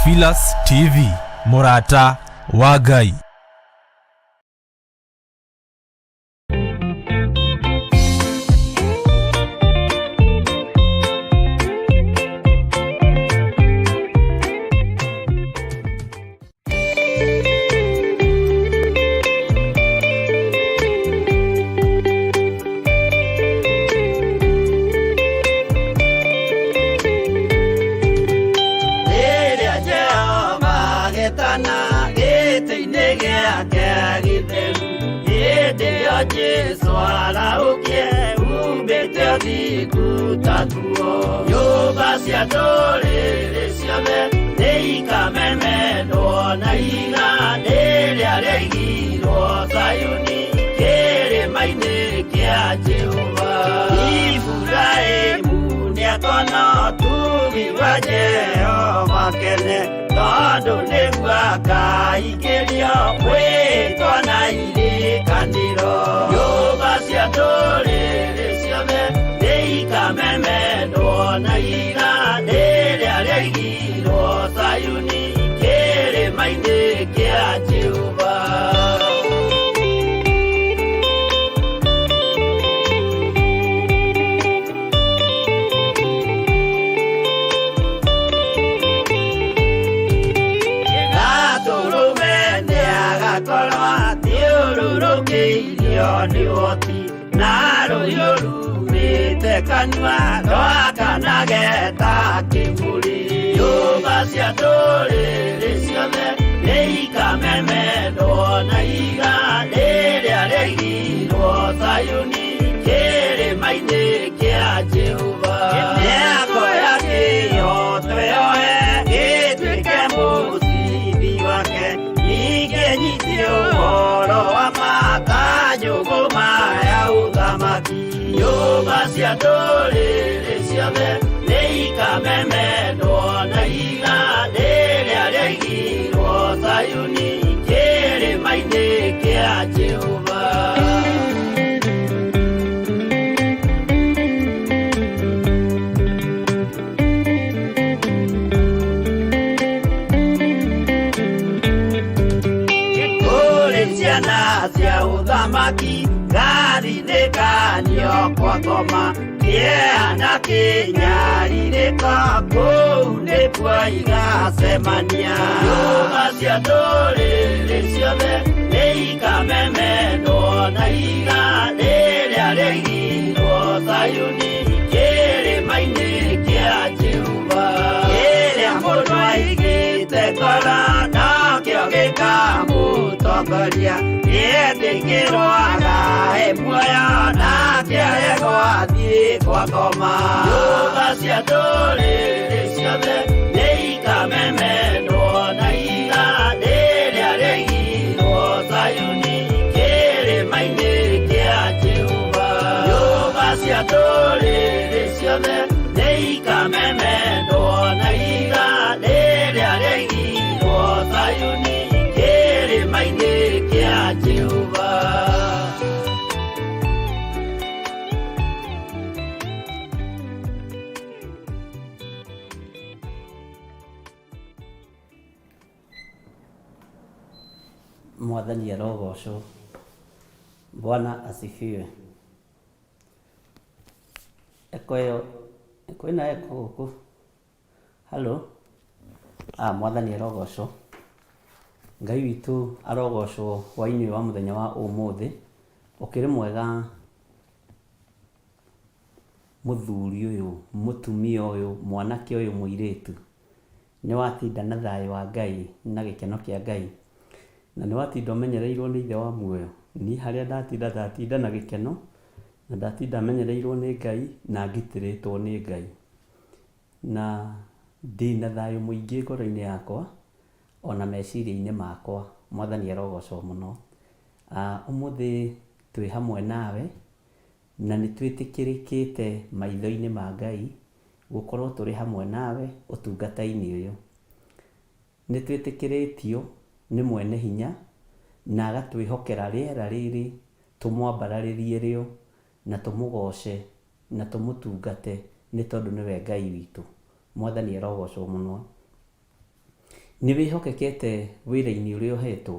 Theophilus TV, mũrata wa Ngai. Rĩrĩa Jehova agetana gĩtĩ-inĩ gĩake gĩtheru, hĩndĩ ĩyo Jesũ arahũkie umbĩte ũthingu ta nguo. Nyũmba cia ndũrĩrĩ ciothe nĩikamemendwo na ihiga rĩrĩa rĩaigirwo Zayuni kĩrĩma-inĩ kĩa Jehova. Iburahĩmu nĩakona ũtugi wa Jehova kene, tondũ nĩguo akaingĩrio mwĩtwa na irĩkanĩro. Nyũmba cia ndũrĩrĩ ciothe nĩikamemendwo na ihiga rĩrĩa rĩaigirwo Zayuni kĩrĩma-inĩ kĩa Jehova. Gatũrũme nĩagakorwo athiũrũrũkĩirio nĩ ũhoti na rũhiũ rumĩte kanua rwakanage ta kĩmũrĩ. Nyũmba cia ndũrĩrĩ ciothe nĩikamemendwo na ihiga rĩrĩa rĩaigirwo Zayuni kĩrĩma-inĩ kĩa Jehova. Mĩako ya kĩhooto yoe ĩtuĩke mũcibi wake, ningĩ nyite ũhoro wa ma ta njũgũma ya ũthamaki. Nyũmba cia ndũrĩrĩ ciothe nĩikamemendwo na ihiga rĩrĩa rĩaigirwo Zayuni kĩrĩma-inĩ kĩa Jehova. Kũrĩ ciana cia ũthamaki gathindĩkanio kwa ngoma kĩeha na kĩnyarirĩko kũu nĩkuo igacemania. Nyũmba cia ndũrĩrĩ ciothe nĩikamemendwo na ihiga rĩrĩa rĩaigirwo Zayuni kĩrĩma-inĩ kĩa Jehova. Kĩrĩa mũndũ aigĩte ngoro nokĩo gĩkamũtongoria, nĩetĩkĩrwo agae muoyo nake aregwo athiĩ kwa ngoma. Nyũmba cia ndũrĩrĩ ciothe nĩikamemendwo na ihiga rĩrĩa rĩaigirwo Zayuni kĩrĩma-inĩ kĩa Jehova. Nyũmba cia ndũrĩrĩ ciothe nĩikamemendwo na ihiga rĩrĩa rĩaigirwo Zayuni kĩrĩma-inĩ kĩa Jehova. Mwathani arogocwo. Bwana asifiwe. Eko ĩyo kwĩna eko gũkũ? Hello? Ah, Mwathani arogocwo. Ngai witũ arogocwo hwainĩ wa mũthenya wa ũmũthĩ. Ũkĩrĩ mwega mũthuri ũyũ, mũtumia ũyũ, mwanake ũyũ, mũirĩtu. Nĩ watinda na thayũ wa Ngai na gĩkeno kĩa Ngai? Na nĩ watinda ũmenyereirwo nĩ Ithe wa muoyo? Niĩ harĩa ndatinda, ndatinda na gĩkeno, na ndatinda menyereirwo nĩ Ngai na ngitĩrĩtwo nĩ Ngai. Na ndĩna thayũ mũingĩ ngoro-inĩ yakwa, ona meciria-inĩ makwa. Mwathani arogocwo mũno. Ũmũthĩ twĩ hamwe nawe, na nĩ twĩtĩkĩrĩkĩte maitho-inĩ ma Ngai gũkorwo tũrĩ hamwe nawe ũtungata-inĩ ũyũ. Nĩ twĩtĩkĩrĩtio nĩ Mwene Hinya na agatwĩhokera rĩera rĩrĩ tũmwambararĩrie rĩo na tũmũgooce na tũmũtungate nĩ tondũ nĩwe Ngai witũ. Mwathani arogocwo mũno. Nĩ wĩhokekete wĩra-inĩ ũrĩa ũhetwo?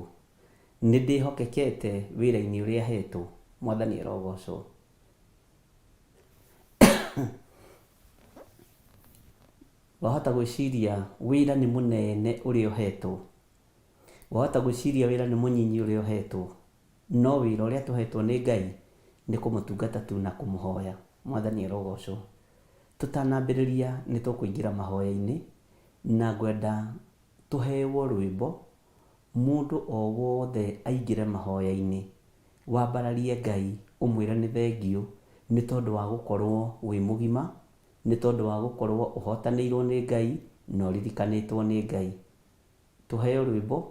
Nĩ ndĩhokekete wĩra-inĩ ũrĩa hetwo? Mwathani arogocwo. Wahota gwĩciria wĩra nĩ mũnene ũrĩa ũhetwo. Wahota gwĩciria wĩra nĩ mũnyinyi ũrĩa ũhetwo. No wĩra ũrĩa tũhetwo nĩ Ngai nĩ kũmũtungata tu na kũmũhoya. Mwathani arogocwo. Tũtanambĩrĩria nĩ tũkũingĩra mahoya-inĩ na ngwenda tũhewo rwĩmbo mũndũ o wothe aingĩre mahoya-inĩ, wambararie Ngai ũmwĩre nĩ thengiũ nĩ tondũ wa gũkorwo wĩ mũgima, nĩ tondũ wa gũkorwo ũhotanĩirwo nĩ Ngai na ũririkanĩtwo nĩ Ngai. Tũheo rwĩmbo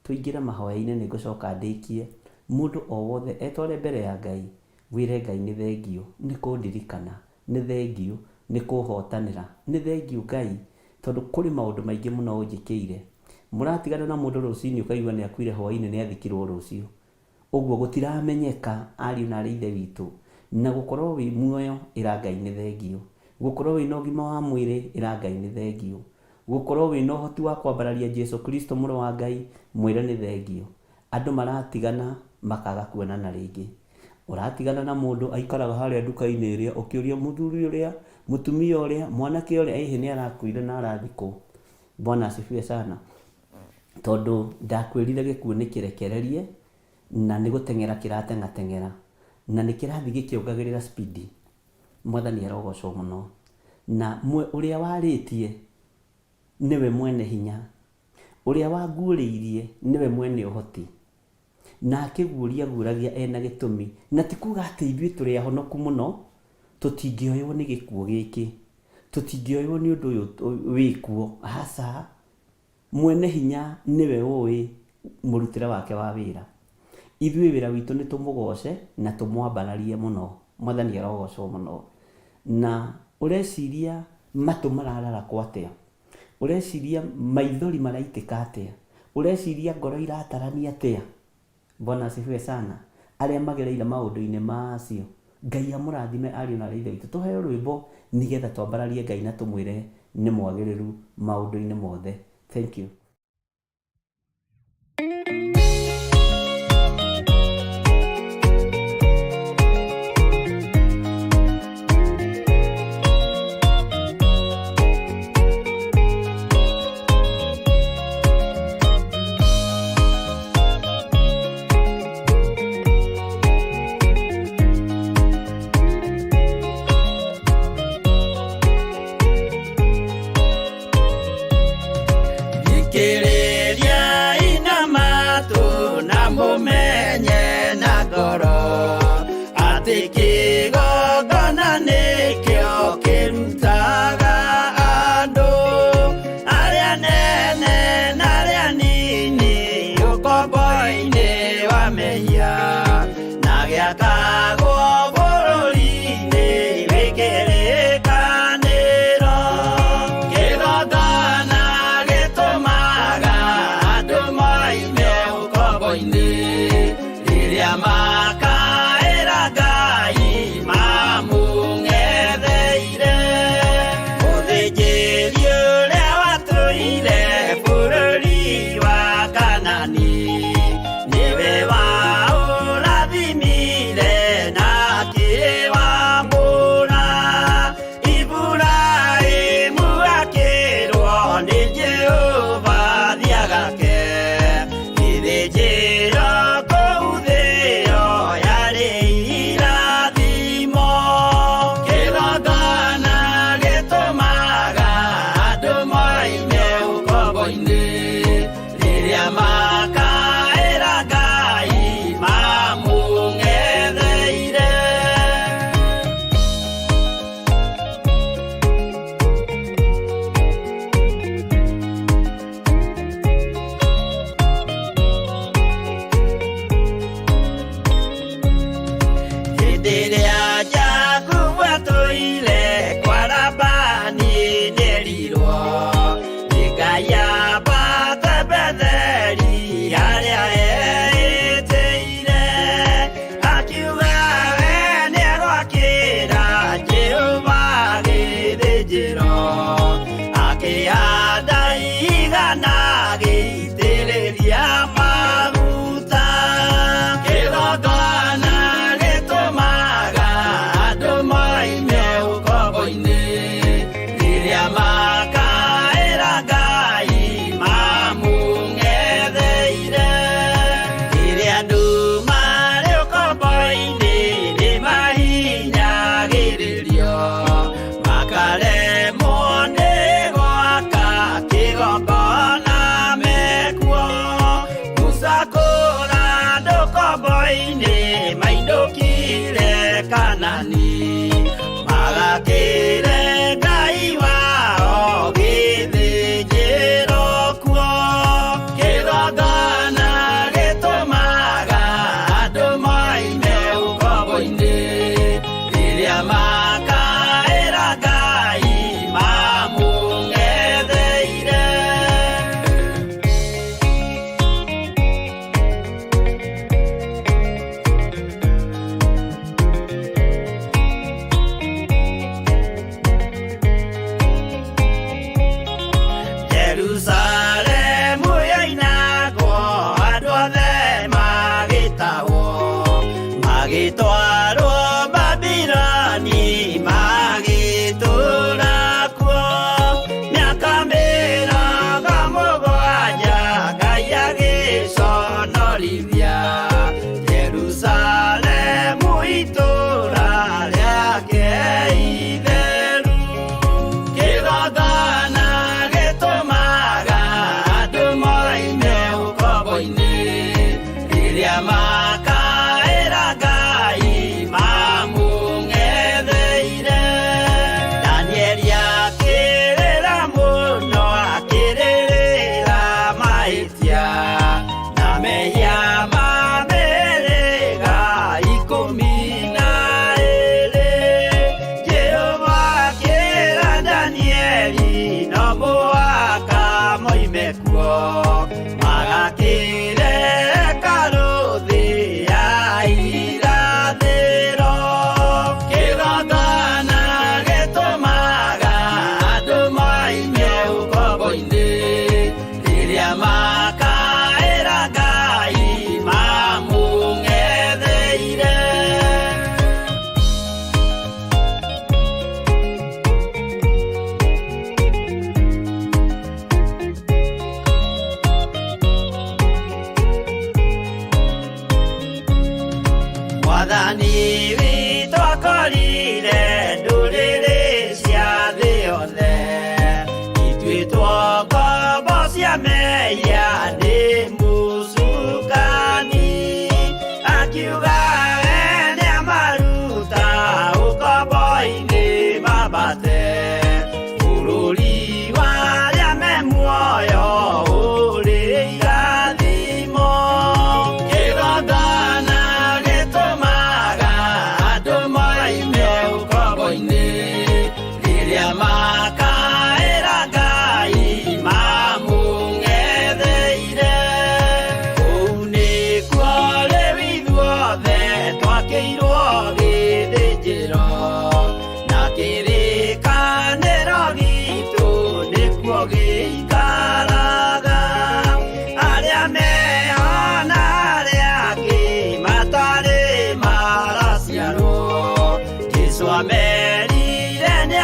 tũingĩre mahoya-inĩ nĩ ngũcoka ndĩkie. Mũndũ o wothe etware mbere ya Ngai, wĩre Ngai nĩ thengiũ nĩ kũndirikana, nĩ thengiũ nĩ kũhotanĩra, nĩ thengiũ Ngai tondũ kũrĩ maũndũ maingĩ mũno ũnjĩkĩire. Mũratigana na mũndũ rũcinĩ ũkaigua nĩ akuire hwainĩ nĩ athikirwo rũciũ. Ũguo gũtiramenyeka ariũ na arĩ ithe witũ. Na gũkorwo wĩ muoyo ĩra Ngai nĩ thengiũ. Gũkorwo wĩna ũgima wa mwĩrĩ ĩra Ngai nĩ thengiũ. Gũkorwo wĩna ũhoti wa kwambararia Jesu Kristo mũrũ wa Ngai mwĩre nĩ thengiũ. Andũ maratigana makaga kuonana rĩngĩ. Ũratigana na mũndũ aikaraga harĩa nduka-inĩ ĩrĩa ũkĩũria mũthuri ũrĩa, mũtumia ũrĩa, mwanake ũrĩa ĩhĩ nĩ arakuire na arathikwo. Bwana asifiwe sana. Tondũ ndakwĩrire gĩkuũ nĩ kĩrekererie na nĩ gũteng'era kĩrateng'ateng'era na nĩ kĩrathiĩ gĩkĩongagĩrĩra speed. Mwathani arogocwo mũno. Na ũrĩa warĩtie nĩwe mwene hinya, ũrĩa wanguũrĩirie nĩwe mwene ũhoti, na akĩguũria aguũragia ena gĩtũmi. Na ti kuga atĩ ithuĩ tũrĩ ahonoku mũno, tũtingĩoywo nĩ gĩkuũ gĩkĩ, tũtingĩoywo nĩ ũndũ ũyũ wĩkuo, aca. Mwene hinya nĩwe ũĩ mũrutĩre wake wa wĩra. Ithuĩ wĩra witũ nĩ tũmũgoce na tũmwambararie mũno. Mwathani arogocwo mũno. Na ũreciria matũ marararakwo atĩa? Ũreciria maithori maraitĩka atĩa? Ũreciria ngoro iratarania atĩa? Bwana asifiwe sana. Arĩa magereire maũndũ-inĩ macio, Ngai amũrathime ariũ na aarĩ a Ithe witũ. Tũheo rwĩmbo nĩgetha twambararie Ngai na tũmwĩre nĩ mwagĩrĩru maũndũ-inĩ mothe. Thank you.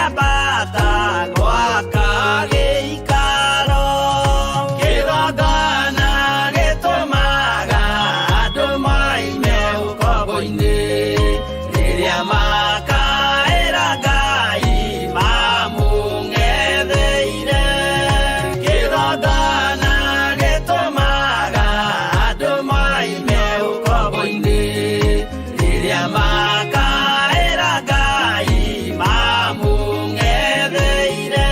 Ngĩambata gwaka gĩikaro, kĩgongona gĩtũmaga andũ moime ũkombo-inĩ. Rĩrĩa makaĩra Ngai mamũng'etheire, kĩgongona gĩtũmaga andũ moime ũkombo-inĩ. Rĩrĩa makaĩra Ngai mamũng'etheire.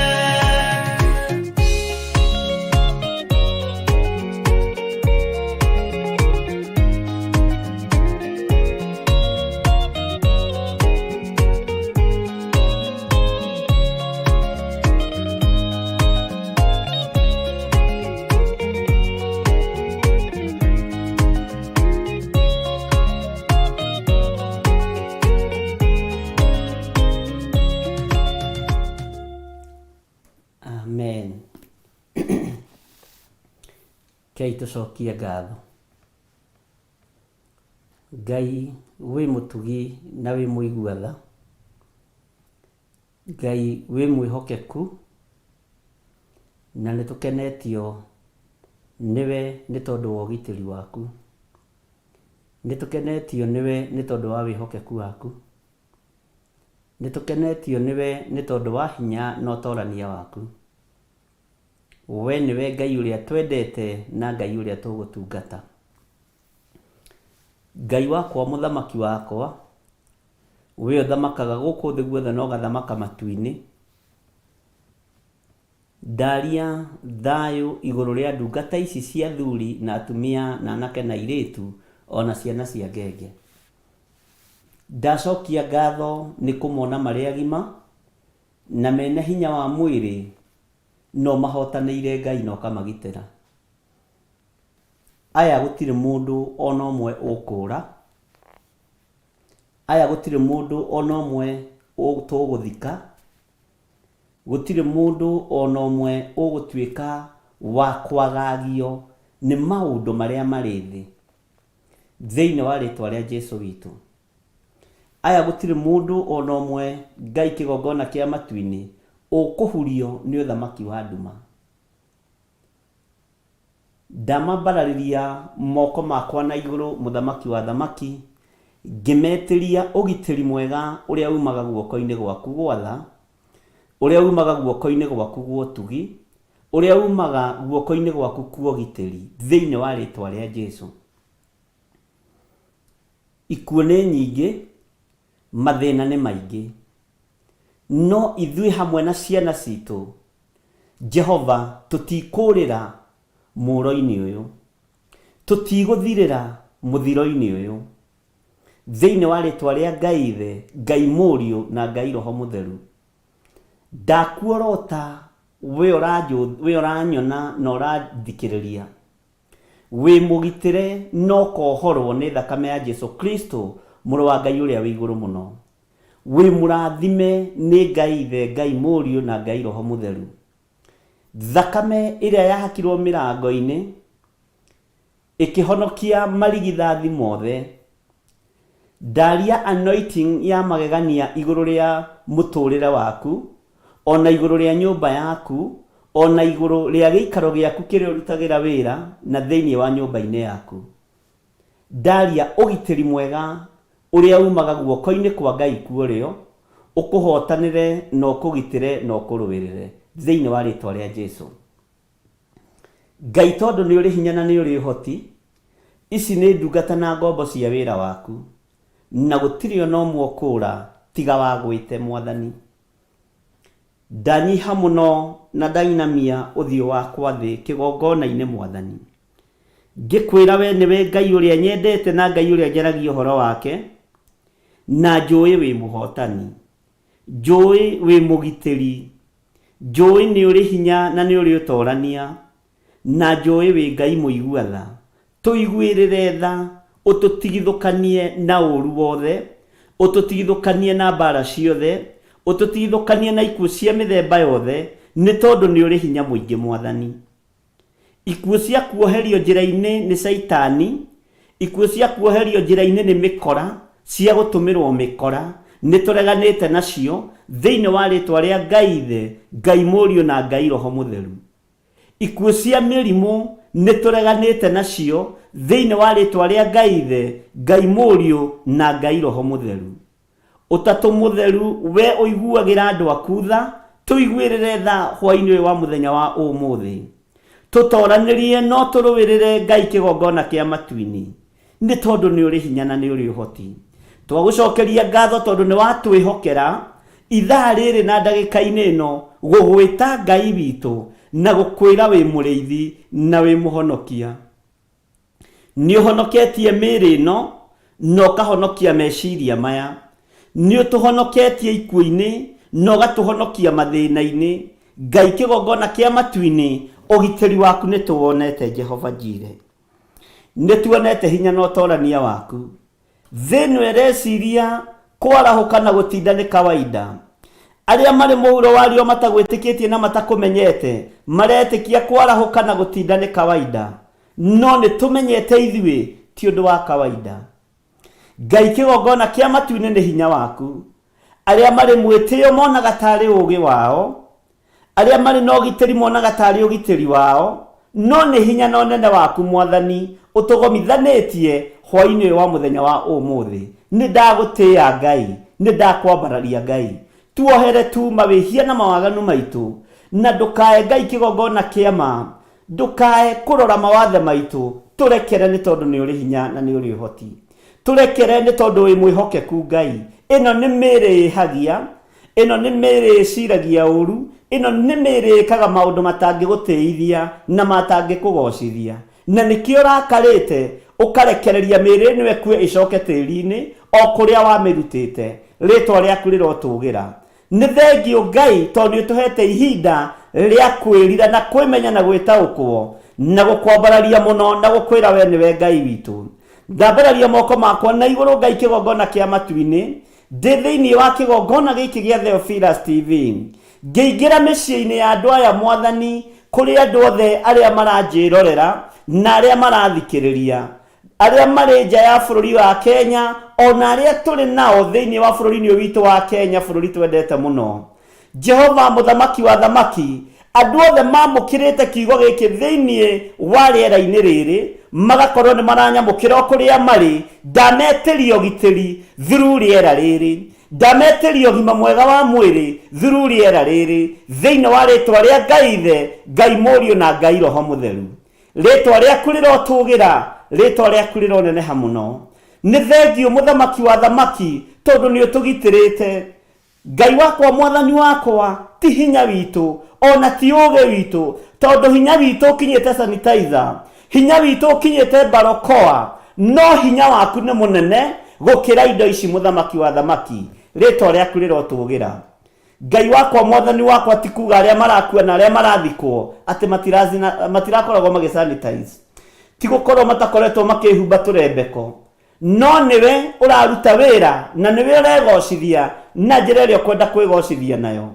Amen. Kei tũcokie ngatho. Ngai wĩ mũtugi na wĩ mũigua tha. Ngai wĩ mwĩhokeku na nĩ tũkenetio nĩwe nĩ tondũ wa ũgitĩri waku. Nĩ tũkenetio nĩwe nĩ tondũ wa wĩhokeku waku. Nĩ tũkenetio nĩwe nĩ tondũ wa hinya na ũtorania waku. We nĩwe Ngai ũrĩa twendete na Ngai ũrĩa tũgũtungata. Ngai wakwa, mũthamaki wakwa, we ũthamakaga gũkũ thĩ guothe na ũgathamaka matu-inĩ, ndaria thayũ igũrũ rĩa ndungata ici cia athuri na atumia na anake na airĩtu ona ciana cia ngenge. Ndacokia ngatho nĩ kũmona marĩ agima na mena hinya wa mwĩrĩ no mahotanĩire Ngai na ũkamagitĩra. Aya gũtirĩ mũndũ ona ũmwe ũkũũra, aya gũtirĩ mũndũ ona ũmwe tũgũthika, gũtirĩ mũndũ ona ũmwe ũgũtuĩka wa kwagagio nĩ maũndũ marĩa marĩ thĩ. Thĩinĩ wa rĩtwa rĩa Jesu witũ. Aya gũtirĩ mũndũ ona ũmwe Ngai kĩgongona kĩa matu-inĩ ũkũhurio nĩ ũthamaki wa nduma. Ndamambararĩria moko makwa na igũrũ mũthamaki wa athamaki, ngĩmetĩria ũgitĩri mwega ũrĩa umaga guoko-inĩ gwaku gwa tha, ũrĩa umaga guoko-inĩ gwaku gwa ũtugi, ũrĩa umaga guoko-inĩ gwaku kwa ũgitĩri, thĩinĩ wa rĩtwa rĩa Jesu. Ikuũ nĩ nyingĩ, mathĩna nĩ maingĩ, no ithuĩ hamwe na ciana citũ, Jehova, tũtikũũrĩra mũũro-inĩ ũyũ, tũtigũthirĩra mũthiro-inĩ ũyũ. Thĩinĩ wa rĩtwa rĩa Ngai Ithe, Ngai Mũriũ na Ngai Roho Mũtheru, ndakuorota we ũranyona na ũrathikĩrĩria, Wĩ mũgitĩre na ũkohorwo nĩ thakame ya Jesu Kristo, Mũrũ wa Ngai ũrĩa wĩ igũrũ mũno. Wĩ mũrathime nĩ Ngai Ithe, Ngai Mũriũ na Ngai Roho Mũtheru. Thakame ĩrĩa yahakirwo mĩrango-inĩ ĩkĩhonokia marigithathi mothe. Ndaria anointing ya magegania igũrũ rĩa mũtũrĩre waku, ona igũrũ rĩa nyũmba yaku, ona igũrũ rĩa gĩikaro gĩaku kĩrĩa ũrutagĩra wĩra na thĩinĩ wa nyũmba-inĩ yaku. Ndaria ũgitĩri mwega ũrĩa umaga guoko-inĩ kwa Ngai kwa ũrĩo, ũkũhotanĩre na ũkũgitĩre na ũkũrũĩrĩre, thĩinĩ wa rĩtwa rĩa Jesu. Ngai tondũ nĩ ũrĩ hinya na nĩ ũrĩ ũhoti, ici nĩ ndungata na ngombo cia wĩra waku, na gũtirĩ ona ũmwe ũkũũra tiga wagwĩte, Mwathani. Ndanyiha mũno na ndainamia ũthiũ wakwa thĩ kĩgongona-inĩ, Mwathani, ngĩkwĩra we nĩwe Ngai ũrĩa nyendete na Ngai ũrĩa njaragia ũhoro wake, na njũĩ wĩ mũhotani, njũĩ wĩ mũgitĩri, Njũĩ nĩ ũrĩ hinya na nĩ ũrĩ ũtorania, na njũĩ wĩ Ngai mũigua tha. Tũiguĩrĩre tha, ũtũtigithũkanie na ũũru wothe, ũtũtigithũkanie na mbaara ciothe, ũtũtigithũkanie na ikuũ cia mĩthemba yothe, nĩ tondũ nĩ ũrĩ hinya mũingĩ Mwathani. Ikuũ cia kuoherio njĩra-inĩ nĩ Caitani, ikuũ cia kuoherio njĩra-inĩ nĩ mĩkora, cia gũtũmĩrwo mĩkora, Nĩ tũreganĩte nacio thĩinĩ wa rĩtwa rĩa Ngai Ithe, Ngai Mũriũ na Ngai Roho Mũtheru. Ikuũ cia mĩrimũ nĩ tũreganĩte nacio thĩinĩ wa rĩtwa rĩa Ngai Ithe, Ngai Mũriũ na Ngai Roho Mũtheru. Ũtatũ Mũtheru, we ũiguagĩra andũ aku tha, tũiguĩrĩre tha hwaĩ-inĩ ũyũ wa mũthenya wa ũmũthĩ. Tũtoranĩrie no tũrũĩrĩre Ngai kĩgongona kĩa matu-inĩ, nĩ tondũ nĩ ũrĩ hinya na nĩ ũrĩ ũhoti. Twagũcokeria ngatho tondũ nĩ watwĩhokera ithaa rĩrĩ na ndagĩka-inĩ ĩno gũgwĩta Ngai witũ na gũkwĩra wĩ mũrĩithi na wĩ mũhonokia. Nĩ ũhonoketie mĩĩrĩ ĩno na ũkahonokia meciria maya. Nĩ ũtũhonoketie ikuũ-inĩ na ũgatũhonokia mathĩna-inĩ. Ngai kĩgongona kĩa matu-inĩ, ũgitĩri waku nĩ tũwonete Jehova Jireh. Nĩ tuonete hinya na ũtorania waku. Thĩ ĩno ĩreciria kwarahũka na gũtinda nĩ kawaida. Arĩa marĩ mũhuro wa riũa matagwĩtĩkĩtie na matakũmenyete maretĩkia kwarahũka na gũtinda nĩ kawaida. No nĩ tũmenyete ithuĩ ti ũndũ wa kawaida. Ngai kĩgongona kĩa matu-inĩ nĩ hinya waku. Arĩa marĩ mwĩtĩo monaga tarĩ ũũgĩ wao, Arĩa marĩ na ũgitĩri monaga tarĩ ũgitĩri wao, no nĩ hinya na ũnene waku, Mwathani, ũtũgomithanĩtie hwaĩ-inĩ ũyũ wa mũthenya wa ũmũthĩ. Nĩ ndagũtĩĩa Ngai, nĩ ndakwambararia Ngai. Tuohere tu mawĩhia na mawaganu maitũ, na ndũkae Ngai kĩgongona kĩa ma, ndũkae kũrora mawathe maitũ, tũrekere nĩ tondũ nĩ ũrĩ hinya na nĩ ũrĩ ũhoti. Tũrekere nĩ tondũ wĩ mwĩhokeku Ngai. Ĩno nĩ mĩĩrĩ ĩhagia, Ĩno nĩ mĩĩrĩ ĩciragia ũũru, ĩno nĩ mĩĩrĩ ĩkaga maũndũ matangĩgũtĩithia na matangĩkũgoocithia. Na nĩkĩo ũrakarĩte, ũkarekereria mĩĩrĩ ĩno ĩkue ĩcoke tĩri-inĩ o kũrĩa wamĩrutĩte. Rĩĩtwa rĩaku rĩrotũũgĩra. Nĩ thengiũ Ngai tondũ nĩ ũtũheete ihinda rĩa kwĩrira na kwĩmenya na gwĩtaũkwo, na gũkwambararia mũno na gũkwĩra wee nĩwe Ngai witũ. Ndambararia moko makwa na igũrũ Ngai kĩgongona kĩa matu-inĩ, Ndĩ thĩinĩ wa kĩgongona gĩkĩ gĩa Theophilus TV, ngĩingĩra mĩciĩ-inĩ ya andũ aya Mwathani, kũrĩ andũ othe arĩa maranjĩrorera na arĩa marathikĩrĩria, arĩa marĩ nja ya bũrũri wa Kenya, o na arĩa tũrĩ nao thĩinĩ wa bũrũri-inĩ ũyũ witũ wa Kenya, bũrũri twendete mũno. Jehova Mũthamaki wa athamaki, andũ othe mamũkĩrĩte kiugo gĩkĩ thĩinĩ wa rĩera-inĩ rĩrĩ, magakorwo nĩ maranyamũkĩra o kũrĩa marĩ, ndametĩria ũgitĩri through rĩera rĩrĩ. Ndametĩria ũgima mwega wa mwĩrĩ through rĩera rĩrĩ, thĩinĩ wa rĩtwa rĩa Ngai Ithe, Ngai Mũriũ na Ngai Roho Mũtheru. Rĩtwa rĩaku rĩrotũgĩra, rĩtwa rĩaku rĩroneneha mũno. Nĩ thengiũ Mũthamaki wa athamaki, tondũ nĩ ũtũgitĩrĩte. Ngai wakwa, Mwathani wakwa, ti hinya witũ, o na ti ũũgĩ witũ, tondũ hinya witũ ũkinyĩte sanitizer, hinya witũ ũkinyĩte barokoa, no hinya waku nĩ mũnene gũkĩra indo ici, Mũthamaki wa athamaki, rĩĩtwa rĩaku rĩrotũũgĩra. Ngai wakwa, Mwathani wakwa, ti kuuga arĩa marakua na arĩa marathikwo atĩ matirakoragwo magĩ sanitize, ti gũkorwo matakoretwo makĩhumba tũrembeko, No nĩwe ũraruta wĩra na nĩwe ũregocithia na njĩra ĩrĩa ũkwenda kwĩgocithia nayo.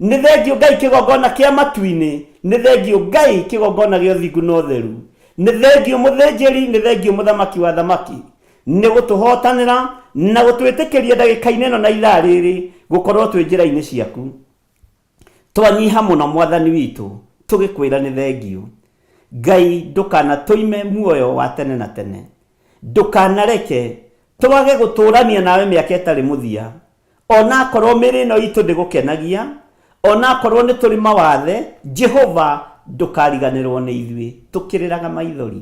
Nĩ thengiũ Ngai kĩgongona kĩa matu-inĩ, nĩ thengiũ Ngai kĩgongona gĩa ũthingu na ũtheru. Nĩ thengiũ mũthĩnjĩri, nĩ thengiũ mũthamaki wa athamaki, nĩ gũtũhotanĩra na gũtwĩtĩkĩria ndagĩka-inĩ ĩno na ithaa rĩrĩ gũkorwo twĩ njĩra-inĩ ciaku. Twanyiha mũno Mwathani witũ tũgĩkwĩra nĩ thengiũ. Ngai ndũkanatũime muoyo wa tene na tene. Ndũkanareke twage gũtũrania nawe mĩaka ĩtarĩ mũthia. Onakorwo mĩĩrĩ ĩno itũ ndĩgũkenagia, onakorwo nĩ tũrĩ mawathe, Jehova ndũkariganĩrwo nĩ ithuĩ. Tũkĩrĩraga maithori.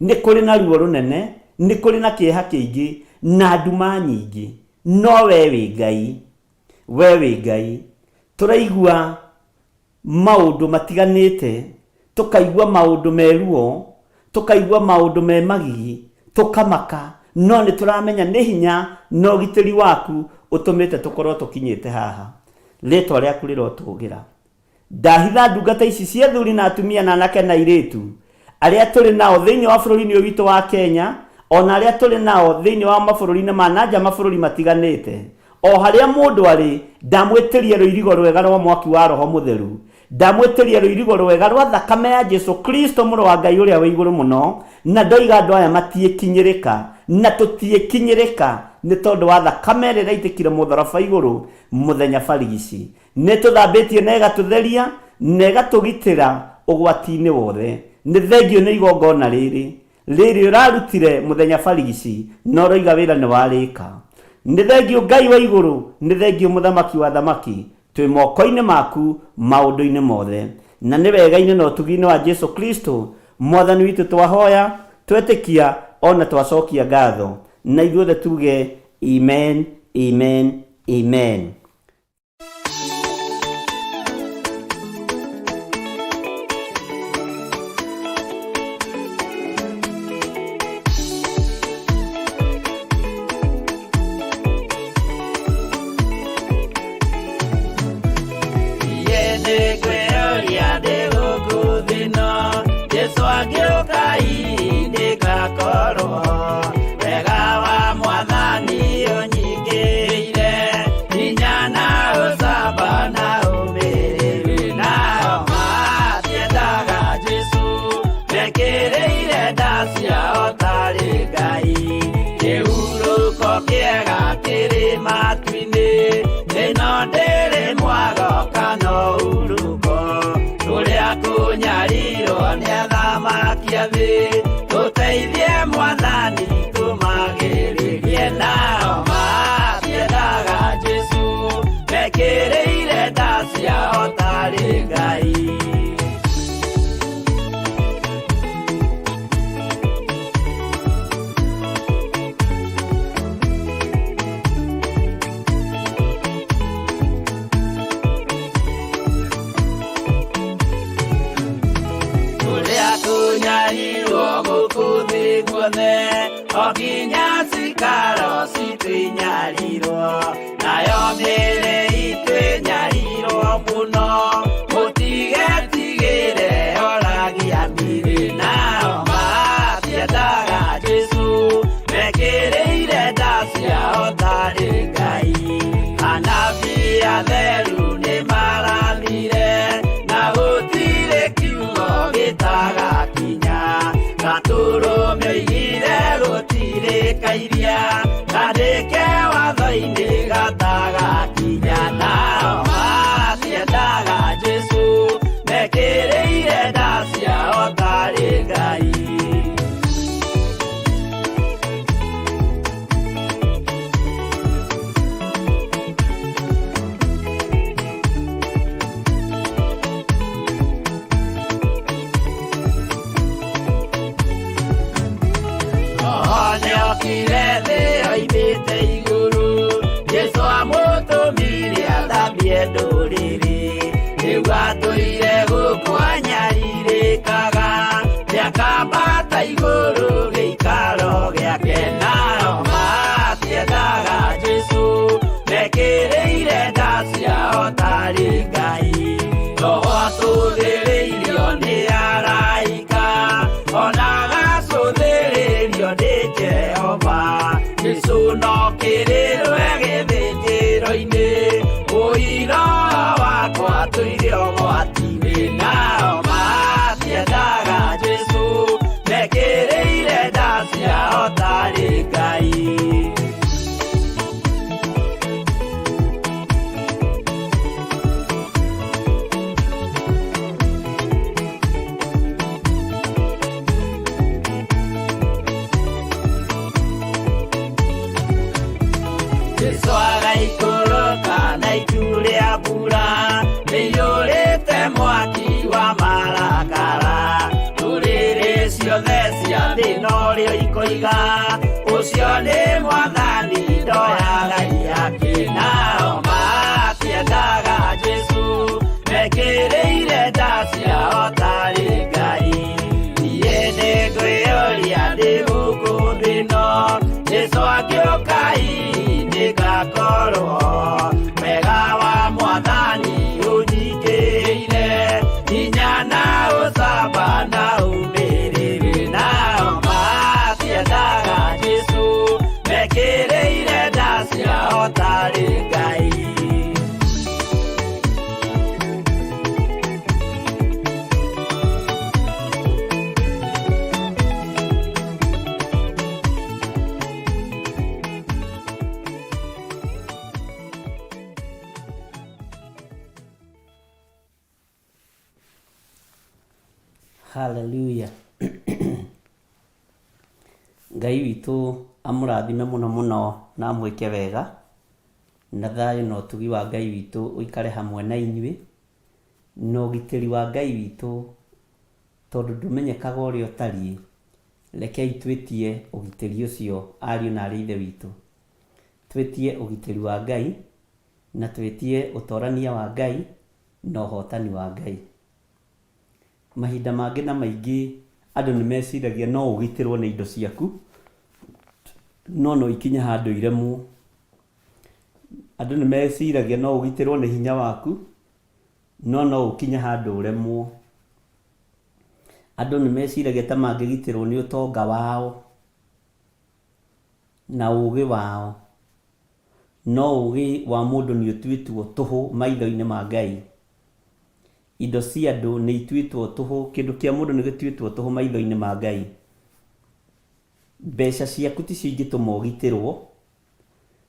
Nĩ kũrĩ na ruo rũnene, nĩ kũrĩ na kĩeha kĩingĩ na nduma nyingĩ, no we wĩ Ngai. We wĩ Ngai. Tũraigua maũndũ matiganĩte, tũkaigua maũndũ me ruo, tũkaigua maũndũ me magigi, tũkamaka, no nĩ tũramenya nĩ hinya na ũgitĩri waku ũtũmĩte tũkorwo tũkinyĩte haha. Rĩtwa rĩaku rĩrotũgĩra. Ndahitha ndungata ici cia athuri na atumia na anake na airĩtu, arĩa tũrĩ nao thĩinĩ wa bũrũri-inĩ ũyũ witũ wa Kenya, o na arĩa tũrĩ nao thĩinĩ wa mabũrũri-inĩ ma na nja mabũrũri matiganĩte, o harĩa mũndũ arĩ, ndamwĩtĩria rũirigo rwega rwa mwaki wa Roho Mũtheru. Ndamwĩtĩria rũirigo rwega rwa thakame ya Jesu Kristo Mũrũ wa Ngai ũrĩa wĩ igũrũ mũno, na ndoiga andũ aya matiĩkinyĩrĩka, na tũtiĩkinyĩrĩka, Nĩ tondũ wa thakame ĩrĩa ĩraitĩkire mũtharaba igũrũ mũthenya barigici. Nĩ tũthambĩtie na ĩgatũtheria na ĩgatũgitĩra ũgwati-inĩ wothe. Nĩ thengio nĩ igongona rĩrĩ rĩrĩ ũrarutire mũthenya barigici na ũroiga wĩra nĩ warĩka. Nĩ thengio Ngai wa igũrũ, nĩ thengio mũthamaki wa thamaki, twĩ moko-inĩ maku maũndũ-inĩ mothe. Na nĩ wega-inĩ na ũtugi-inĩ wa Jesu Kristo mwathani witũ twahoya, twetĩkia ona twacokia ngatho. Na ithuothe tuge amen, amen, amen. Niĩ nĩngwĩyũria ndĩ gũkũ thĩ ĩno, Jesũ angĩũka hihi nĩngakorwo. Wega wa Mwathani ũnyingĩrĩire, hinya na ũcamba na ũmĩrĩru. Nao matiendaga Jesũ, mekĩrĩire nda ciao tarĩ Ngai. Kĩhurũko kĩega kĩrĩ matu-inĩ, ĩno ndĩrĩ mwago kana ũhurũko. Kũrĩa kũnyarirwo nĩ athamaki a thĩ, tũteithie Mwathani tũmagĩrĩrie. Nao matiendaga Jesũ, mekĩrĩire nda ciao tarĩ Ngai. Kũrĩa kũnyarirwo gũkũ thĩ guothe, o nginya cikaro citũ inyarirwo, nayo mĩĩrĩ itũ ĩnyarirwo mũno, mũtigetigĩre oragia mĩĩrĩ. Nao matiendaga Jesũ, mekĩrĩire nda ciao tarĩ Ngai. Anabii atheru nĩmarathire, na gũtirĩ kiugo gĩtagakinya. Gatũrũme oigire gũtirĩ kairia, kandĩke watho-inĩ gatagakinya. Nao matiendaga Jesũ, mekĩrĩire nda ciao tarĩ Ngai. Nĩokire thĩ oimĩte igũrũ, Jesũ amũtũmire athambie ndũrĩrĩ. Rĩu atũire gũkũ anyarirĩkaga, nĩakambata igũrũ gĩikaro gĩake. Nao matiendaga Jesũ, mekĩrĩire nda ciao tarĩ Ngai. Roho acũthĩrĩirio nĩ araika, ona agacũthĩrĩrio nĩ Jehova. Jesũ no kĩrĩrwe gĩthĩnjĩro-inĩ, ũira wakwa tũire ũgwati-inĩ. Nao matiendaga Jesũ, mekĩrĩire nda ciao tarĩ Ngai. Jesũ agaikũrũka na itu rĩa mbura rĩiyũrĩte mwaki wa marakara. Ndũrĩrĩ ciothe cia thĩ norĩo ikoiga, ũcio nĩ Mwathani ndoyaga iaki. Nao matiendaga Jesũ, mekĩrĩire nda ciao tarĩ Ngai. Niĩ nĩngwĩyũria ndĩ gũkũ thĩ ĩno, Jesũ angĩũka hihi nĩngakorwo. Wega wa Mwathani ũnyingĩrĩire, hinya na ũcamba na ũmĩrĩru. Nao matiendaga Jesũ, mekĩrĩire nda ciao tarĩ Ngai. Hallelujah. Ngai witũ amũrathime mũno mũno na amwĩke wega, na thayũ na ũtugi wa Ngai witũ ũikare hamwe na inyuĩ, na ũgitĩri wa Ngai witũ tondũ ndũmenyekaga ũrĩa ũtariĩ, rekei twĩtie ũgitĩri ũcio ariũ na arĩ ithe witũ. Twĩtie ũgitĩri wa Ngai, na twĩtie ũtorania wa Ngai, na ũhotani wa Ngai. Mahinda mangĩ na maingĩ andũ nĩ meciragia no ũgitĩrwo nĩ indo ciaku, no no ikinye handũ iremwo. Andũ nĩ meciragia no ũgitĩrwo nĩ hinya waku, no no ũkinye handũ ũremwo. Andũ nĩ meciragia ta mangĩgitĩrwo nĩ ũtonga wao na ũgĩ wao, no ũgĩ wa mũndũ nĩ ũtuĩtwo tũhũ maitho-inĩ ma Ngai. Indo cia andũ nĩ ituĩtwo tũhũ, kĩndũ kĩa mũndũ nĩ gĩtuĩtwo tũhũ maitho-inĩ ma Ngai. Mbeca ciaku ticio ingĩtũma ũgitĩrwo,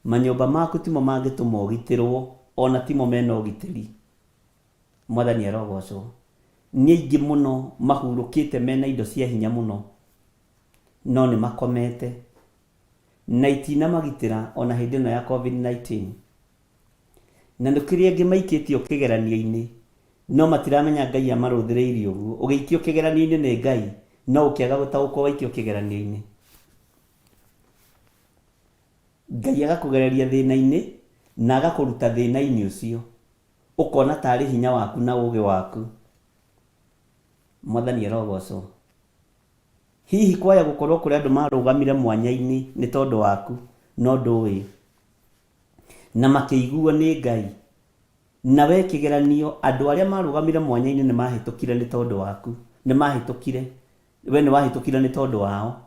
manyũmba maku timo mangĩtũma ũgitĩrwo, ona timo mena ũgitĩri. Mwathani arogocwo. Nĩ aingĩ mũno mahurũkĩte mena indo cia hinya mũno, no nĩ makomete na itinamagitĩra ona hĩndĩ ĩno ya COVID-19. Na nĩ kũrĩ angĩ maikĩtio kĩgeranio-inĩ no matiramenya Ngai amarũthĩrĩirie ũguo. Ũgĩikio kĩgeranio-inĩ nĩ Ngai no ũkĩaga gũtaũkwo waikio kĩgeranio-inĩ. Ngai agakũgereria thĩna-inĩ na agakũruta thĩna-inĩ ũcio. Ũkona tarĩ hinya waku na ũgĩ waku. Mwathani arogocwo. Hihi kwaya gũkorwo kũrĩ andũ marũgamire mwanya-inĩ nĩ tondũ waku no ndũĩ. Na makĩiguo nĩ Ngai. Na we kĩgeranio, andũ arĩa marũgamire mwanya-inĩ nĩ mahĩtũkire nĩ tondũ waku. Nĩ mahĩtũkire. We nĩ wahĩtũkire nĩ tondũ wao.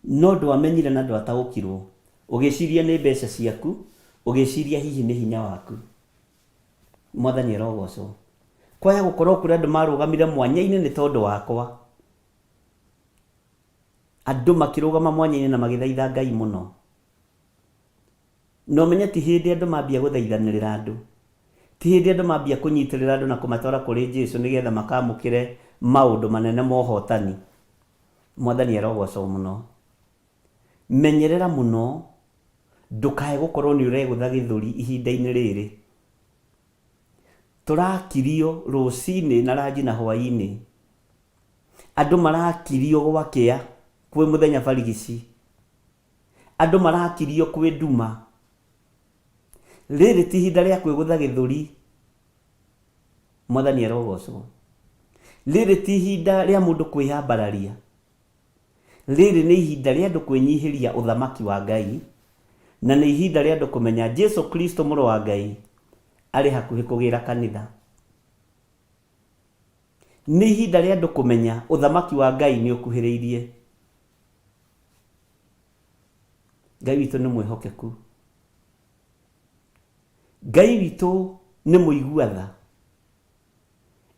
No ndwamenyire na ndwataũkirwo. Ũgĩciria nĩ mbeca ciaku, ũgĩciria hihi nĩ hinya waku. Mwathani arogocwo. Kwaya gũkorwo kũrĩ andũ marũgamire mwanya-inĩ nĩ tondũ wakwa. Andũ makĩrũgama mwanya-inĩ na magĩthaitha Ngai mũno. Na ũmenye ti hĩndĩ andũ mambia gũthaithanĩrĩra andũ. Ti hĩndĩ andũ mambia kũnyitĩrĩra andũ na kũmatwara kũrĩ Jesu nĩgetha makamũkĩre maũndũ manene ma ũhotani. Mwathani arogocwo mũno. Menyerera mũno ndũkae gũkorwo nĩ ũregũtha gĩthũri ihinda-inĩ rĩrĩ. Tũrakirio rũcinĩ na ranji na hwaĩ-inĩ. Andũ marakirio gwakĩa kwĩ mũthenya barigici. Andũ marakirio kwĩ nduma. Rĩrĩ ti ihinda rĩa kwĩgũtha gĩthũri. Mwathani arogocwo. Rĩrĩ ti ihinda rĩa mũndũ kwĩyambararia. Rĩrĩ nĩ ihinda rĩa andũ kwĩnyihĩria ũthamaki wa Ngai, na nĩ ihinda rĩa andũ kũmenya Jesu Kristo mũrũ wa Ngai arĩ hakuhĩ kũgĩra kanitha. Nĩ ihinda rĩa andũ kũmenya ũthamaki wa Ngai nĩ ũkuhĩrĩirie. Ngai witũ nĩ mwĩhokeku. Ngai witũ nĩ mũigua tha.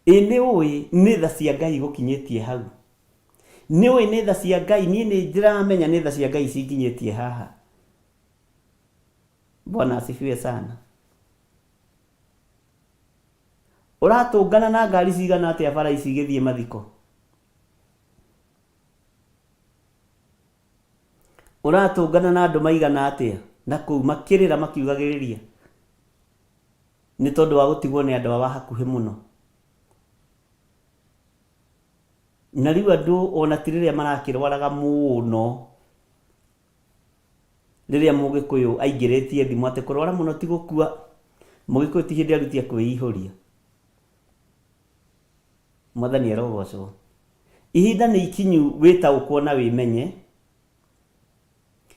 Ĩ nĩ ũĩ nĩ tha cia Ngai igũkinyĩtie hau? Nĩ ũĩ nĩ tha cia Ngai? Niĩ nĩ ndĩramenya nĩ tha cia Ngai cinginyĩtie haha. Bwana asifiwe sana. Ũratũngana na ngari cigana atĩa bara ici igĩthiĩ mathiko? Ũratũngana na andũ maigana atĩa na kũu makĩrĩra makiugagĩrĩria nĩ tondũ wa gũtigwo nĩ andũ ao a hakuhĩ mũno? Na rĩu andũ ona ti rĩrĩa marakĩrwaraga mũno, rĩrĩa Mũgĩkũyũ aingĩrĩtie thimũ atĩ kũrwara mũno ti gũkua, Mũgĩkũyũ ti hĩndĩ arutie kwĩihũria. Mwathani arogocwo. Ihinda nĩ ikinyu wĩtaũkwo na wĩmenye,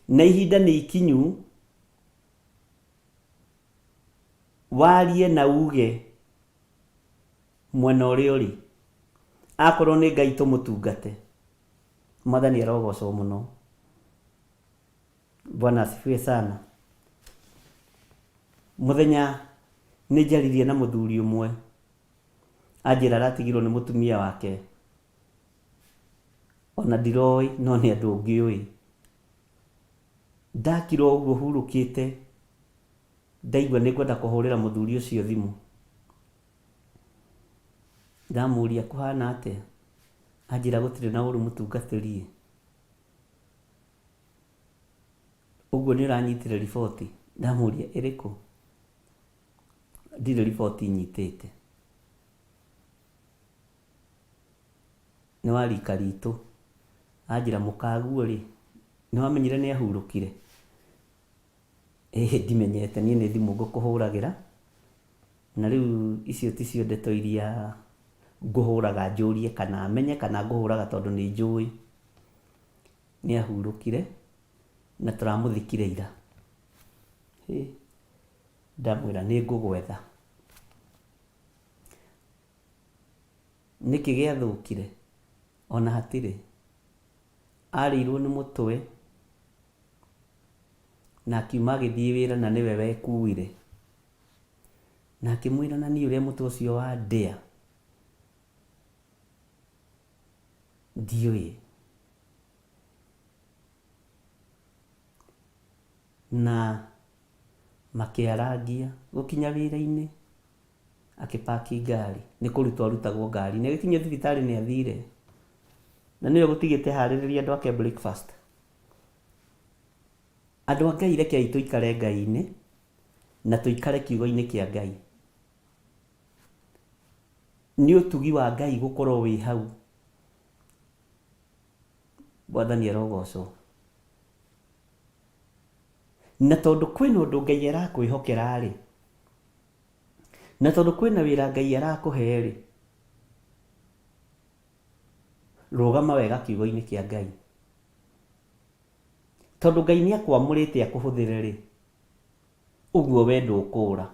na ihinda nĩ ikinyu warie na uge mwena ũrĩa ũrĩ. Akorwo nĩ Ngai tũmũtungate. Mwathani arogocwo mũno. Bwana asifiwe sana. Mũthenya nĩ njaririe na mũthuri ũmwe anjĩra aratigirwo nĩ mũtumia wake ona ndiroĩ no nĩ andũ ngĩũĩ. Ndakira ũguo hurũkĩte ndaigua nĩ ngwenda kũhũrĩra mũthuri ũcio thimũ. Ndamũria kũhana atĩa, anjĩra gũtirĩ na ũru mũtungatĩri ĩ. Ũguo nĩ ũranyitire riboti? Ndamũria ĩrĩkũ? Ndirĩ riboti nyitĩte. Nĩ wa rika ritũ. Anjĩra mũkaguo rĩ, nĩ wamenyire nĩ ahurũkire? Ĩhĩ ndimenyete, niĩ nĩ thimũ ngũkũhũragĩra, na rĩu icio ticio ndeto iria ngũhũraga njũrie kana menye kana ngũhũraga tondũ nĩ njũĩ. Nĩ ahurũkire na tũramũthikire ira. Hĩ, ndamwĩra nĩ ngũgwetha. Nĩkĩ gĩathũkire? Ona hatirĩ. Arĩirwo nĩ mũtwe na akiuma agĩthiĩ wĩra na nĩwe wekuire. Na akĩmwĩra na niĩ ũrĩa mũtwe ũcio wandĩa ndiũĩ. Na makĩarangia gũkinya wĩra-inĩ akĩ park ngari, nĩ kũrutwo arutagwo ngari-inĩ. Agĩkinyio thibitarĩ nĩ athire. Na nĩwe ũgũtigĩte aharĩrĩrie andũ ake breakfast. Andũ a Ngai rekei tũikare Ngai-inĩ na tũikare kiugo-inĩ kĩa Ngai. Nĩ ũtugi wa Ngai gũkorwo wĩ hau. Mwathani arogocwo. Na tondũ kwĩna ũndũ Ngai arakwĩhokera-rĩ, na tondũ kwĩna wĩra Ngai arakũhe-rĩ, rũgama wega kiugo-inĩ kĩa Ngai. Tondũ Ngai nĩ akwamũrĩte akũhũthĩre-rĩ, ũguo we ndũkũũra.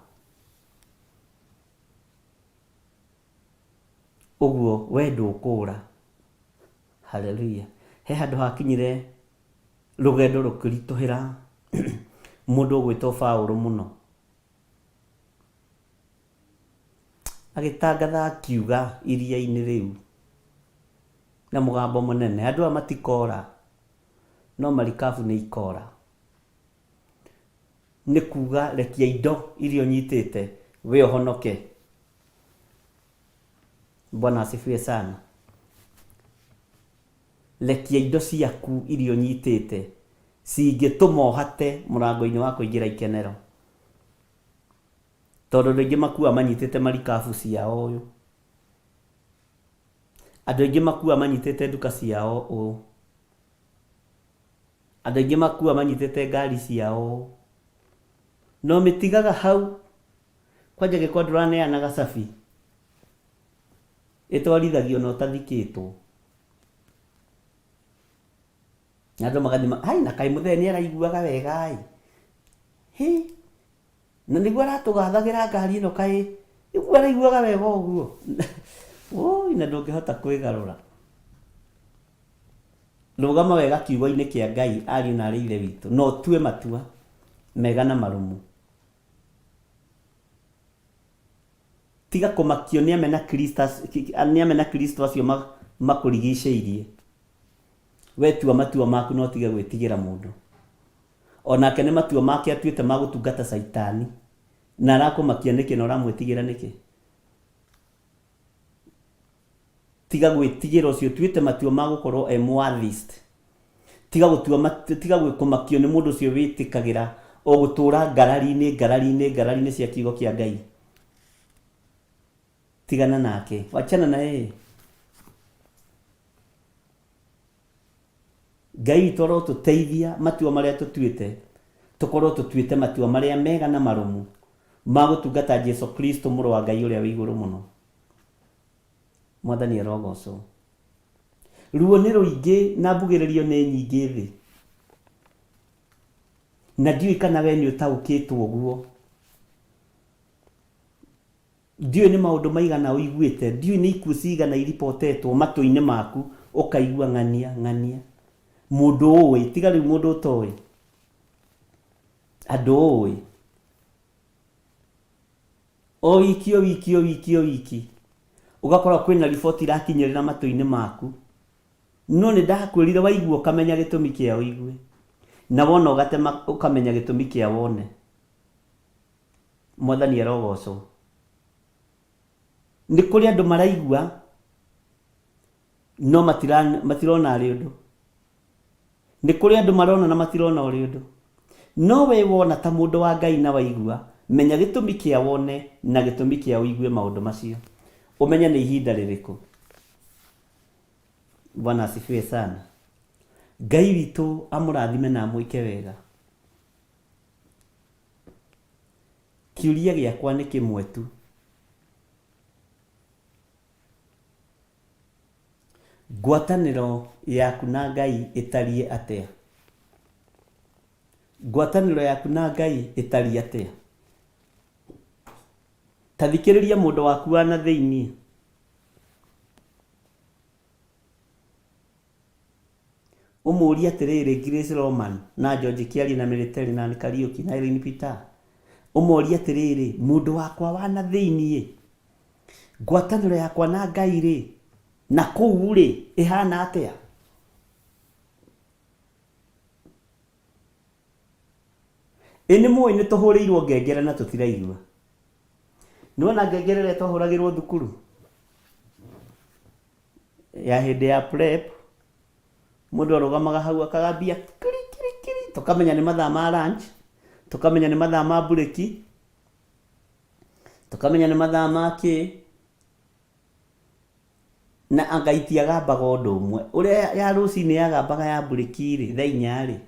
Ũguo we ndũkũũra. Hallelujah. He handũ hakinyire rũgendo rũkĩritũhĩra mũndũ ũgwĩtwo Paũlũ mũno. Agĩtangatha akiuga iria-inĩ rĩu na mũgambo mũnene, andũ aya matikora, no marikabu nĩ ikora. Nĩ kuga rekia indo iria ũnyitĩte we ũhonoke. Bwana asifiwe sana. Rekia indo ciaku iria ũnyitĩte cingĩtũma ũhate mũrango-inĩ wa kũingĩra ikenero. Tondũ andũ aingĩ makuaga manyitĩte marikabu ciao ũyũ. Andũ aingĩ makuaga manyitĩte nduka ciao ũũ. Andũ aingĩ makuaga manyitĩte ngari ciao ũũ. Na ũmĩtigaga hau, kwanja angĩkorwo ndũraneana gacabi, ĩtwarithagio na ũtathikĩtwo. Na andũ magathima, hai na kaĩ mũthee nĩ araiguaga wega ĩ. Hĩ, na nĩguo aratũgathagĩra ngari ĩno kaĩ, nĩguo araiguaga wega ũguo. Woi na ndũngĩhota kwĩgarũra. Rũgama wega kiugo-inĩ kĩa Ngai ariũ na arĩ ithe witũ, na ũtue matua mega na marũmu. Tiga kũmakio nĩ amena Kristo nĩ amena Kristo acio makũrigicĩirie. We tua matua maku na ũtige gwĩtigĩra mũndũ. O nake nĩ matua make atuĩte ma gũtungata Caitani. Na arakũmakia nĩkĩ na ũramwĩtigĩra nĩkĩ? Tiga gwĩtigĩra ũcio ũtuĩte matua ma gũkorwo e mũ-atheist. Tiga gũtua matua, tiga kũmakio nĩ mũndũ ũcio wĩtĩkagĩra o gũtũra ngarari-inĩ, ngarari-inĩ, ngarari-inĩ cia kiugo kĩa Ngai. Tigana nake, wachana na yeye. Ngai witũ arotũteithia matua marĩa tũtuĩte, tũkorwo tũtuĩte matua marĩa mega na marũmu ma gũtungata Jesu Kristo mũrũ wa Ngai ũrĩa wĩ igũrũ mũno. Mwathani arogocwo. Ruo nĩ rũingĩ na mbugĩrĩrio nĩ nyingĩ thĩ. Na ndiũĩ kana we nĩ ũtaũkĩtwo ũguo. Ndiũĩ nĩ maũndũ maigana ũiguĩte, ndiũĩ nĩ ikuũ cigana iripotetwo matũ-inĩ maku ũkaigua ng'ania ng'ania. Mũndũ ũĩ, tiga rĩu mũndũ ũtoĩ. Andũ ũĩ. O wiki o wiki o wiki o wiki ũgakora kwĩna riboti irakinyĩrĩra matũ-inĩ maku. No nĩ ndakwĩrire waigua ũkamenya gĩtũmi kĩa ũigue. Na wona ũgatema ũkamenya gĩtũmi kĩa wone. Mwathani arogocwo. Nĩ kũrĩ andũ maraigua no matirona arĩ ũndũ. Nĩ kũrĩ andũ marona na matirona ũrĩ ũndũ. No we wona ta mũndũ wa Ngai na waigua, menya gĩtũmi kĩa wone na gĩtũmi kĩa ũigue maũndũ macio. Ũmenye nĩ ihinda rĩrĩkũ. Bwana asifiwe sana. Ngai witũ amũrathime na amwĩke wega. Kĩũria gĩakwa nĩ kĩmwe tu. Ngwatanĩro yaku na Ngai ĩtariĩ atĩa? Ngwatanĩro yaku na Ngai ĩtariĩ atĩa? Ta thikĩrĩria mũndũ waku wa na thĩinĩ. Ũmũrie atĩrĩrĩ, Grace Roman na George Kĩarie na Mary Terry na Ann Kariũki na Irene Peter, ũmorie atĩrĩrĩ, mũndũ wakwa wa na thĩinĩ, ngwatanĩro yakwa na Ngai-rĩ, na kũu-rĩ, ĩhana atĩa? Ĩ nĩ mũĩ nĩ tũhũrĩirwo ngengere na tũtiraigua? Nĩ wona ngengere ĩrĩa twahũragĩrwo thukuru ya hĩndĩ ya prep, mũndũ arũgamaga hau akagambia kiri kiri kiri, tũkamenya nĩ mathaa ma lunch, tũkamenya nĩ mathaa ma mburĩki, tũkamenya nĩ mathaa ma kĩ, na anga itiagambaga ũndũ ũmwe. Ũrĩa ya rũcinĩ yagambaga ya mburĩki-rĩ, thaa inya-rĩ,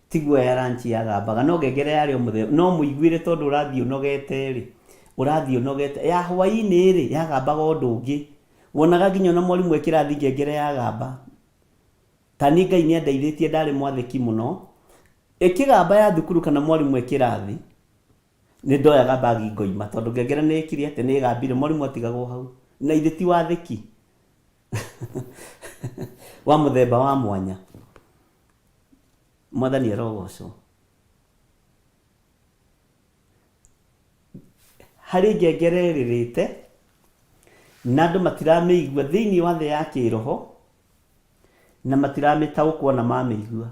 tiguo ya lunch yagambaga. No ngengere yarĩ o mũthemba, no mũiguĩre tondũ ũrathiĩ ũnogete-rĩ, ũrathiĩ ũnogete. Ya hwainĩ-rĩ, yagambaga ũndũ ũngĩ. Wonaga nginya ona mwarimũ e kĩrathi ngengere yagamba. Ta niĩ Ngai nĩandeithĩtie ndarĩ mwathĩki mũno. Ĩkĩgamba ya thukuru kana mwarimũ e kĩrathi, Nĩ ndoyaga bag ngoima tondũ ngengere nĩ ĩkire atĩ nĩ ĩgambire mwarimũ atigagwo hau. Na ithe ti wathĩki wa mũthemba wa mwanya. Mwathani arogocwo. Harĩ ngengere ĩrĩrĩte na andũ matiramĩigua thĩinĩ wa thĩ ya kĩroho na matiramĩtaũkwo ona mamĩigua.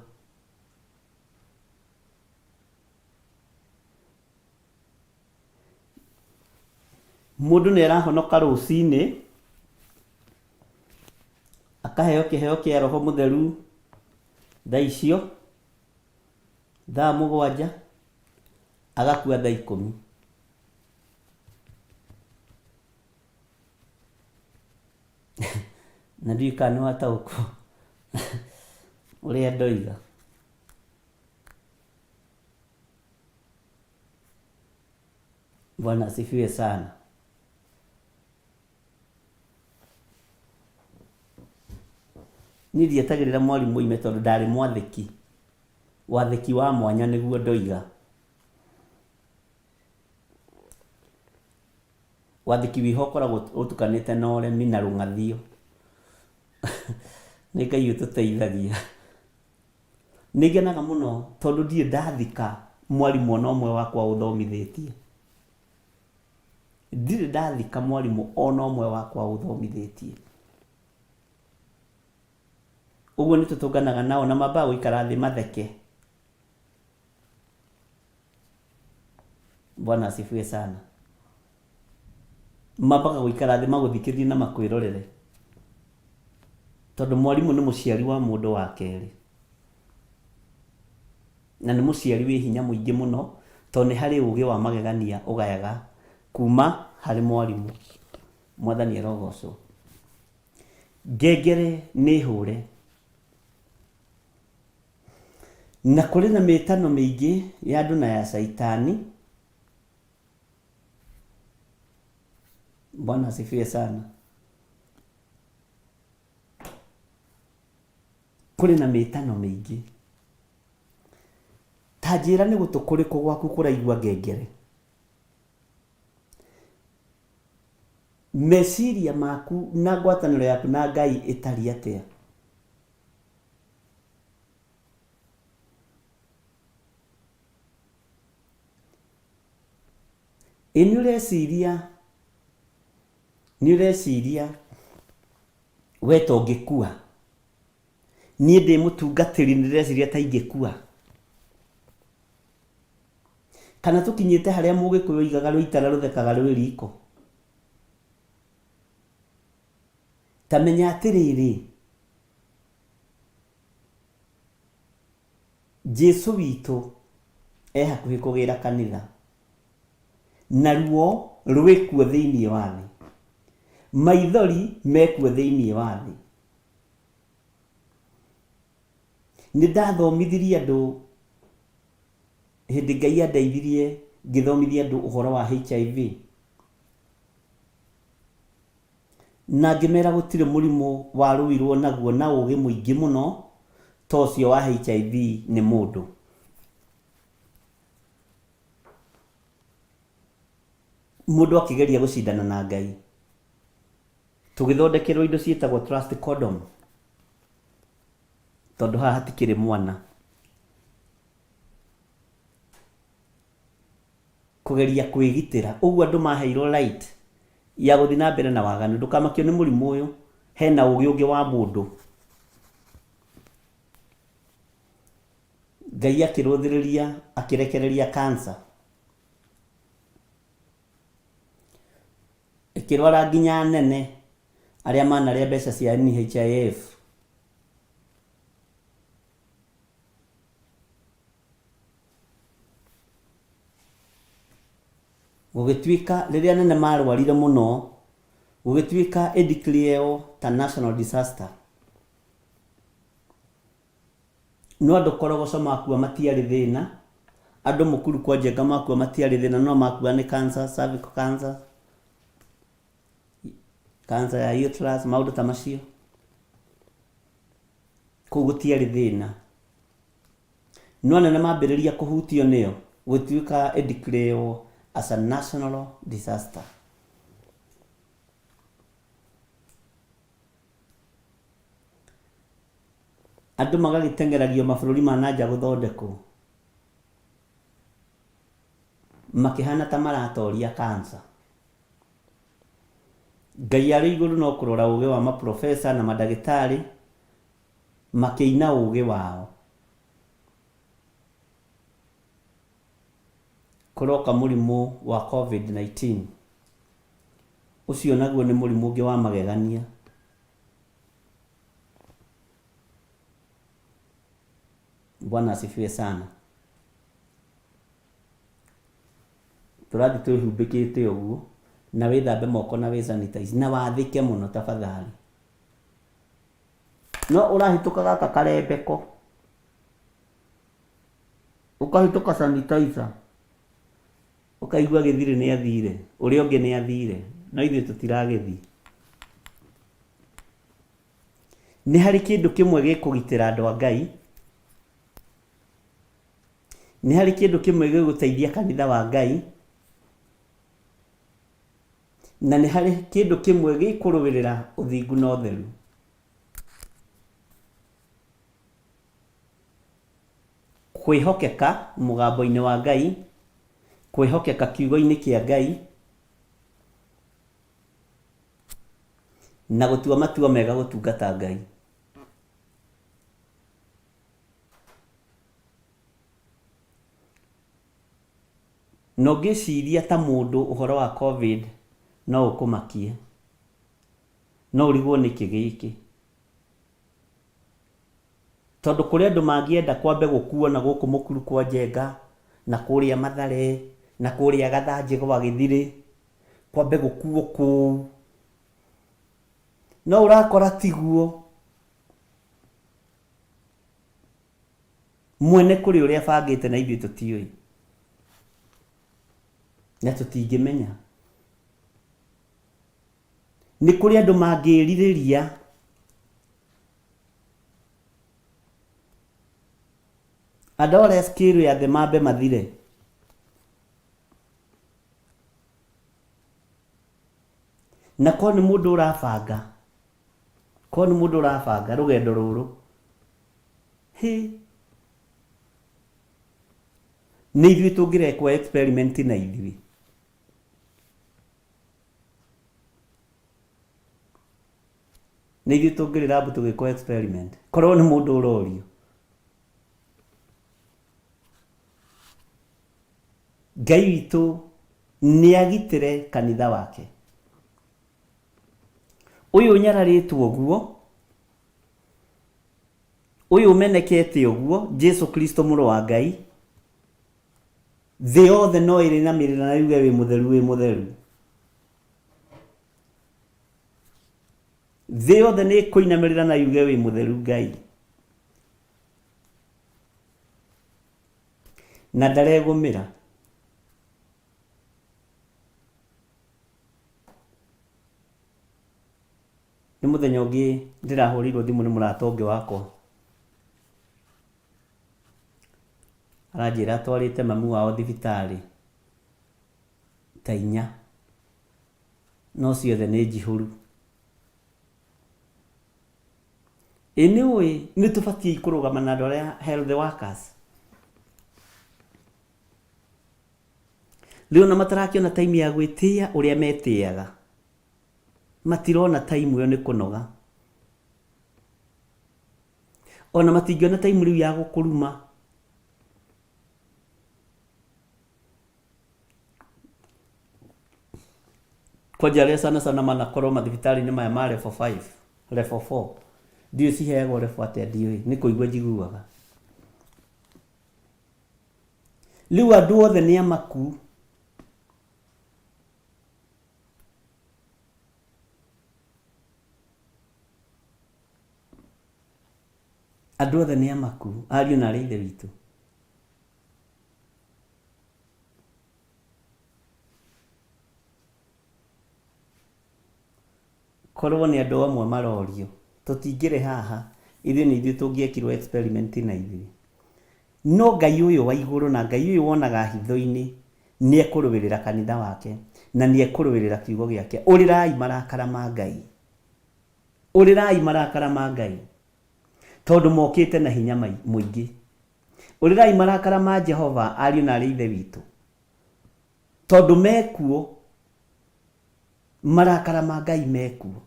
Mũndũ nĩ arahonoka rũcinĩ, akaheo kĩheo kĩa roho mũtheru thaa icio, thaa 7, agakua thaa 10. Na ndiũĩ kana nĩ wataũkwo ũrĩa ndoiga. Bwana asifiwe sana. Niĩ ndietagĩrĩra mwarimũ oime tondũ ndarĩ mwathĩki. Wathĩki wa mwanya nĩguo ndoiga. Wathĩki wĩho ũkoragwo ũtukanĩte na ũremi na rũng'athio. Nĩ Ngai ũtũteithagia. Nĩ ngenaga mũno tondũ ndirĩ ndathika mwarimũ ona ũmwe wakwa ũthomithĩtie. Ndirĩ ndathika mwarimũ ona ũmwe wakwa ũthomithĩtie. Ũguo nĩ tũtũnganaga nao na mambaga gũikara thĩ matheke. Bwana asifiwe sana. Mambaga gũikara thĩ magũthikĩrĩrie na makwĩrorere. Tondũ mwarimũ nĩ mũciari wa mũndũ wa kerĩ. Na nĩ mũciari wĩ hinya mũingĩ mũno, tondũ nĩ harĩ ũgĩ wa magegania ũgayaga kuma harĩ mwarimũ. Mwathani arogocwo. Ngengere nĩ hũre. Na kũrĩ na mĩtano mĩingĩ ya andũ na ya caitani. Bwana asifiwe sana. Kũrĩ na mĩtano mĩingĩ. Ta njĩra nĩ gũtũ kũrĩkũ gwaku kũraigua ngengere? Meciria maku na ngwatanĩro yaku na Ngai ĩtariĩ atĩa? Ĩ nĩ ũreciria, nĩ ũreciria we ta ũngĩkua? Niĩ ndĩ mũtungatĩri nĩ ndĩreciria ta ingĩkua. Kana tũkinyĩte harĩa mũgĩkũyũ oigaga rũitara rũthekaga rwĩ riko. Ta menya atĩrĩrĩ, Jesu witũ e hakuhĩ kũgĩra kanitha, naruo rwĩkuo thĩinĩ wa thĩ, maithori mekuo thĩinĩ wa thĩ. Nĩ ndathomithirie andũ hĩndĩ Ngai andeithirie ngĩthomithia andũ ũhoro wa HIV. Na ngĩmera gũtirĩ mũrimũ warũirwo naguo na ũgĩ mũingĩ mũno ta ũcio wa HIV nĩ mũndũ. Mũndũ akĩgeria gũcindana na Ngai. Tũgĩthondekerwo indo ciĩtagwo trust condom tondũ haha hatikĩrĩ mwana. Kũgeria kwĩgitĩra. Ũguo andũ maheirwo right ya gũthiĩ na mbere na waganu. Ndũkamakio nĩ mũrimũ ũyũ, hena ũgĩ ũngĩ wa mũndũ. Ngai akĩrũthĩrĩria akĩrekereria cancer. Ĩkĩrwara nginya anene arĩa manarĩa mbeca cia NHIF. Gũgĩtuĩka rĩrĩa anene marwarire mũno, gũgĩtuĩka ĩ declare wo ta national disaster. No andũ korogoco makua matiarĩ thĩna, andũ mũkuru kwa njenga makua matiarĩ thĩna, no makua nĩ cancer, cervical cancer, cancer ya uterus, maũndũ ta macio. Kũu gũtiarĩ thĩna. No anene mambĩrĩria kũhutio nĩyo, gũtuĩka ĩ declare wo as a national disaster. Andũ magagĩteng'eragio mabũrũri ma na nja gũthondekwo, makĩhana ta maratoria cancer. Ngai arĩ igũrũ no kũrora ũgĩ wa maprofesa na mandagĩtarĩ makĩina ũgĩ wao. Kũroka mũrimũ wa Covid-19. Ũcio naguo nĩ mũrimũ ũngĩ wa magegania. Bwana asifiwe sana. Tũrathiĩ twĩhumbĩkĩte ũguo, na wĩthambe moko na wĩ sanitize, na wathĩke mũno tafadhali. No ũrahĩtũka gaka karembeko, ũkahĩtũka sanitizer, ũkaigua gĩthirĩ nĩ athire, ũrĩa ũngĩ nĩ athire, no ithuĩ tũtiragĩthiĩ. Nĩ harĩ kĩndũ kĩmwe gĩkũgitĩra andũ a Ngai, nĩ harĩ kĩndũ kĩmwe gĩgũteithia kanitha wa Ngai, na nĩ harĩ kĩndũ kĩmwe gĩkũrũĩrĩra ũthingu na ũtheru. Kwĩhokeka mũgambo-inĩ wa Ngai, kwĩhokeka kiugo-inĩ kĩa Ngai, na gũtua matua mega gũtungata Ngai. Na ũngĩciria ta mũndũ ũhoro wa Covid no ũkũmakie. No ũrigwo nĩkĩ gĩkĩ. Tondũ kũrĩ andũ mangĩenda kwambe gũkuo na gũkũ mũkuru kwa Njenga, na kũrĩa Mathare, na kũrĩa Gathanjĩ gwa Gĩthirĩ, kwambe gũkuo kũu. No ũrakora tiguo. Mwene kũrĩ ũrĩa abangĩte na ithuĩ tũtiũĩ. Na tũtingĩmenya. Nĩ kũrĩ andũ mangĩrirĩria andũ arĩa skill ya thĩ mambe mathire. Na korwo nĩ mũndũ ũrabanga, korwo nĩ mũndũ ũrabanga rũgendo rũrũ, hĩ, nĩ ithuĩ tũngĩrekwo experiment na ithuĩ. Nĩ ithuĩ tũngĩrĩ lab tũgĩkwo experiment. Korwo nĩ mũndũ ũrorio. Ngai witũ nĩ agitĩre kanitha wake. Ũyũ ũnyararĩtwo ũguo, ũyũ ũmenekete ũguo, Jesu Kristo mũrũ wa Ngai, thĩ yothe no ĩrĩnamĩrĩra na yuge wĩ mũtheru, wĩ mũtheru. Thĩ yothe nĩ ĩkũinamĩrĩra na yuge wĩ mũtheru Ngai. Na ndaregũmĩra. Nĩ mũthenya ũngĩ ndĩrahũrĩirwo thimũ nĩ mũrata ũngĩ wakwa. Aranjĩra atwarĩte mami wao thibitarĩ ta inya, no ciothe nĩ njihũru. Ĩ nĩ ũĩ nĩ tũbatiĩ kũrũgama na andũ arĩa health workers? Rĩu ona matarakĩona time ya gwĩtĩa ũrĩa metĩaga. Matirona time ĩyo nĩ kũnoga. Ona matingĩona time rĩu ya gũkũruma. Kwanja arĩa sana sana manakorwo mathibitarĩ-inĩ maya ma level 5, level 4. Ndiũĩ ciheagwo level atĩa ndiũĩ, nĩ kũigua njiguaga. Rĩu andũ othe nĩ amaku. Andũ othe nĩ amaku, ariũ na aarĩ a Ithe witũ. Korwo nĩ andũ amwe marorio, tũtingĩrĩ haha, ithuĩ nĩ ithuĩ tũngĩekirwo experiment na ithuĩ. No Ngai ũyũ wa igũrũ na Ngai ũyũ wonaga hitho-inĩ nĩ ekũrũĩrĩra kanitha wake na nĩ ekũrũĩrĩra kiugo gĩake. Ũrĩrai marakara ma Ngai. Ũrĩrai marakara ma Ngai tondũ mokĩte na hinya mũingĩ. Ũrĩrai marakara ma Jehova ariũ na aarĩ a Ithe witũ tondũ mekuo. Marakara ma Ngai mekuo.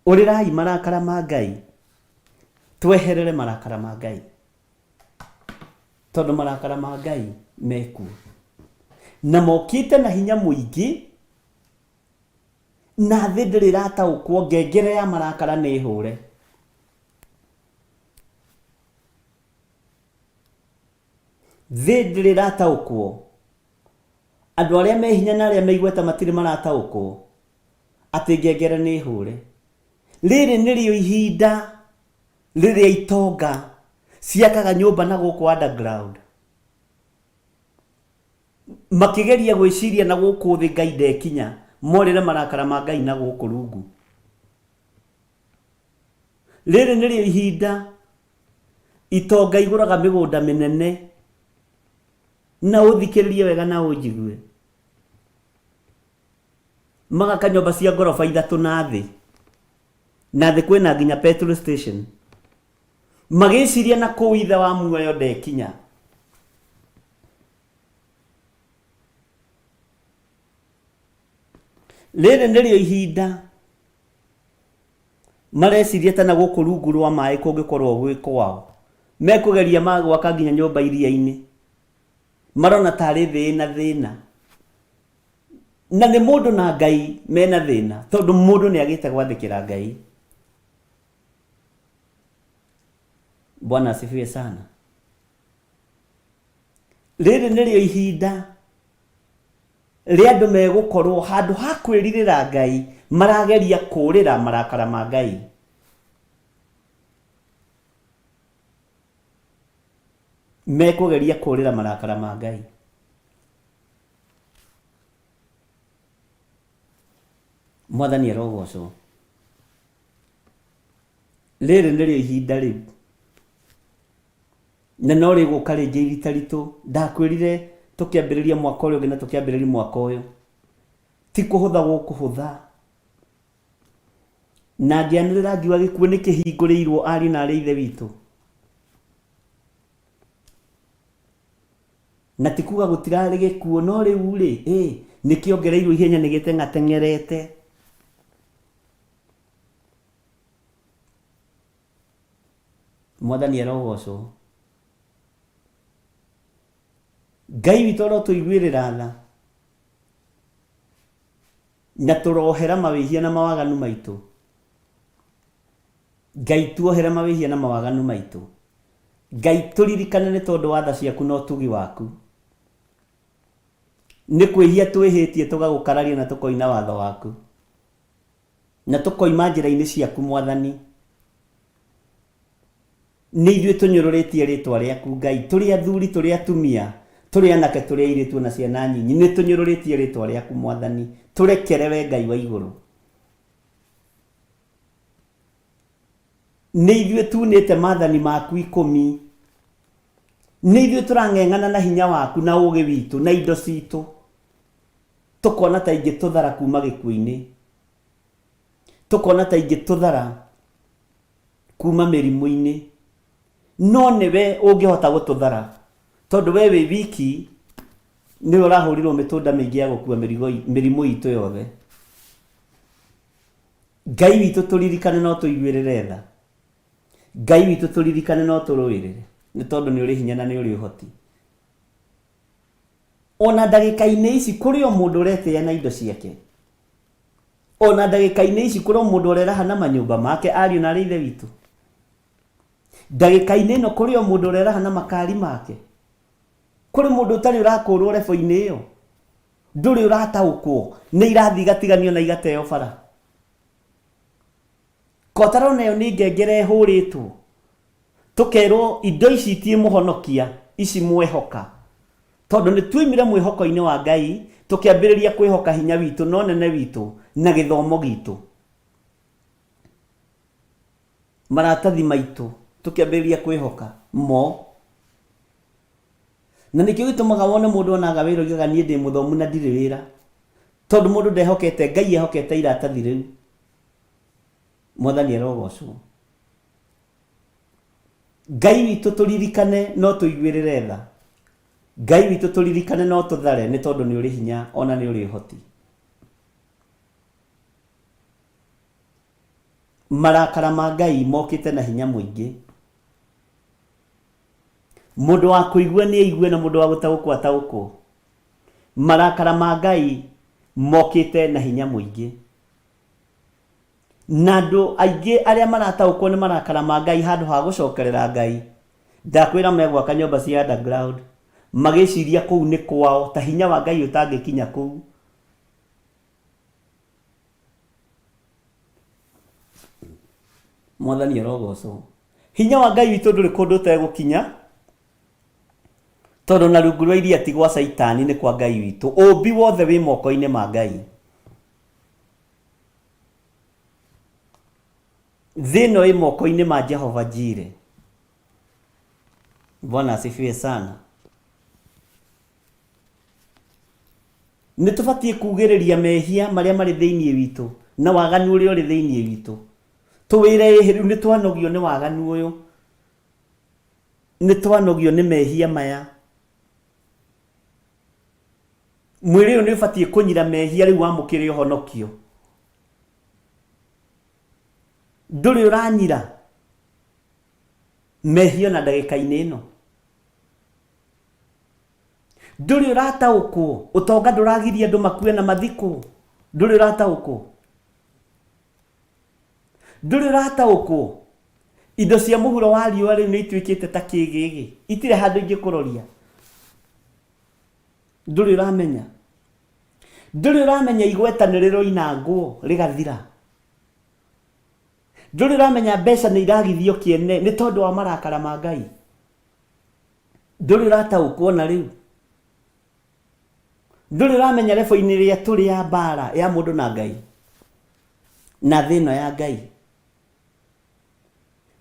Ũrĩrai marakara ma Ngai, tweherere marakara ma Ngai, tondũ marakara ma Ngai mekuo na mokĩte na hinya mũingĩ, na thĩ ndĩrĩ ĩrataũkwo ngengere ya marakara nĩ hũre. Thĩ ndĩrĩ ĩrataũkwo. Andũ arĩa me hinya na arĩa me igweta matirĩ marataũkwo atĩ ngengere nĩ hũre. Rĩrĩ nĩrĩo ihinda rĩrĩa itonga ciakaga nyũmba na gũkũ underground makĩgeria gwĩciria na gũkũ thĩ Ngai ndekinya, morĩre marakara ma Ngai na gũkũ rungu. Rĩrĩ nĩrĩo ihinda Itonga igũraga mĩgũnda mĩnene. Na ũthikĩrĩrie wega na ũnjigue. Magaka nyũmba cia ngoroba ithatũ na thĩ. Na thĩ kwĩna nginya petrol station. Magĩciria na kũu ithe wa muoyo ndekinya. Rĩrĩ nĩrĩo ihinda Mareciria ta na gũkũ rungu rwa maĩ kũngĩkorwo gwĩ kwao. Mekũgeria ma gwaka nginya nyũmba iria-inĩ. Marona tarĩ thĩ ĩna thĩna. Na nĩ mũndũ na Ngai mena thĩna tondũ mũndũ nĩ agĩte gwathĩkĩra Ngai. Bwana asifiwe sana. Rĩrĩ nĩrĩo ihinda rĩa andũ megũkorwo handũ ha kwĩrirĩra Ngai marageria kũũrĩra marakara ma Ngai. Mekũgeria kũũrĩra marakara ma Ngai. Mwathani arogocwo. Rĩrĩ nĩrĩo ihinda rĩu. Na no rĩgũka rĩngĩ irita ritũ. Ndakwĩrire tũkĩambĩrĩria mwaka ũrĩa ũngĩ na tũkĩambĩrĩria mwaka ũyũ. Ti kũhũtha gũkũhũtha. Na ngĩanĩrĩra ngiuga gĩkuũ nĩ kĩhingũrĩirwo ariũ na aarĩ a Ithe witũ. Na ti kuga gũtirarĩ gĩkuũ, no rĩu rĩ, ĩ, nĩ kĩongereirwo ihenya nĩ gĩteng'ateng'erete. Mwathani arogocwo. Ngai witũ arotũiguĩrĩra tha. Na tũrohera mawĩhia na mawaganu maitũ. Ngai tuohere mawĩhia na mawaganu maitũ. Ngai tũririkane nĩ tondũ wa tha ciaku na ũtugi waku. Nĩ kwĩhia twĩhĩtie tũgagũkararia na tũkoina watho waku. Na tũkoima njĩra-inĩ ciaku Mwathani. Nĩ ithuĩ tũnyũrũrĩtie rĩtwa rĩaku Ngai, tũrĩ athuri, tũrĩ atumia, tũrĩ anake, tũrĩ airĩtu ona ciana nyinyi, nĩ tũnyũrũrĩtie rĩtwa rĩaku Mwathani, tũrekere we Ngai wa igũrũ. Nĩ ithuĩ tunĩte maathani maku ikũmi, nĩ ithuĩ tũrang'eng'ana na hinya waku na ũũgĩ witũ na indo citũ, tũkona ta ingĩtũthara kuma gĩkuũ-inĩ, tũkona ta ingĩtũthara kuma mĩrimũ-inĩ, no nĩwe ũngĩhota gũtũthara, tondũ we wĩ wiki nĩwe ũrahũrirwo mĩtũnda mĩingĩ ya gũkua mĩrigo mĩrimũ itũ yothe. Ngai witũ tũririkane na ũtũiguĩrĩre tha. Ngai witũ tũririkane na ũtũrũĩrĩre, nĩ tondũ nĩ ũrĩ hinya na nĩ ũrĩ ũhoti. Ona ndagĩka-inĩ ici kũrĩ o mũndũ ũretĩĩa na indo ciake. Ona ndagĩka-inĩ ici kũrĩ o mũndũ ũreraha na manyũmba make, ariũ na arĩ ithe witũ. Ndagĩka-inĩ ĩno kũrĩ o mũndũ ũreraha na makari make. Kũrĩ mũndũ ũtarĩ ũrakũrwo rebo-inĩ ĩyo. Ndũrĩ ũrataũkwo nĩ irathi igatiganio na igateo bara. Kotarona ĩyo nĩ ngengere ĩhũrĩtwo. Tũkerwo indo ici itiĩmũhonokia, ici mwehoka. Tondũ nĩ tuoimire mwĩhoko-inĩ wa Ngai, tũkĩambĩrĩria kwĩhoka hinya witũ na ũnene witũ na gĩthomo gitũ. Maratathi maitũ tũkĩambĩrĩria kwĩhoka mo. Na nĩkĩo gĩtũmaga wone mũndũ onaga wĩra oigaga niĩ ndĩ mũthomu na ndirĩ wĩra. Tondũ mũndũ ndehokete Ngai ehokete iratathi rĩu. Mwathani arogocwo. Ngai witũ tũririkane no tũiguĩrĩre tha. Ngai witũ tũririkane no tũthare nĩ tondũ nĩ ũrĩ hinya ona nĩ ũrĩ ũhoti. Marakara ma Ngai mokĩte na hinya mũingĩ. Mũndũ wa kũigua nĩ aigue na mũndũ wa gũtaũkwo ataũkwo. Marakara ma Ngai mokĩte na hinya mũingĩ. Na andũ aingĩ arĩa marataũkwo nĩ marakara ma Ngai handũ ha gũcokerera Ngai, ndakwĩra megwaka nyũmba cia underground, magĩciria kũu nĩ kwao, ta hinya wa Ngai ũtangĩkinya kũu. Mwathani arogocwo. Hinya wa Ngai witũ ndũrĩ kũndũ ũtegũkinya, tondũ na rungu rwa iria ti gwa Caitani nĩ kwa Ngai witũ. Ũmbi wothe wĩ moko-inĩ ma Ngai. Thĩ ĩno ĩ moko-inĩ ma Jehova Jire. Bwana asifiwe sana. Nĩ tũbatiĩ kugĩrĩria mehia marĩa marĩ thĩinĩ witũ na waganu ũrĩa ũrĩ thĩinĩ witũ. Tũwĩre ĩhĩ rĩu nĩ twanogio nĩ waganu ũyũ. Nĩ twanogio nĩ mehia maya. Mwĩrĩ ũyũ nĩ ũbatiĩ kũnyira mehia rĩu wamũkĩre ũhonokio. Ndũrĩ ũranyira mehia ona ndagĩka-inĩ ĩno. Ndũrĩ ũrataũkwo ũtonga ndũragiria andũ makue na mathikwo. Ndũrĩ ũrataũkwo. Ndũrĩ ũrataũkwo indo cia mũhuro wa riũa rĩu nĩ ituĩkĩte ta kĩgĩgĩ, itirĩ handũ ingĩkũroria. Ndũrĩ ũramenya. Ndũrĩ ũramenya igweta nĩ rĩroinangwo rĩgathira. Ndũrĩ ũramenya mbeca nĩ iragithio kĩene nĩ tondũ wa marakara ma Ngai. Ndũrĩ ũrataũkwo na rĩu. Ndũrĩ ũramenya rebo-inĩ ĩrĩa tũrĩ ya mbara ya mũndũ na Ngai na thĩ ĩno ya Ngai.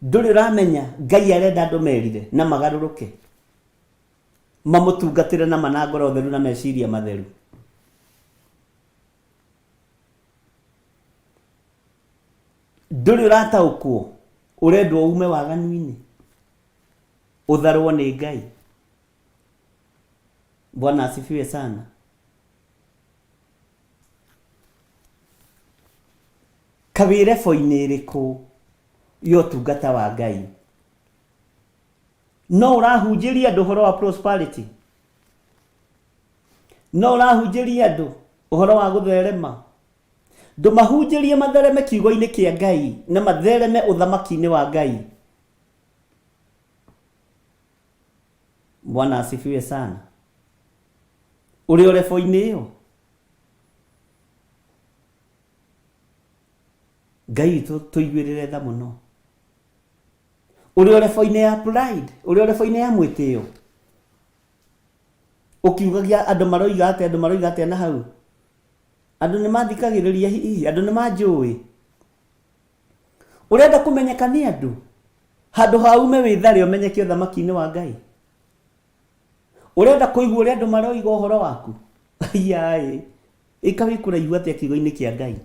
Ndũrĩ ũramenya Ngai arenda andũ merire na magarũrũke, mamũtungatĩre na ma na ngoro theru na meciria matheru. Ndũrĩ ũrataũkwo ũrendwo ume waganu-inĩ, ũtharwo nĩ Ngai. Bwana asifiwe sana. Kawĩ rebo-inĩ ĩrĩkũ ya ũtungata wa Ngai? No ũrahunjĩria andũ ũhoro wa prosperity? No ũrahunjĩria andũ ũhoro wa gũtherema? Ndũmahunjĩrie mathereme kiugo-inĩ kĩa Ngai na mathereme ũthamaki-inĩ wa Ngai. Bwana asifiwe sana. Ũrĩ o level-inĩ ĩyo? Ngai witũ tũiguĩrĩre tha mũno. Ũrĩ o level-inĩ ya pride, ũrĩ o level-inĩ ya mwĩtĩo. Ũkiugagia andũ maroiga atĩa, andũ maroiga atĩa na hau. Andũ nĩ mathikagĩrĩria hihi, andũ nĩ manjũĩ. Ũrenda kũmenyeka nĩ andũ? Handũ ha ume wĩthare ũmenyeke ũthamaki-inĩ wa Ngai. Ũrenda kũigua ũrĩa andũ maroiga ũhoro waku? Aiyaĩ, ĩka wĩ kũraihu atĩa kiugo-inĩ kĩa Ngai.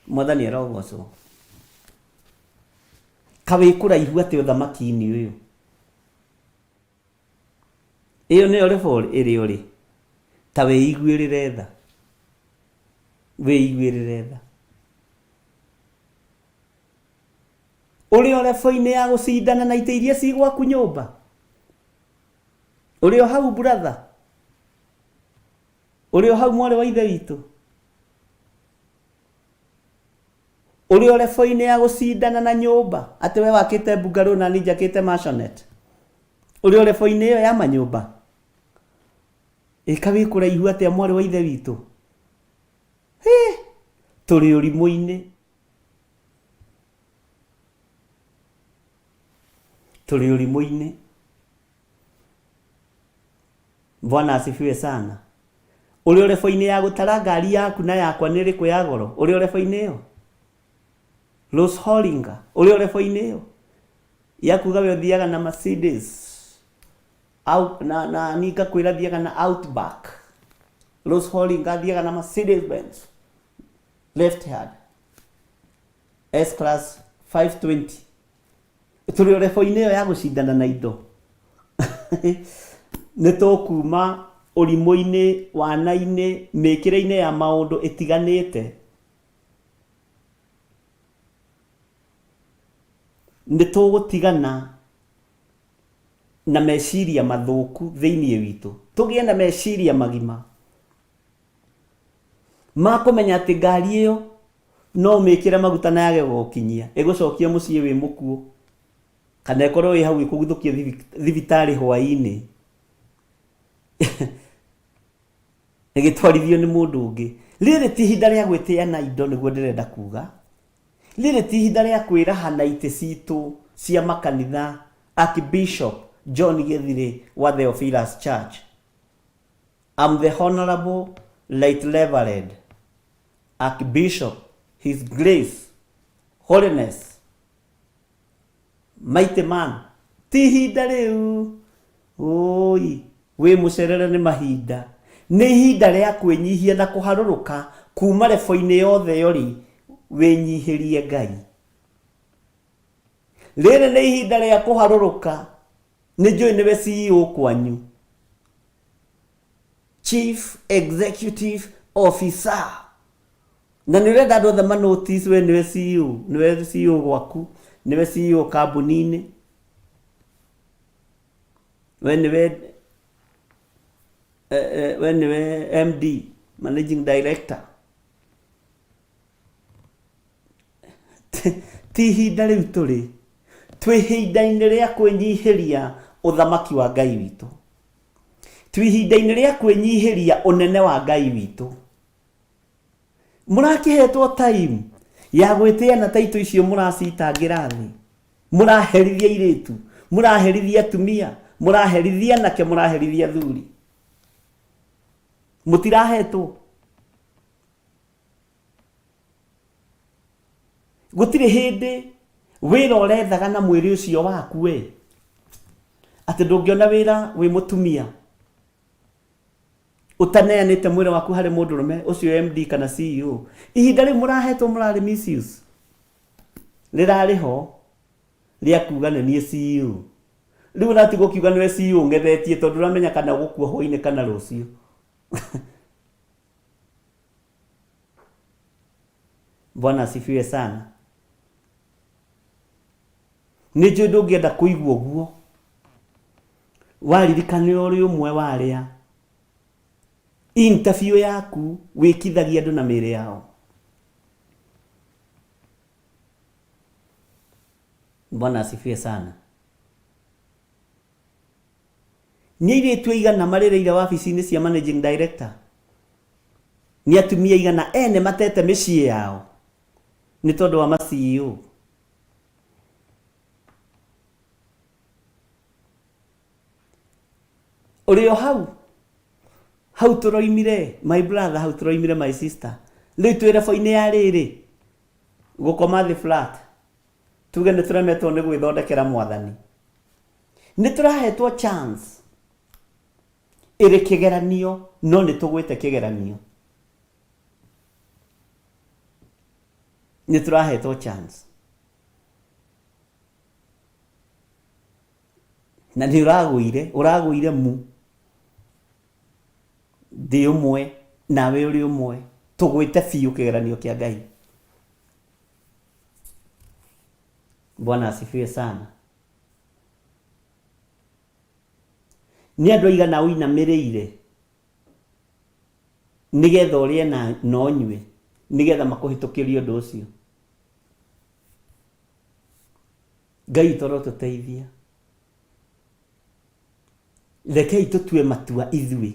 Mwathani arogocwo. Ka wĩ kũraihu atĩa ũthamaki-inĩ ũyũ? Ĩyo nĩyo level ĩrĩa ũrĩ. Ta wĩiguĩrĩre tha. Wĩiguĩrĩre tha. Ũrĩ o level-inĩ ya gũcindana na itĩ iria ci gwaku nyũmba? Ũrĩ o hau brother? Ũrĩ o hau mwarĩ wa ithe witũ? Ũrĩ o level-inĩ ya gũcindana na nyũmba atĩ we wakĩte bungalow na niĩ njakĩte maisonette? Ũrĩ o level-inĩ ĩyo ya manyũmba? Ĩka wĩ kũraihu atĩa mwarĩ wa ithe witũ? Hĩ! Tũrĩ ũrimũ-inĩ. Tũrĩ ũrimũ-inĩ. Bwana asifiwe sana. Ũrĩ o level-inĩ ya gũtara ngari yaku na yakwa nĩ ĩrĩkũ ya goro? Ũrĩ o level-inĩ ĩyo? Rose Hollinger, ũrĩ o level-inĩ ĩyo? Ya kuga we ũthiaga na Mercedes out, na, na niĩ ngakwĩra thiaga na Outback. Rose Hollinger athiaga na Mercedes Benz left hand S class 520. Tũrĩ o level-inĩ ĩyo ya gũcindana na indo. Nĩ tũkuma ũrimũ-inĩ, wana-inĩ, mĩkĩre-inĩ ya maũndũ ĩtiganĩte. Nĩ tũgũtigana na meciria mathũku thĩinĩ witũ. Tũgĩe na meciria magima ma kũmenya atĩ ngari ĩyo no ũmĩkĩre maguta na yage gũgũkinyia, ĩgũcokie mũciĩ wĩ mũkuũ, kana ĩkorwo ĩ hau ĩkũguthũkie thibitarĩ hwaĩ-inĩ ĩgĩtwarithio nĩ mũndũ ũngĩ. Rĩrĩ ti ihinda rĩa gwĩtĩa na indo nĩguo ndĩrenda kuga. Rĩrĩ ti ihinda rĩa kwĩraha na itĩ citũ cia makanitha Archbishop John Gĩthirĩ wa Theophilus Church. I'm the Honorable Right Reverend Archbishop His Grace Holiness Mighty Man. Ti ihinda rĩu ũi wĩ mũcerere nĩ mahinda. Nĩ ihinda rĩa kwĩnyihia na kũharũrũka kuma rebo-inĩ yothe yorĩ wĩnyihĩrie Ngai. Rĩrĩ nĩ ihinda rĩa kũharũrũka. Nĩ njũĩ nĩwe CEO kwanyu. Chief Executive Officer. Na nĩ ũrenda andũ othe ma notice we nĩwe CEO, nĩwe CEO gwaku, nĩwe CEO kambuni-inĩ. We nĩwe eh, eh, we nĩwe MD, Managing Director. Ti ihinda rĩu tũrĩ. Twĩ ihinda-inĩ rĩa kwĩnyihĩria ũthamaki wa Ngai witũ. Twĩ ihinda-inĩ rĩa kwĩnyihĩria ũnene wa Ngai witũ. Mũrakĩhetwo time ya gwĩtĩa na taitũ icio mũracitangĩra thĩ. Mũraherithia airĩtu, mũraherithia atumia, mũraherithia anake, mũraherithia athuri. Mũtirahetwo. Gũtirĩ hĩndĩ wĩra ũrethaga na mwĩrĩ ũcio waku we, atĩ ndũngĩona wĩra wĩ mũtumia ũtaneanĩte mwĩrĩ waku harĩ mũndũrũme ũcio MD kana CEO. Ihinda rĩu mũrahetwo mũrarĩ misuse rĩrarĩ ho rĩa kuga nĩ niĩ CEO. Rĩu ũratigwo ũkiuga nĩwe CEO ũng'ethetie tondũ ndũramenya kana ũgũkua hwainĩ kana rũciũ. Bwana asifiwe sana. Nĩ njũĩ ndũngĩenda kũigua ũguo waririkana ũrĩ ũmwe wa arĩa Interview yaku wĩkithagia andũ na mĩĩrĩ yao. Bwana asifiwe sana. Nĩ airĩtu aigana marĩrĩire wabici-inĩ cia managing director? Nĩ atumia aigana ene matete mĩciĩ yao nĩ tondũ wa ma CEO? Ũrĩ o hau hau tũroimire my brother, hau tũroimire my sister. Rĩu twĩ level-inĩ ya rĩrĩ gũkoma thĩ flat, tuge nĩ tũremetwo nĩ gwĩthondekera mwathani. Nĩ tũrahetwo chance ĩrĩ kĩgeranio, no nĩ tũgwĩte kĩgeranio. Nĩ tũrahetwo chance na nĩ ũragũire, ũragũire mu ndĩ ũmwe nawe ũrĩ ũmwe, tũgwĩte biũ kĩgeranio kĩa Ngai. Bwana asifiwe sana. Nĩ andũ aigana ũinamĩrĩire nĩgetha ũrĩe na ũnyue, nĩgetha makũhĩtũkĩrie ũndũ ũcio? Ngai witũ arotũteithia. Rekei tũtue matua ithuĩ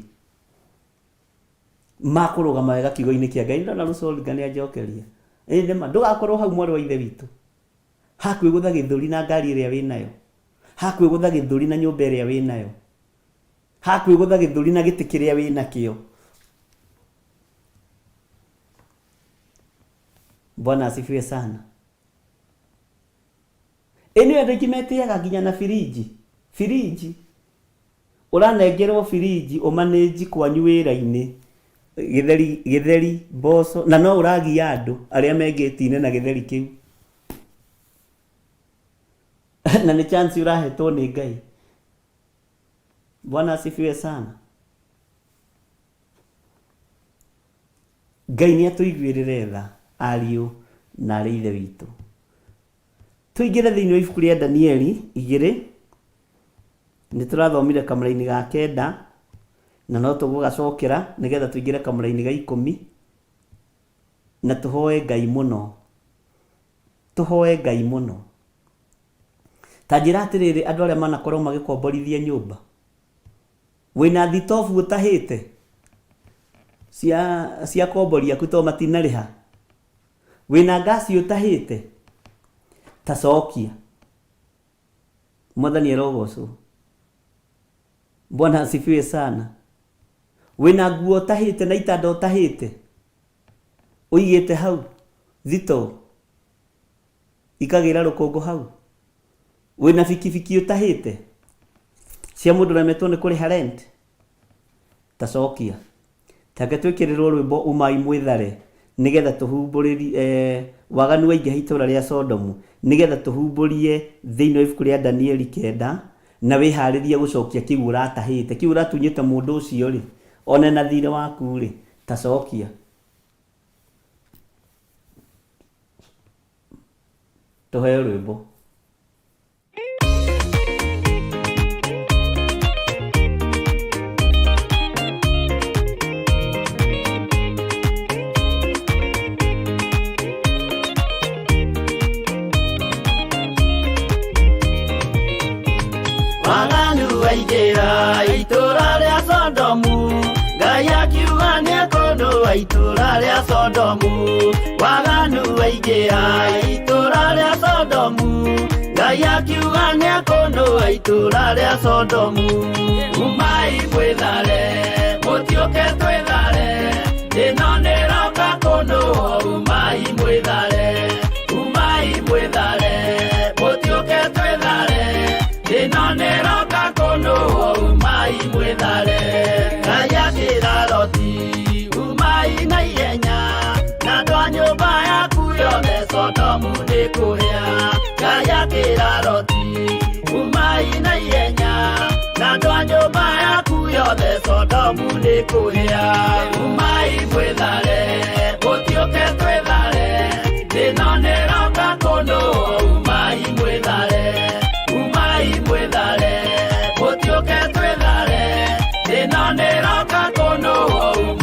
ma kũrũgama wega kiugo-inĩ kĩa Ngai. Ndona Rucoringa nĩ anjokeria. Ĩ nĩma ndũgakorwo hau mwarĩ wa ithe witũ, hakwĩgũtha gĩthũri na ngari ĩrĩa wĩnayo, hakwĩgũtha gĩthũri na nyũmba ĩrĩa wĩnayo, hakwĩgũtha gĩthũri na gĩtĩ kĩrĩa wĩnakĩo. Bwana asifiwe sana. Ĩ nĩ andũ aingĩ metĩaga nginya na firinji. Firinji ũranengerwo firinji ũmanĩnji kwanyu wĩra-inĩ, gĩtheri gĩtheri mboco, na no ũragia andũ arĩa me ngĩti-inĩ na gĩtheri kĩu. Na nĩ chance ũrahetwo nĩ Ngai. Bwana asifiwe sana. Ngai nĩ atũiguĩrĩre tha ariũ na arĩ ithe witũ. Tũingĩre thĩinĩ wa ibuku rĩa Danieli igĩrĩ, nĩ tũrathomire kamũra-inĩ ga kenda na no tũgũgacokera nĩgetha tũingĩre kamũra-inĩ ga ikũmi, na tũhoe Ngai mũno, tũhoe Ngai mũno. Ta njĩra atĩrĩrĩ, andũ arĩa manakorwo magĩkomborithia nyũmba, wĩna thitobu ũtahĩte cia kombori aku tondũ matinarĩha, wĩna ngasi ũtahĩte, ta cokia. Mwathani arogocwo. Bwana asifiwe sana. Wĩna nguo ũtahĩte na itanda ũtahĩte ũigĩte hau thito ikagĩra rũkũngũ hau, wĩna bikibiki ũtahĩte cia mũndũ ũremetwo nĩ kũrĩha rent, ta cokia. Take twĩkĩrĩrwo rwĩmbo umai mwĩthare, nĩgetha tũhumbũrĩrie waganu waingĩha itũra rĩa Sodomu, nĩgetha tũhumbũrie thĩinĩ wa ibuku rĩa Danieli kenda, na wĩharĩrie gũcokia kĩu ũratahĩte, kĩu ũratunyĩte mũndũ ũcio rĩ, one na thirĩ waku rĩ, ta cokia. Tũheo rwĩmbo. Waganu waingĩra itũra rĩa Sodomu, Ngai akiuga nĩekũnũa itũra rĩa Sodomu. Waganu waingĩra itũra rĩa Sodomu, Ngai akiuga nĩekũnũa itũra rĩa Sodomu. Umai mwĩthare, mũtiũke twĩthare, ĩno nĩroka kũnũa. Umai mwĩthare, umai mwĩthare, mũtiũke twĩthare, ĩno nĩroka kũnũa. Umai mwĩthare. Ngai akĩra Loti, umai na ihenya, na andũ a nyũmba yaku yothe Sodomu nĩkũhĩa. Ngai akĩra Loti, umai na ihenya, na andũ a nyũmba yaku yothe Sodomu nĩkũhĩa. Umai mwĩthare, mũtiũke twĩthare, ĩno nĩroka kũnũa. Umai mwĩthare, umai mwĩthare, mũtiũke twĩthare, ĩno nĩroka kũnũa.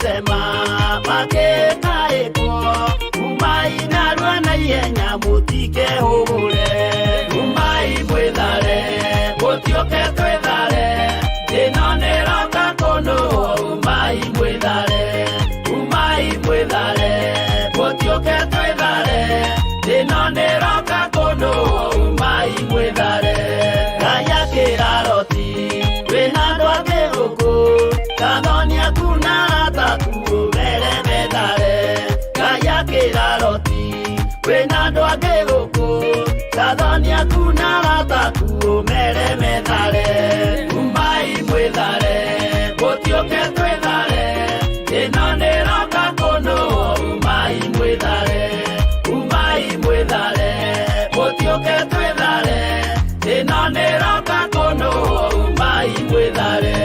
magĩtema makĩkaĩkwo umai narua na ihenya mũtikehũgũre umai mwĩthare mũtiũke twĩthare ĩno nĩroka kũnũhwo umai mwĩthare umai mwĩthare mũtiũke twĩthare ĩno nĩroka kũnũhwo umai mwĩthare Ngai akĩra Loti wĩna andũ angĩ gũkũ kathoni aku na arata aku ũmere methare Ngai akĩra Loti wĩna andũ angĩ gũkũ kathoni aku na arata aku ũmere methare umai mwĩthare mũtiũke twĩthare ĩno nĩroka kũnũhwo umai mwĩthare umai mwĩthare mũtiũke twĩthare ĩno nĩroka kũnũhwo umai mwĩthare.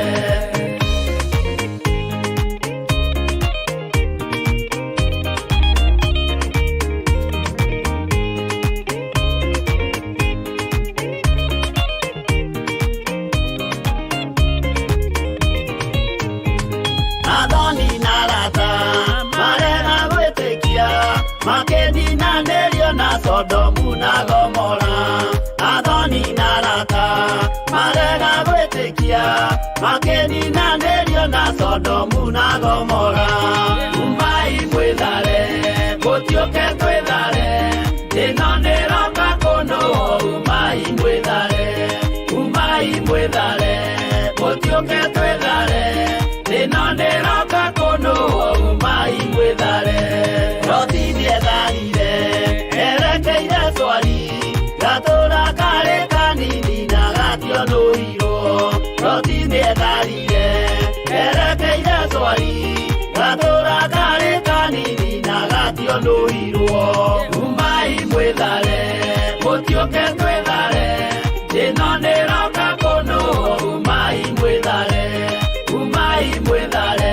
Athoni na arata marega gwĩtĩkia makĩninanĩrio na Sodomu na Gomora Athoni na arata marega gwĩtĩkia makĩninanĩrio na Sodomu na Gomora umai mwĩthare mũtiũke twĩthare ĩno nĩroka kũnũhwo umai mwĩthare umai mwĩthare mũtiũke twĩthare ĩno nĩroka kũnũhwo umai mwĩthare Loti nĩetharire erekeire Swari gatũra karĩ kanini na gationũirwo Loti nĩetharire erekeire Swari gatũra karĩ kanini na gationũirwo umai mwĩthare mũtiũke twĩthare ĩno nĩroka kũnũhwo umai mwĩthare umai mwĩthare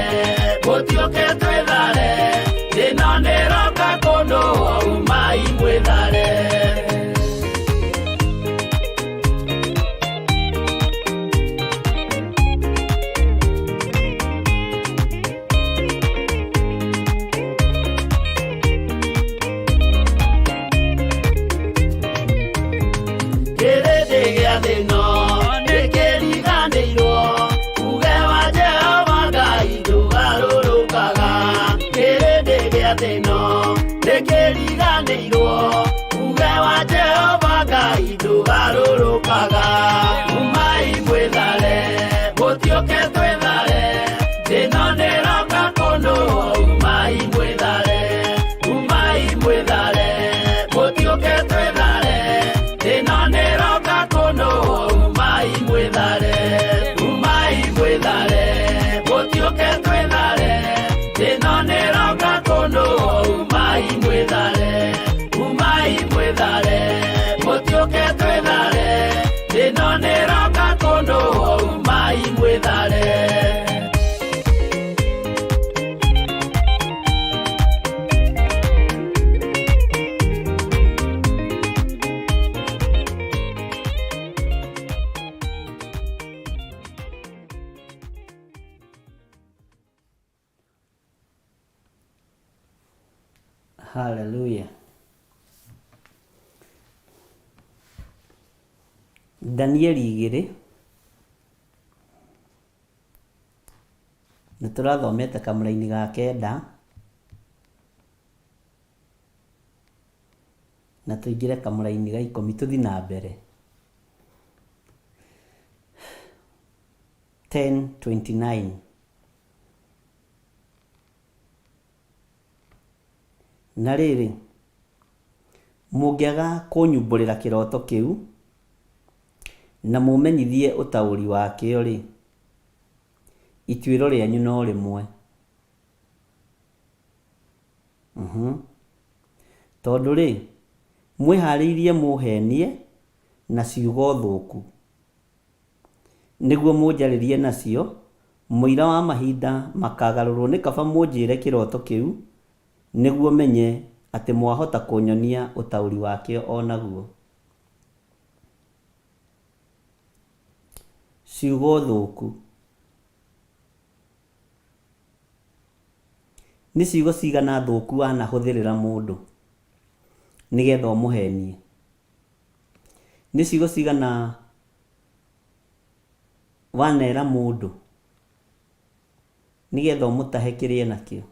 mũtiũke twĩthare ĩno nĩroka kũnũhwo umai mwĩthare. Kĩrĩndĩ gĩa thĩ ĩno nĩkĩriganĩirwo uge wa Jehova Ngai ndũgarũrũkaga kĩrĩndĩ gĩa thĩ ĩno nĩkĩriganĩirwo uge wa Jehova Ngai ndũgarũrũkaga umai mwĩthare mũtiũke twĩthare ĩno nĩroka kũnũhwo umai mwĩthare umai mwĩthare mũtiũke twĩthare ĩno nĩroka kũnũhwo umai mwĩthare umai mwĩthare mũtiũke twĩthare ĩno nĩroka kũnũhwo umai mwĩthare umai mwĩthare mũtiũke twĩthare ĩno nĩroka kũnũhwo umai mwĩthare. Haleluya. Danieli igĩrĩ nĩ tũrathomete kamũraini ga kenda na tũingĩre kamũraini ga ikũmi tũthi na mbere 10:29. Na rĩrĩ, mũngĩaga kũnyumbũrĩra kĩroto kĩu na mũmenyithie ũtaũri wakĩo-rĩ, ituĩro rĩanyu no rĩmwe. Tondũ rĩ, mwĩharĩirie mũhenie na ciugo thũku nĩguo mũnjarĩrie nacio mũira wa mahinda makagarũrwo nĩ kaba mũnjĩre kĩroto kĩu nĩguo menye atĩ mwahota kũnyonia ũtaũri wakĩo o naguo. Ciugo thũku. Nĩ ciugo cigana thũku wanahũthĩrĩra mũndũ nĩgetha ũmũhenie? Nĩ ciugo cigana wanera mũndũ nĩgetha ũmũtahe kĩrĩa enakĩo?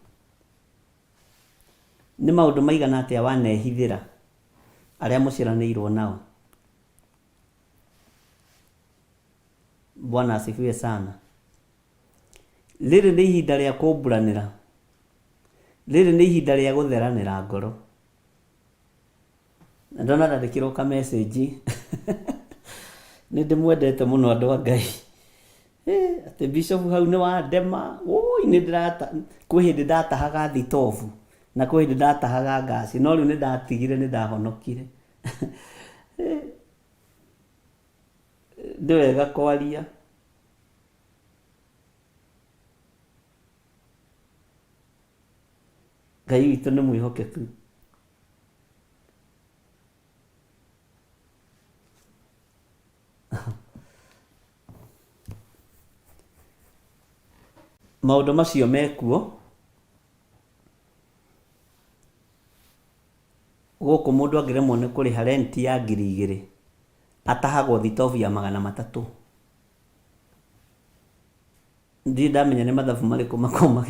Nĩ maũndũ maigana atĩa wanehithĩra arĩa mũciaranĩirwo nao? Bwana asifiwe sana. Rĩrĩ nĩ ihinda rĩa kũmburanĩra. Rĩrĩ nĩ ihinda rĩa gũtheranĩra ngoro. Na ndona ndandĩkĩrwo ka message nĩ ndĩmwendete mũno andũ a Ngai. Atĩ bishop hau nĩ wandema, woi nĩ ndĩrata, kwĩ hĩndĩ ndatahaga thitobu na kwĩ hĩndĩ ndatahaga ngaci, no rĩu nĩ ndatigire nĩ ndahonokire. Nĩ wega kwaria. Ngai witũ nĩ mwĩhokeku. Maũndũ macio mekuo, gũkũ mũndũ angĩremwo nĩ kũrĩha rent ya 2000, atahagwo thitobu ya 300. Ndirĩ ndamenya nĩ mathabu marĩkũ makoragwo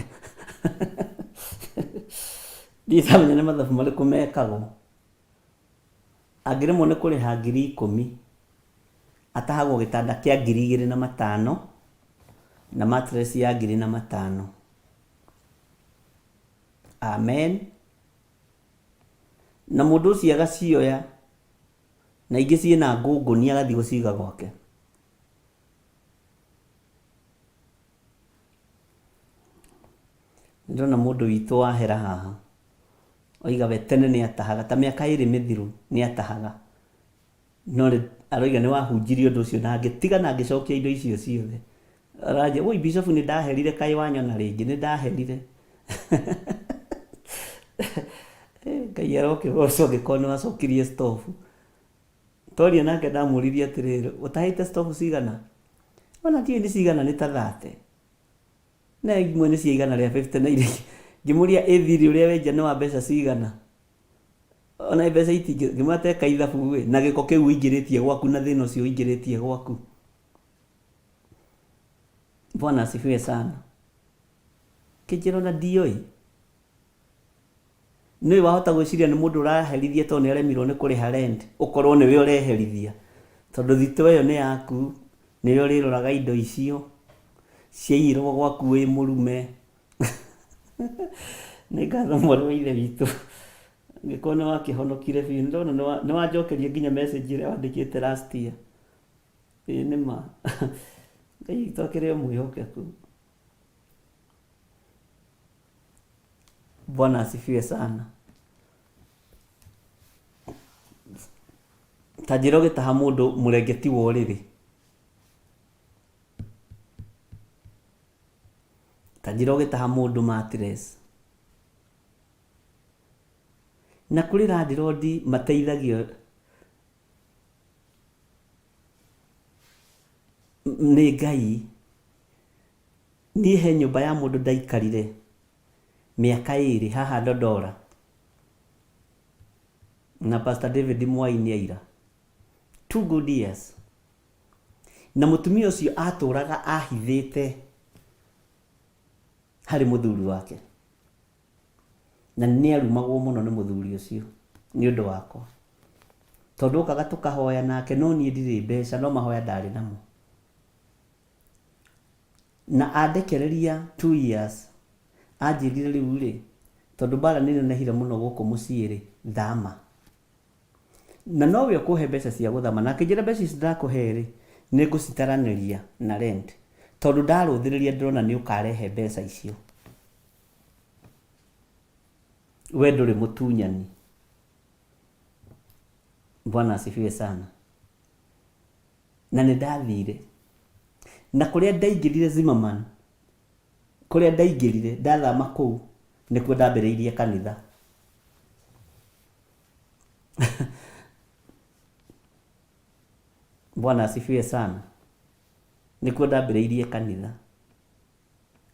ndirĩ ndamenya nĩ mathabu marĩkũ mekagwo. Angĩremwo nĩ kũrĩha 10,000, atahagwo gĩtanda kĩa 2500 na mattress ya 1500. Amen. Na mũndũ ũcio agacioya na ingĩ ciĩna ngũngũni agathiĩ gũciga gwake. Nĩndĩrona mũndũ witũ wahera haha, oiga we tene nĩ atahaga, ta mĩaka ĩrĩ mĩthiru nĩ atahaga, no aroiga nĩ wahunjirie ũndũ ũcio na ngĩtiga na ngĩcokia indo icio ciothe. Aranjĩra, woi bishop nĩ ndaherire kaĩ wanyona rĩngĩ, nĩ ndaherire. Ngai arokĩgocwo angĩkorwo nĩ wacokirie stobu. Twaria nake ndamũririe atĩrĩrĩ, ũtahĩte stobu cigana? Ona ndiũĩ nĩ cigana nĩ ta thate. Na imwe nĩ cia 150 na iria ingĩ. Ngĩmũria ĩ thirĩ ũrĩa wenja nĩ wa mbeca cigana? Ona mbeca itingĩ, ngĩmwĩra teka ithabu ĩ, na gĩko kĩu ũingĩrĩtie gwaku na thĩna ũcio ũingĩrĩtie gwaku. Bwana asifiwe sana. Kĩnjĩra ona ndioĩ. Nĩũĩ wahota gwĩciria nĩ mũndũ ũraherithia tondũ nĩ aremirwo nĩ kũrĩha rent, ũkorwo nĩwe ũreherithia. Tondũ thitoo ĩyo nĩ yaku, nĩwe ũrĩroraga indo icio, ciaiyĩrwo gwaku wĩ mũrume. Nĩ ngatho mwarĩ wa ithe witũ, angĩkorwo nĩ wakĩhonokire biũ, nĩ ndĩrona nĩ wanjokeria nginya message ĩrĩa wandĩkĩte last year. Ĩĩ nĩ ma. Ngai witũ akĩrĩ o mwĩhokeku. Bwana asifiwe sana. Ta njĩra ũgĩtaha mũndũ mũrengeti wa ũrĩrĩ. Ta njĩra ũgĩtaha mũndũ mattress. Na kũrĩ landlord mateithagio nĩ Ngai. Niĩ he nyũmba ya mũndũ ndaikarire mĩaka ĩrĩ haha Dodora na Pastor David Mwai nĩ aira. Two good years. Na mũtumia ũcio atũraga ahithĩte harĩ mũthuri wake. Na nĩ arumagwo mũno nĩ mũthuri ũcio nĩ ũndũ wakwa. Tondũ okaga tũkahoya nake no niĩ ndirĩ mbeca no mahoya ndarĩ namo. Na andekereria 2 years, anjĩrire rĩu rĩ, tondũ mbara nĩ nenehire mũno gũkũ mũciĩ rĩ, thama. Na nowe ũkũhe mbeca cia gũthama. Na akĩnjĩra mbeca ici ndakũhe rĩ, nĩ ngũcitaranĩria na rent. Tondũ ndarũthĩrĩria ndĩrona nĩ ũkarehe mbeca icio. We ndũrĩ mũtunyani. Bwana asifiwe sana. Na nĩ ndathire. Na kũrĩa ndaingĩrire Zimmerman, kũrĩa ndaingĩrire, ndathama kũu, nĩkuo ndambĩrĩirie kanitha. Bwana asifiwe sana. Nĩkuo ndambĩrĩirie kanitha.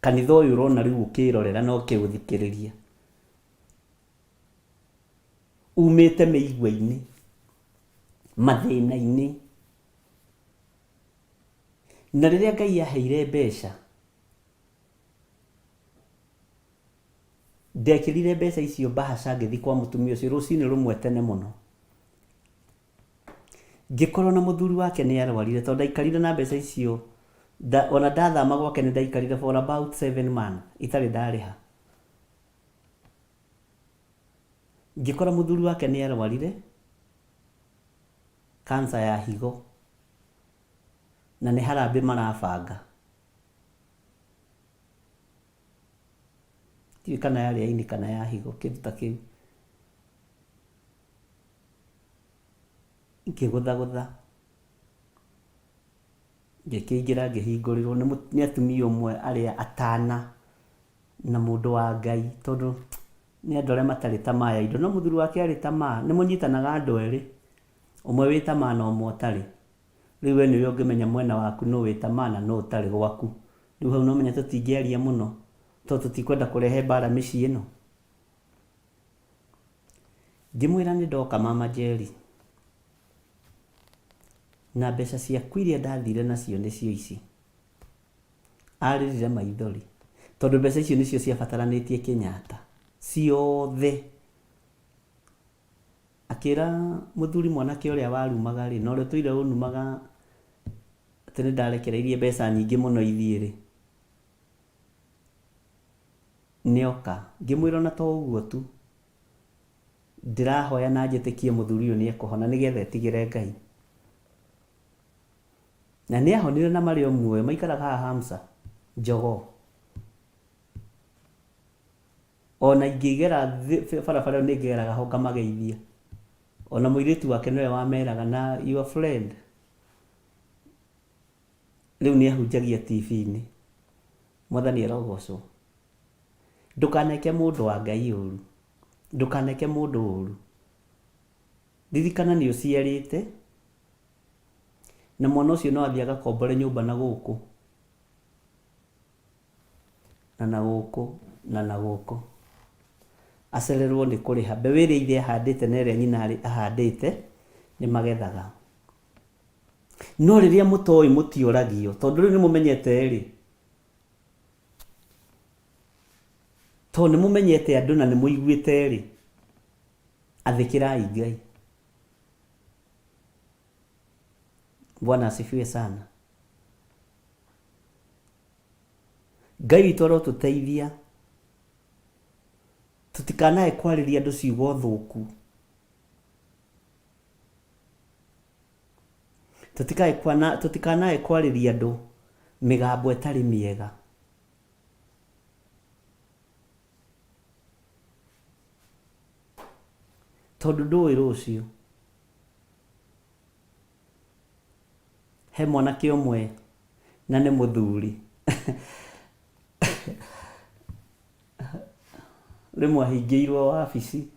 Kanitha ũyũ ũrona rĩu ũkĩrorera na ũkĩũthikĩrĩria umĩte mĩigua-inĩ, mathĩna-inĩ. Na rĩrĩa Ngai aheire mbeca, ndekĩrire mbeca icio mbahaca ngĩthiĩ kwa mũtumia ũcio rũcinĩ rũmwe tene mũno. Ngĩkorwo na mũthuri wake nĩ arwarire tondũ ndaikarire na mbeca icio ona ndathama gwake nĩ ndaikarire for about 7 months itarĩ ndarĩha. Ngĩkora mũthuri wake nĩ arwarire cancer ya higo na nĩ harambĩ marabanga. Ndiũĩ kana yarĩ ya ini kana ya higo, kĩndũ ta kĩu. Ngĩgũthagũtha, ngĩkĩingĩra ngĩhingũrĩrwo nĩ atumia ũmwe arĩa atana na mũndũ wa Ngai, tondũ nĩ andũ arĩa matarĩ tamaa ya indo, no mũthuri wake arĩ tamaa. Nĩ mũnyitanaga andũ erĩ, ũmwe wĩ tamaa na ũmwe ũtarĩ. Rĩu we nĩwe ũngĩmenya mwena waku nũ wĩ tamaa na nũ ũtarĩ gwaku. Rĩu hau no menya tũtingĩaria mũno tondũ tũtikwenda kũrehe mbara mĩciĩ ĩno. Ngĩmwĩra nĩ ndoka Mama Njeri, na mbeca ciaku iria ndathire nacio nĩcio ici. Arĩrire maithori tondũ mbeca icio nĩcio ciabataranĩtie Kenyatta ciothe. Akĩra mũthuri mwanake ũrĩa warumaga rĩ, na ũrĩa ũtũire ũnumaga atĩ nĩ ndarekereirie mbeca nyingĩ mũno ithiĩ rĩ, nĩoka. Ngĩmwĩra ona to ũguo tu, ndĩrahoya na njĩtĩkie mũthuri ũyũ nĩ ekũhona nĩgetha etigĩre Ngai. Na nĩ ahonire na marĩ o muoyo, maikaraga haha Hamsa, Jogoo. Ona ingĩgera barabara ĩyo nĩ ngeraga ho ngamageithia. Ona mũirĩtu wake nĩwe wameraga na your friend rĩu nĩ ahunjagia TV-inĩ. Mwathani arogocwo. Ndũkaneke mũndũ wa Ngai ũru. Ndũkaneke mũndũ ũru. Ririkana nĩ ũciarĩte na mwana ũcio no athiĩ agakombore nyũmba na gũkũ na na gũkũ na na gũkũ, acererwo nĩ kũrĩha. Mbeũ ĩrĩa ithe ahandĩte na ĩrĩa nyina ahandĩte nĩ magethaga. No rĩrĩa mũtoĩ mũtioragio, tondũ rĩu nĩ mũmenyete rĩ, tondũ nĩ mũmenyete andũ na nĩ mũiguĩte rĩ, athĩkĩrai Ngai. Bwana asifiwe sana. Ngai witũ arotũteithia tũtikanae kwarĩria andũ ciugo thũku, tũtikanae kwarĩria andũ mĩgambo ĩtarĩ mĩega. Tondũ ndũĩ rũciũ. He mwanake ũmwe na nĩ mũthuri rĩmwe ahingĩirwo wabici.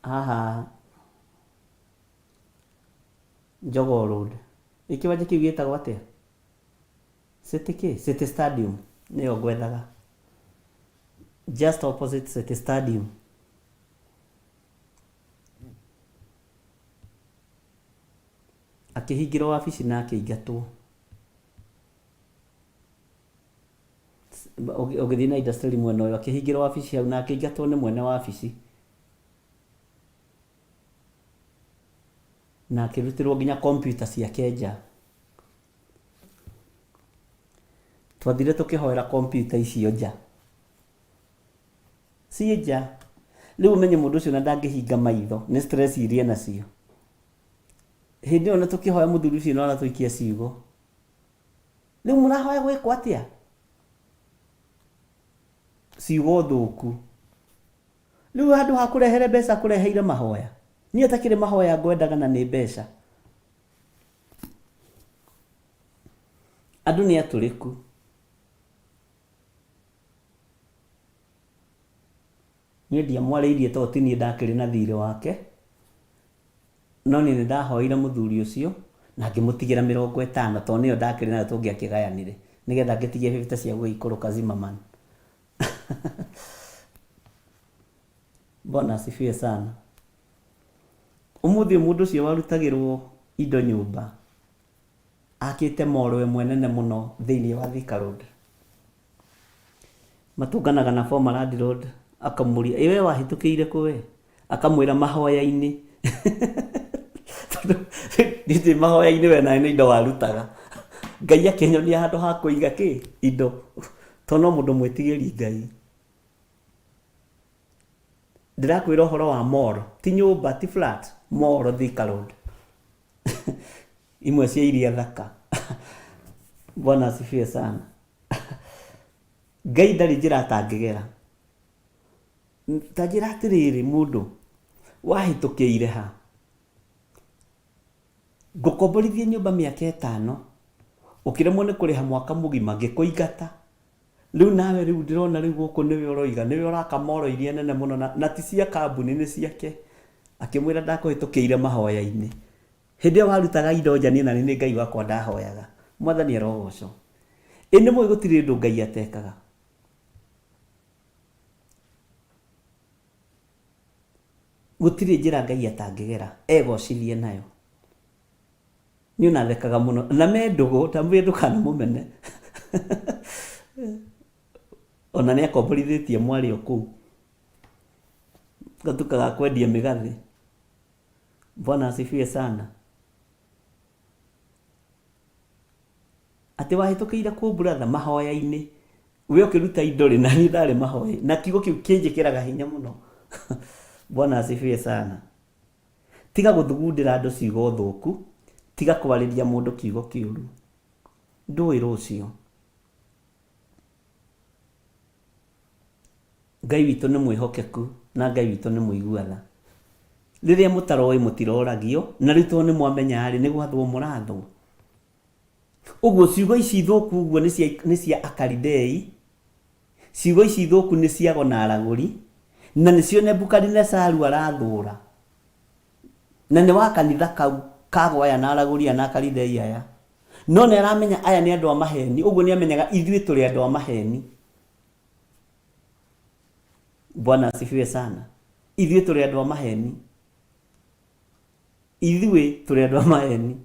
Haha Jogoo Road. Ĩ kĩwanja kĩu gĩtagwo atĩa? City kĩ? City Stadium nĩyo ngwethaga. Just opposite City Stadium. Akĩhingĩrwo wabici na akĩingatwo. Ũgĩthiĩ na industry mwena ũyũ, akĩhingĩrwo wabici hau na akĩingatwo nĩ mwene wabici. Na akĩrutĩrwo nginya kompiuta ciake nja. Twathire tũkĩhoera kompiuta icio nja. Ciĩ nja. Rĩu ũmenye mũndũ ũcio na ndangĩhinga maitho nĩ stress iria enacio. Hĩndĩ ĩyo na tũkĩhoya mũthuri ũcio no aratũikia ciugo. Rĩu mũrahoya gwĩkwo atĩa? Ciugo thũku. Rĩu handũ ha kũrehere mbeca akũreheire mahoya. Niĩ atakĩrĩ mahoya ngwendaga na nĩ mbeca. Andũ nĩ atũrĩku. Niĩ ndiamwarĩirie tondũ ti niĩ ndakĩrĩ na thirĩ wake, no niĩ nĩ ndahoeire mũthuri ũcio, Na ngĩmũtigĩra 50 tondũ nĩyo ndakĩrĩ nayo tũngĩakĩgayanire nĩgetha ngĩtigie 50 cia gũgĩikũrũka Zimmerman. Bwana asifiwe sana. Ũmũthĩ ũyũ mũndũ ũcio warutagĩrwo indo nyũmba akĩte moro ĩmwe nene mũno thĩinĩ wa Thika Road. Matũnganaga na former landlord akamũria, ĩ we wahĩtũkĩire kũ we? Akamwĩra mahoya-inĩ. Tondũ ndĩ mahoya-inĩ we nawe nĩ indo warutaga. Ngai akĩnyonia handũ ha kũiga kĩ? Indo. Tondũ no mũndũ mwĩtigĩri Ngai. Ndĩrakwĩra ũhoro wa mall, ti nyũmba, ti flat, mall Thika Road. Imwe cia iria thaka. Bwana asifiwe sana. Ngai ndarĩ njĩra atangĩgera. Ta njĩra atĩrĩrĩ mũndũ, wahĩtũkĩire ha? Ngũkomborithie nyũmba mĩaka ĩtano, ũkĩremwo nĩ kũrĩha mwaka mũgima, ngĩkũingata. Rĩu nawe rĩu ndĩrona rĩu gũkũ nĩwe ũroiga, nĩwe ũraka moro iria nene mũno na, na ti cia kambuni nĩ ciake. Akĩmwĩra ndakũhĩtũkĩire mahoya-inĩ. Hĩndĩ ĩyo warutaga indo nja niĩ nani nĩ Ngai wakwa ndahoyaga. Mwathani arogocwo. Ĩ nĩ mũĩ gũtirĩ ũndũ Ngai atekaga. Gũtirĩ njĩra Ngai atangĩgera egocithie nayo. Niĩ ona thekaga mũno na me ndũgũ ndamwĩra ndũkanamũmene. Ona nĩ akomborithĩtie mwarĩ o kũu gatuka ga kwendia mĩgathĩ. Bwana asifiwe sana. Atĩ wahĩtũkĩire kũ brother mahoya-inĩ we ũkĩruta indo rĩ na niĩ ndarĩ mahoya na kiugo kĩu kĩnjĩkĩraga hinya mũno. Bwana asifiwe sana. Tiga gũthugundĩra andũ ciugo thũku, tiga kwarĩria mũndũ kiugo kĩũru. Ndũĩ rũciũ. Ngai witũ nĩ mwĩhokeku na Ngai witũ nĩ mũigua tha. Rĩrĩa mũtaroĩ mũtiroragio, na rĩu tondũ nĩ mwamenya rĩ, nĩ gwathwo mũrathwo. Ũguo ciugo ici thũku ũguo nĩ cia, nĩ cia Akalidei, ciugo ici thũku nĩ cia ago na aragũri, na nĩcio Nebukadinesaru arathũra. Na nĩ wa kanitha kau ka ago aya na aragũri aya na Akalidei aya. No nĩ aramenya aya nĩ andũ a maheni, ũguo nĩ amenyaga ithuĩ tũrĩ andũ a maheni. Bwana asifiwe sana. Ithuĩ tũrĩ andũ a maheni. Ithuĩ tũrĩ andũ a maheni.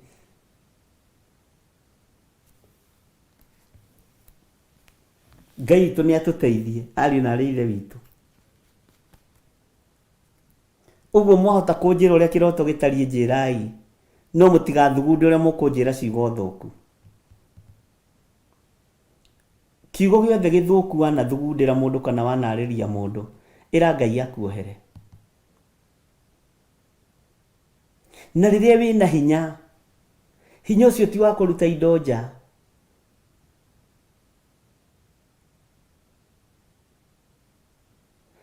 Ngai witũ nĩ atũteithie ariũ na arĩ ithe witũ. Ũguo mwahota kũnjĩra ũrĩa kĩroto gĩtariĩ njĩrai, no mũtigathugunde ũrĩa mũkũnjĩra ciugo thũku. Kiugo gĩothe gĩthũku wanathugundĩra mũndũ kana wanarĩria mũndũ, ĩra Ngai akuohere. Na rĩrĩa wĩna hinya, hinya ũcio ti wa kũruta indo nja.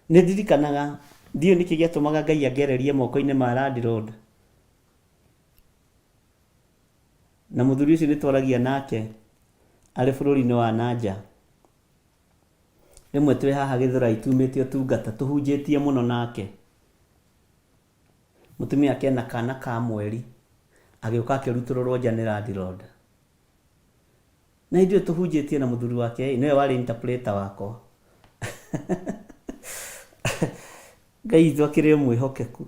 Nĩ ndirikanaga, ndiũĩ nĩkĩ gĩatũmaga Ngai angererie moko-inĩ ma landlord. Na mũthuri ũcio nĩ twaragia nake arĩ bũrũri-inĩ wa na nja. Rĩmwe twĩ haha Gĩthũrai tumĩte ũtungata tũhunjĩtie mũno nake. Mũtumia wake ena kana ka mweri agĩũka akĩrutũrũrwo nja nĩ landlord. Na hĩndĩ ĩyo tũhunjĩtie na mũthuri wake nĩwe warĩ interpreter wakwa. Ngai witũ akĩrĩ o mwĩhokeku.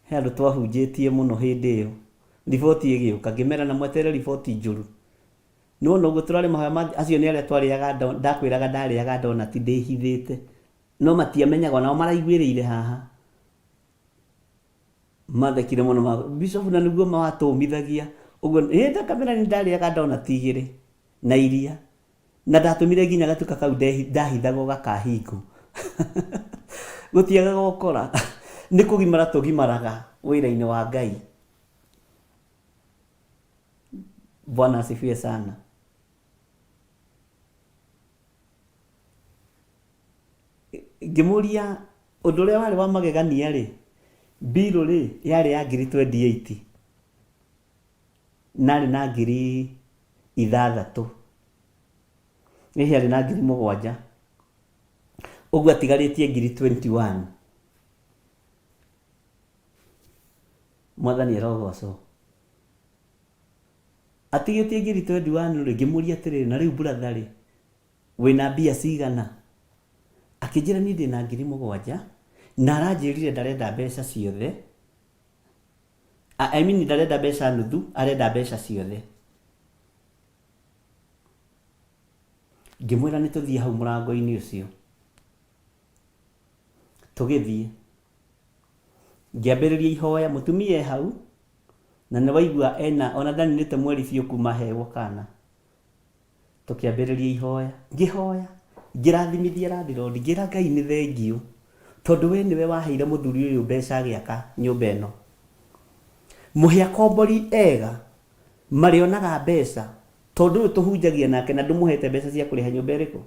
He andũ twahunjĩtie mũno hĩndĩ ĩyo. Riboti ĩgĩũka ngĩmera na mweterere riboti njũru. Nĩwona ũguo tũrarĩ mahoya ma acio nĩ arĩa twarĩaga ndakwĩraga ndarĩaga ndonati ndĩhithĩte. No matiamenyaga onao maraiguĩrĩire haha. Mathekire mũno ma Bishop na nĩguo ma watũmithagia. Ũguo ĩ ndakamera nĩ ndarĩaga ndonati igĩrĩ na iria. Na ndatũmire nginya gatuka kau ndahithagwo gakahingwo. Gũtiagaga ũkora. Nĩ kũgimara tũgimaraga wĩra-inĩ wa Ngai. Bwana asifiwe sana. Ngĩmũria ũndũ ũrĩa warĩ wa magegania rĩ, bill rĩ yarĩ ya ngiri 28 na arĩ na 6000, hihi arĩ na 7000, ũguo atigarĩtie ngiri 21. Mwathani arogocwo. Atigĩtie ngiri 21 rĩ, ngĩmũria atĩrĩrĩ, na rĩu brother rĩ, wĩna mbia cigana? Akĩnjĩra niĩ ndĩna 7000 na aranjĩrire ndarenda mbeca ciothe. I mean ndarenda mbeca nuthu, arenda mbeca ciothe. Ngĩmwĩra nĩ tũthiĩ hau mũrango-inĩ ũcio. Tũgĩthiĩ. Ngĩambĩrĩria ihoya, mũtumia e hau, na nĩ waigua ena, ona ndaninĩte mweri biũ kuma hewo kana. Tũkĩambĩrĩria ihoya. Ngĩhoya, ngĩrathimithia landlord, ngĩra Ngai nĩ thengiũ, tondũ we nĩwe waheire mũthuri ũyũ mbeca agĩaka nyũmba ĩno. Mũhe akombori ega, marĩonaga mbeca, tondũ ũyũ tũhunjagia nake na ndũmũhete mbeca cia kũrĩha nyũmba ĩrĩkũ.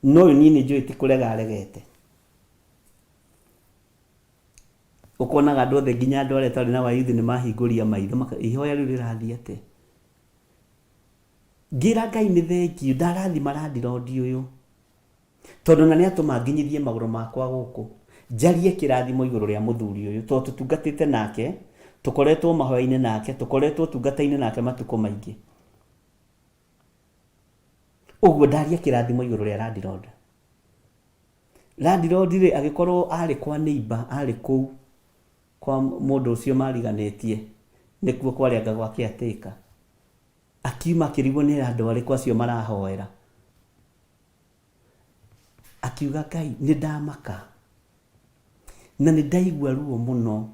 No ũyũ niĩ nĩ njũĩ ti kũrega aregete. Ũkonaga andũ othe nginya andũ arĩa twarĩ nao a youth nĩ mahingũria maitho maka ihoya rĩu rĩrathiĩ atĩa. Ngĩra Ngai nĩ thengiũ ndarathima landlord ũyũ tondũ na nĩ atũma nginyithie magũrũ makwa gũkũ njarie kĩrathimo igũrũ rĩa mũthuri ũyũ tondũ tũtungatĩte nake, tũkoretwo mahoya-inĩ nake, tũkoretwo ũtungata-inĩ nake matukũ maingĩ. Ũguo ndaria kĩrathimo igũrũ rĩa landlord. Landlord rĩ agĩkorwo arĩ kwa neighbor, arĩ kũu kwa mũndũ ũcio mariganĩtie, nĩkuo kwarĩ anga gwa caretaker. Akiuma akĩrigwo nĩ andũ arĩkũ acio marahoera. Akiuga Ngai nĩ ndamaka na nĩ ndaigua ruo mũno,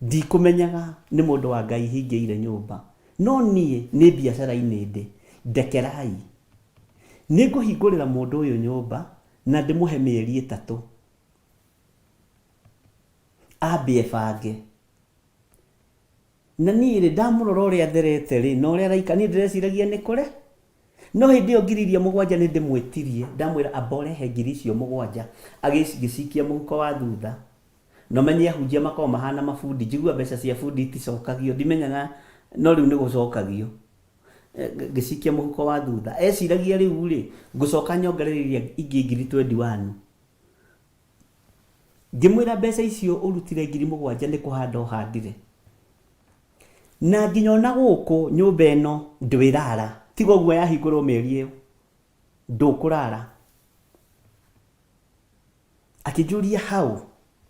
ndikũmenyaga nĩ mũndũ wa Ngai hingĩire nyũmba, no niĩ nĩ biacara-inĩ ndĩ, ndekerai. Nĩ ngũhingũrĩra mũndũ ũyũ nyũmba na ndĩmũhe mĩeri 3 ambe ebange. Na niĩ rĩ, ndamũrora ũrĩa atherete rĩ, na ũrĩa araikara, niĩ ndĩreciragia nĩ kũre. No hĩndĩ ĩyo 7,000 nĩ ndĩmwĩtirie, ndamwĩra amba ũrehe 7,000, agĩcikia mũhuko wa thutha. Na ũmenye ahunjia makoragwo mahana mabundi, njiguaga mbeca cia bundi iticokagio, ndimenyaga no rĩu nĩ gũcokagio. Ngĩcikia mũhuko wa thutha. Eciragia rĩu rĩ, ngũcoka nyongerere iria ingĩ 21,000. Ngĩmwĩra mbeca icio ũrutire 7,000 nĩ kũhanda ũhandire. Na nginya ona gũkũ nyũmba ĩno ndwĩrara, tiga ũguo yahingũrwo mĩeri ĩyo, ndũkũrara. Akĩnjũria how,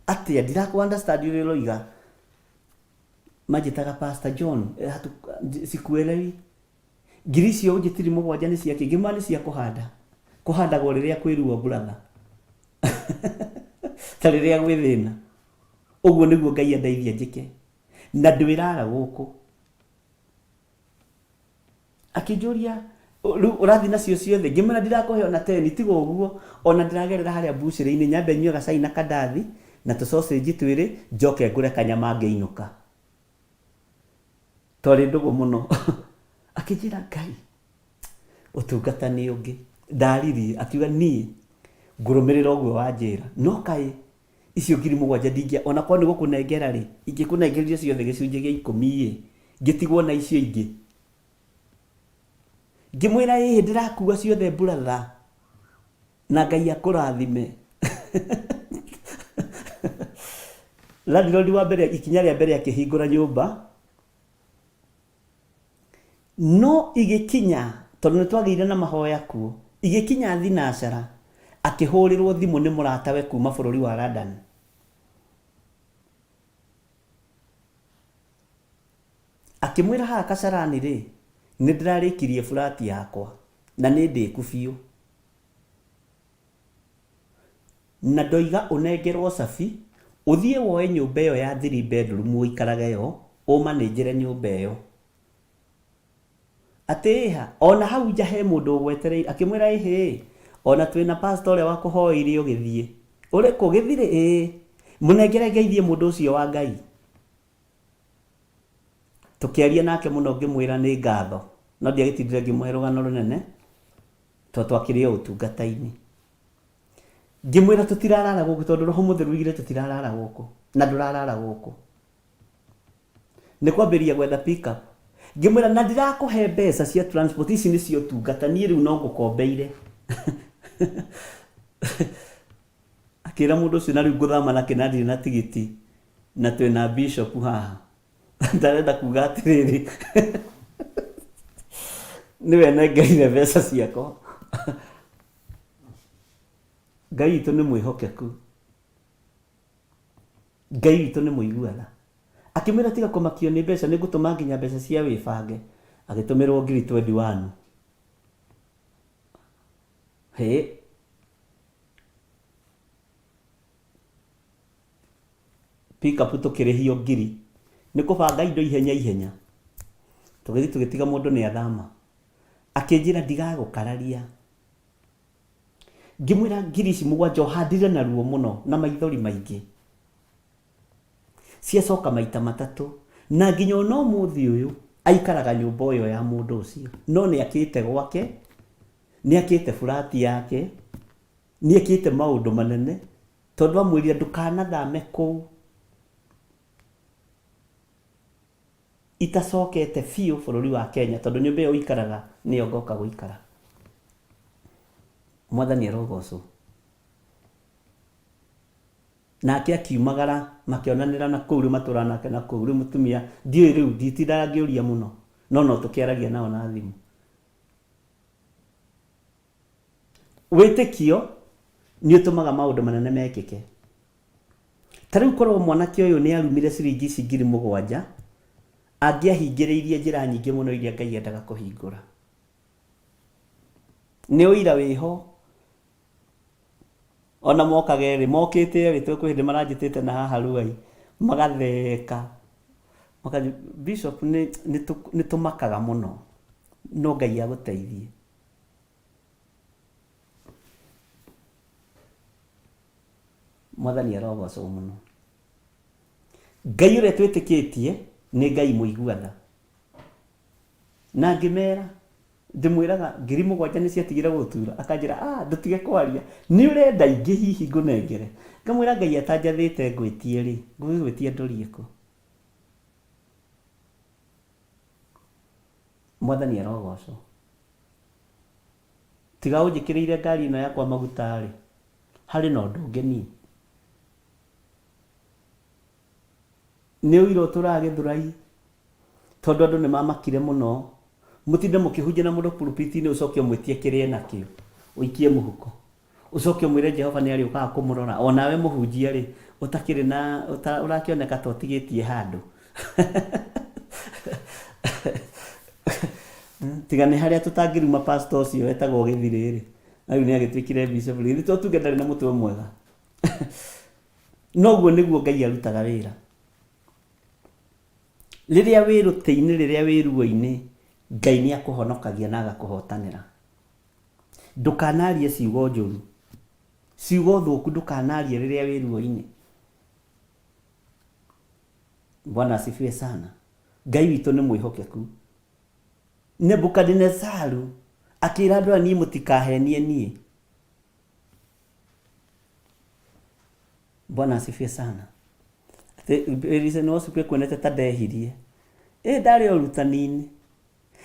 atĩa, ndirakũ understand ũrĩa ũroiga. Manjĩtaga Pastor John, sikuelewi. Ngiri icio ũnjĩtiri 7 nĩ cia kĩ? Ngĩmwĩra nĩ cia kũhanda. Kũhandagwo rĩrĩa kwĩ ruo brother. Ta rĩrĩa gwĩ thĩna. Ũguo nĩguo Ngai andeithia njĩke. Na ndwĩrara gũkũ. Akĩnjũria, rĩu ũrathiĩ nacio ciothe? Ngĩmwĩra ndirakũhe ona 10, tiga ũguo, ona ndĩragerera harĩa mbucĩrĩ-inĩ, nyambe nyue gacai na kandathi, na tũ sausage twĩrĩ, njoke ngũre kanyama ngĩinũka. Twarĩ ndũgũ mũno. Akĩnjĩra, Ngai, ũtungata nĩ ũngĩ. Ndaririe, akiuga niĩ ngũrũmĩrĩra ũguo wanjĩra. No kaĩ icio 7,000 ndingĩa, ona korwo nĩ gũkũnengera rĩ, ingĩkũnengerire ciothe gĩcunjĩ gĩa ikũmi ĩ, ngĩtigwo na icio ingĩ. Ngĩmwĩra ĩhĩ ndĩrakua ciothe brother, na Ngai akũrathime. Landlord wa mbere, ikinya rĩa mbere akĩhingũra nyũmba, no igĩkinya, tondũ nĩ twagĩire na mahoya kuo, igĩkinya thinacara, akĩhũrĩrwo thimũ nĩ mũratawe kuma bũrũri wa London. Akĩmwĩra haha Kasarani rĩ, nĩ ndĩrarĩkirie flat yakwa na nĩ ndĩku biũ. Na ndoiga ũnengerwo cabi, ũthiĩ woe nyũmba ĩyo ya 3 bedroom ũikarage yo, ũmanĩnjĩre nyũmba ĩyo. Atĩ ĩha, ona hau nja he mũndũ ũgwetereire, akĩmwĩra ĩhĩ, ona twĩna pastor ũrĩa wakũhoeire ũgĩthiĩ. Ũrĩkũ? Gĩthirĩ? Ĩĩ. Mũnengere ngeithie mũndũ ũcio wa Ngai. Tũkĩaria nake mũno ngĩmwĩra nĩ ngatho, no ndiagĩtindire ngĩmũhe rũgano rũnene, tondũ twakĩrĩ o ũtungata-inĩ. Ngĩmwĩra tũtirarara gũkũ tondũ Roho Mũtheru oigire tũtirarara gũkũ, na ndũrarara gũkũ. Nĩ kwambĩrĩria gwetha pick up. Ngĩmwĩra na ndirakũhe mbeca cia transport, ici nĩ cia ũtungata, niĩ rĩu no ngũkombeire. Akĩra mũndũ ũcio na rĩu ngũthama nakĩ na ndirĩ na tigiti, na twĩna bishop haha. Ndarenda kuga atĩrĩrĩ. Nĩwe nengerire mbeca ciakwa. Ngai witũ nĩ mwĩhokeku. Ngai witũ nĩ mũigua tha. Akĩmwĩra tiga kũmakio nĩ mbeca nĩ ngũtũma nginya mbeca cia wĩbange. Agĩtũmĩrwo ngiri 21. Hĩ. Pickup tũkĩrĩhio ngiri. Nĩ kũbanga indo ihenya ihenya. Tũgĩthiĩ tũgĩtiga mũndũ nĩ athama. Akĩnjĩra ndigagũkararia. Ngĩmwĩra ngiri ici mũgwanja ũhandire na ruo mũno na maithori maingĩ. Ciacoka maita matatũ. Na nginya ona ũmũthĩ ũyũ aikaraga nyũmba ĩyo ya mũndũ ũcio. No nĩ akĩte gwake, nĩ akĩte burati yake, nĩ ekĩte maũndũ manene tondũ amwĩrire ndũkanathame kũu itacokete biũ bũrũri wa Kenya tondũ nyũmba ĩyo ũikaraga nĩyo ngoka gũikara. Mwathani arogocwo. Nake akiumagara makĩonanĩra na kũu rĩu matũraga nake na kũu rĩu mũtumia ndiũĩ rĩu nditindaga ngĩũria mũno no no tũkĩaragia nao na thimũ. Wĩtĩkio nĩ ũtũmaga maũndũ manene mekĩke. Ta rĩu korwo mwanake ũyũ nĩ arumire ciringi ici 7,000, angĩahingĩrĩirie njĩra nyingĩ mũno iria Ngai endaga kũhingũra. Nĩ ũira wĩho. Ona mokaga erĩ, mokĩte erĩ tondũ kwĩ hĩndĩ maranjĩtĩte na haha Ruai, magatheka. Makanjĩra, Bishop nĩ tũmakaga mũno, no Ngai agũteithie. Mwathani arogocwo mũno. Ngai ũrĩa twĩtĩkĩtie nĩ Ngai mũigua tha. Na ngĩmera, ndĩmwĩraga 7,000 nĩ ciatigire gũtura. Akanjĩra, ah, ndũtige kwaria. Nĩ ũrenda ingĩ hihi ngũnengere. Ngamwĩra Ngai atanjathĩte ngwĩtie rĩ, ngũgĩgwĩtia ndorie kũ? Mwathani arogocwo. Tiga ũnjĩkĩrĩire ngari ĩno yakwa maguta rĩ, harĩ na ũndũ ũngĩ niĩ. Nĩ ũira ũtũraga Gĩthũrai, tondũ andũ nĩ mamakire mũno. Mũtinde mũkĩhunjia na mũndũ pulpit-inĩ ũcoke ũmwĩtie kĩrĩa enakĩo, ũikie mũhuko. Ũcoke ũmwĩre Jehova nĩ arĩũkaga kũmũrora. O nawe mũhunjia rĩ, ũtakĩrĩ na, ũrakĩoneka ta ũtigĩtie handũ. Tiga nĩ harĩa tũtangĩruma pastor ũcio wetagwo Gĩthirĩ rĩ, na rĩu nĩ agĩtuĩkire bishop rĩ, githĩ to tuge ndarĩ na mũtwe mwega? Noguo nĩguo Ngai arutaga wĩra. Rĩrĩa wĩ rũtĩ-inĩ, rĩrĩa wĩ ruo-inĩ, Ngai nĩ akũhonokagia na agakũhotanĩra. Ndũkanarie ciugo njũru, ciugo thũku ndũkanarie rĩrĩa wĩ ruo-inĩ. Bwana asifiwe sana. Ngai witũ nĩ mwĩhokeku. Nebukadinezaru akĩra andũ aya niĩ mũtikahenie niĩ. Bwana asifiwe sana. Atĩ no ũcoke kuonete ta ndehirie. Ĩ ndarĩ ũrutani-inĩ.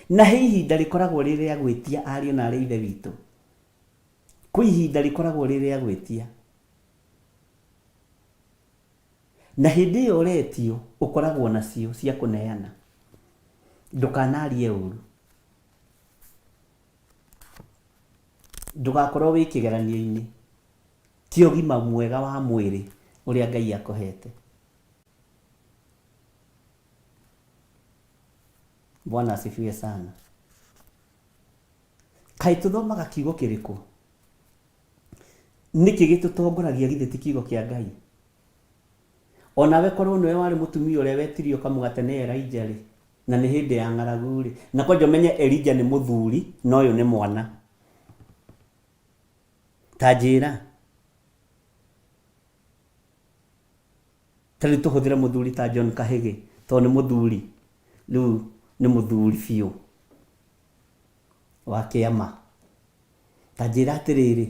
Na he ihinda rĩkoragwo rĩ rĩa gwĩtia ariũ na arĩ ithe witũ. Kwĩ ihinda rĩkoragwo rĩ rĩa gwĩtia. Na hĩndĩ ĩyo ũretio ũkoragwo nacio cia kũneana. Ndũkanarie ũru. Ndũgakorwo wĩ kĩgeranio-inĩ kĩa ũgima mwega wa mwĩrĩ ũrĩa Ngai akũhete. Bwana asifiwe sana. Kaĩ tũthomaga kiugo kĩrĩkũ? Nĩkĩ gĩtũtongoragia githĩ ti kiugo kĩa Ngai? Onawe korwo nĩwe warĩ mũtumia ũrĩa wetirio kamũgate nĩ Elijah rĩ, na nĩ hĩndĩ ya ng'aragu rĩ, na kwanja ũmenye Elijah nĩ mũthuri na ũyũ nĩ mwana. Ta njĩra. Ta rĩu tũhũthĩre mũthuri ta John Kahĩgĩ tondũ nĩ mũthuri, rĩu nĩ mũthuri biũ wa kĩama. Ta njĩra atĩrĩrĩ,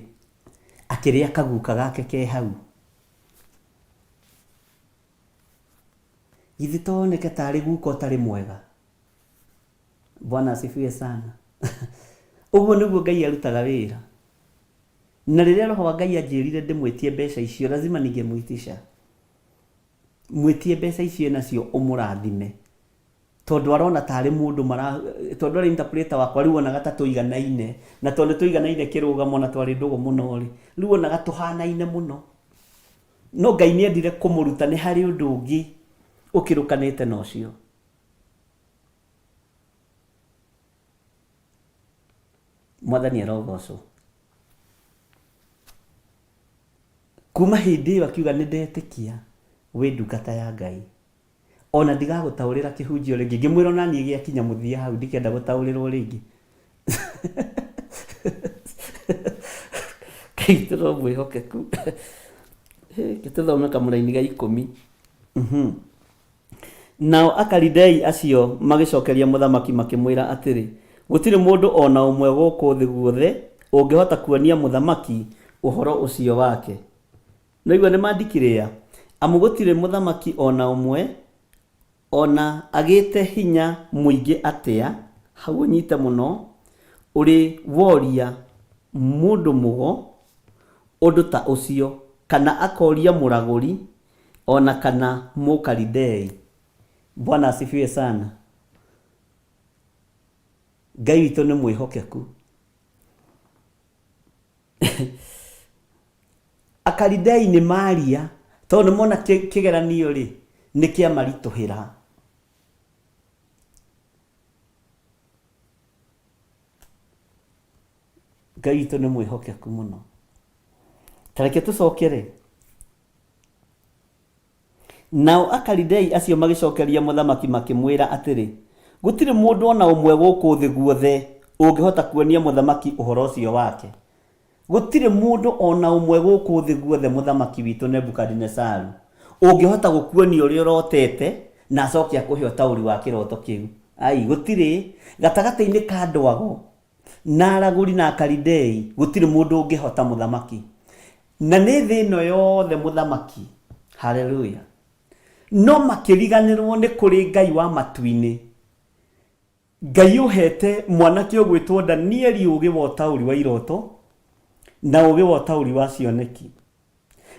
akĩrĩa kaguka gake ke hau, githĩ to oneke tarĩ guka ũtarĩ mwega? Bwana asifiwe sana. Ũguo nĩguo Ngai arutaga wĩra. Na rĩrĩa Roho wa Ngai anjĩrire ndĩmwĩtie mbeca icio, lazima ningemwitisha. Mwĩtie mbeca icio enacio ũmũrathime. Tondũ arona tarĩ mũndũ mara, Tondũ arĩ interpreter wakwa rĩu onaga ta tũiganaine, na tondũ nĩ tũiganaine kĩrũgamo na twarĩ ndũgũ mũno rĩ, rĩu onaga tũhanaine mũno. No Ngai nĩ endire kũmũruta nĩ harĩ ũndũ ũngĩ ũkĩrũkanĩte na ũcio. Mwathani arogocwo. Kuma hĩndĩ ĩyo akiuga nĩ ndetĩkia wĩ ndungata ya Ngai. Ona ndigagũtaũrĩra kĩhunjio rĩngĩ. Ngĩmwĩra ona niĩ gĩakinya mũthia hau ndikenda gũtaũrĩrwo rĩngĩ. Ngai witũ no mwĩhokeku. Reke tũthome kamũraini ga ikũmi. Nao Akalidei acio magĩcokeria mũthamaki makĩmwĩra atĩrĩ, Gũtirĩ mũndũ o na ũmwe gũkũ thĩ guothe ũngĩhota kuonia mũthamaki ũhoro ũcio wake. Nĩwaigua nĩ mandikĩrĩa? Amu gũtirĩ mũthamaki o na ũmwe, o na agĩte hinya mũingĩ atĩa, hau ũnyite mũno, ũrĩ woria mũndũ mũgo ũndũ ta ũcio, kana akoria mũragũri, o na kana Mũkalidei. Bwana asifiwe sana. Ngai witũ nĩ mwĩhokeku. Akalidei nĩ maria tondũ nĩ mona kĩgeranio rĩ nĩ kĩamaritũhĩra. Ngai witũ nĩ mwĩhokeku mũno. Ta reke tũcokere. Nao Akalidei acio magĩcokeria mũthamaki makĩmwĩra atĩrĩ, Gũtirĩ mũndũ o na ũmwe gũkũ thĩ guothe ũngĩhota kuonia mũthamaki ũhoro ũcio wake. Gũtirĩ mũndũ o na ũmwe gũkũ thĩ guothe mũthamaki witũ Nebukadinezaru ũngĩhota gũkuonia ũrĩa ũrotete na acoke akũhe ũtaũri wa kĩroto kĩu. Ai, gũtirĩ! Gatagatĩ-inĩ ka andũ ago na aragũri na Akalidei gũtirĩ mũndũ ũngĩhota mũthamaki. Na nĩ thĩ ĩno yothe mũthamaki. Haleluya! No makĩriganĩrwo nĩ kũrĩ Ngai wa matu-inĩ. Ngai ũhete mwanake ũgwĩtwo Danieli ũũgĩ wa ũtaũri wa iroto na ũũgĩ wa ũtaũri wa cioneki.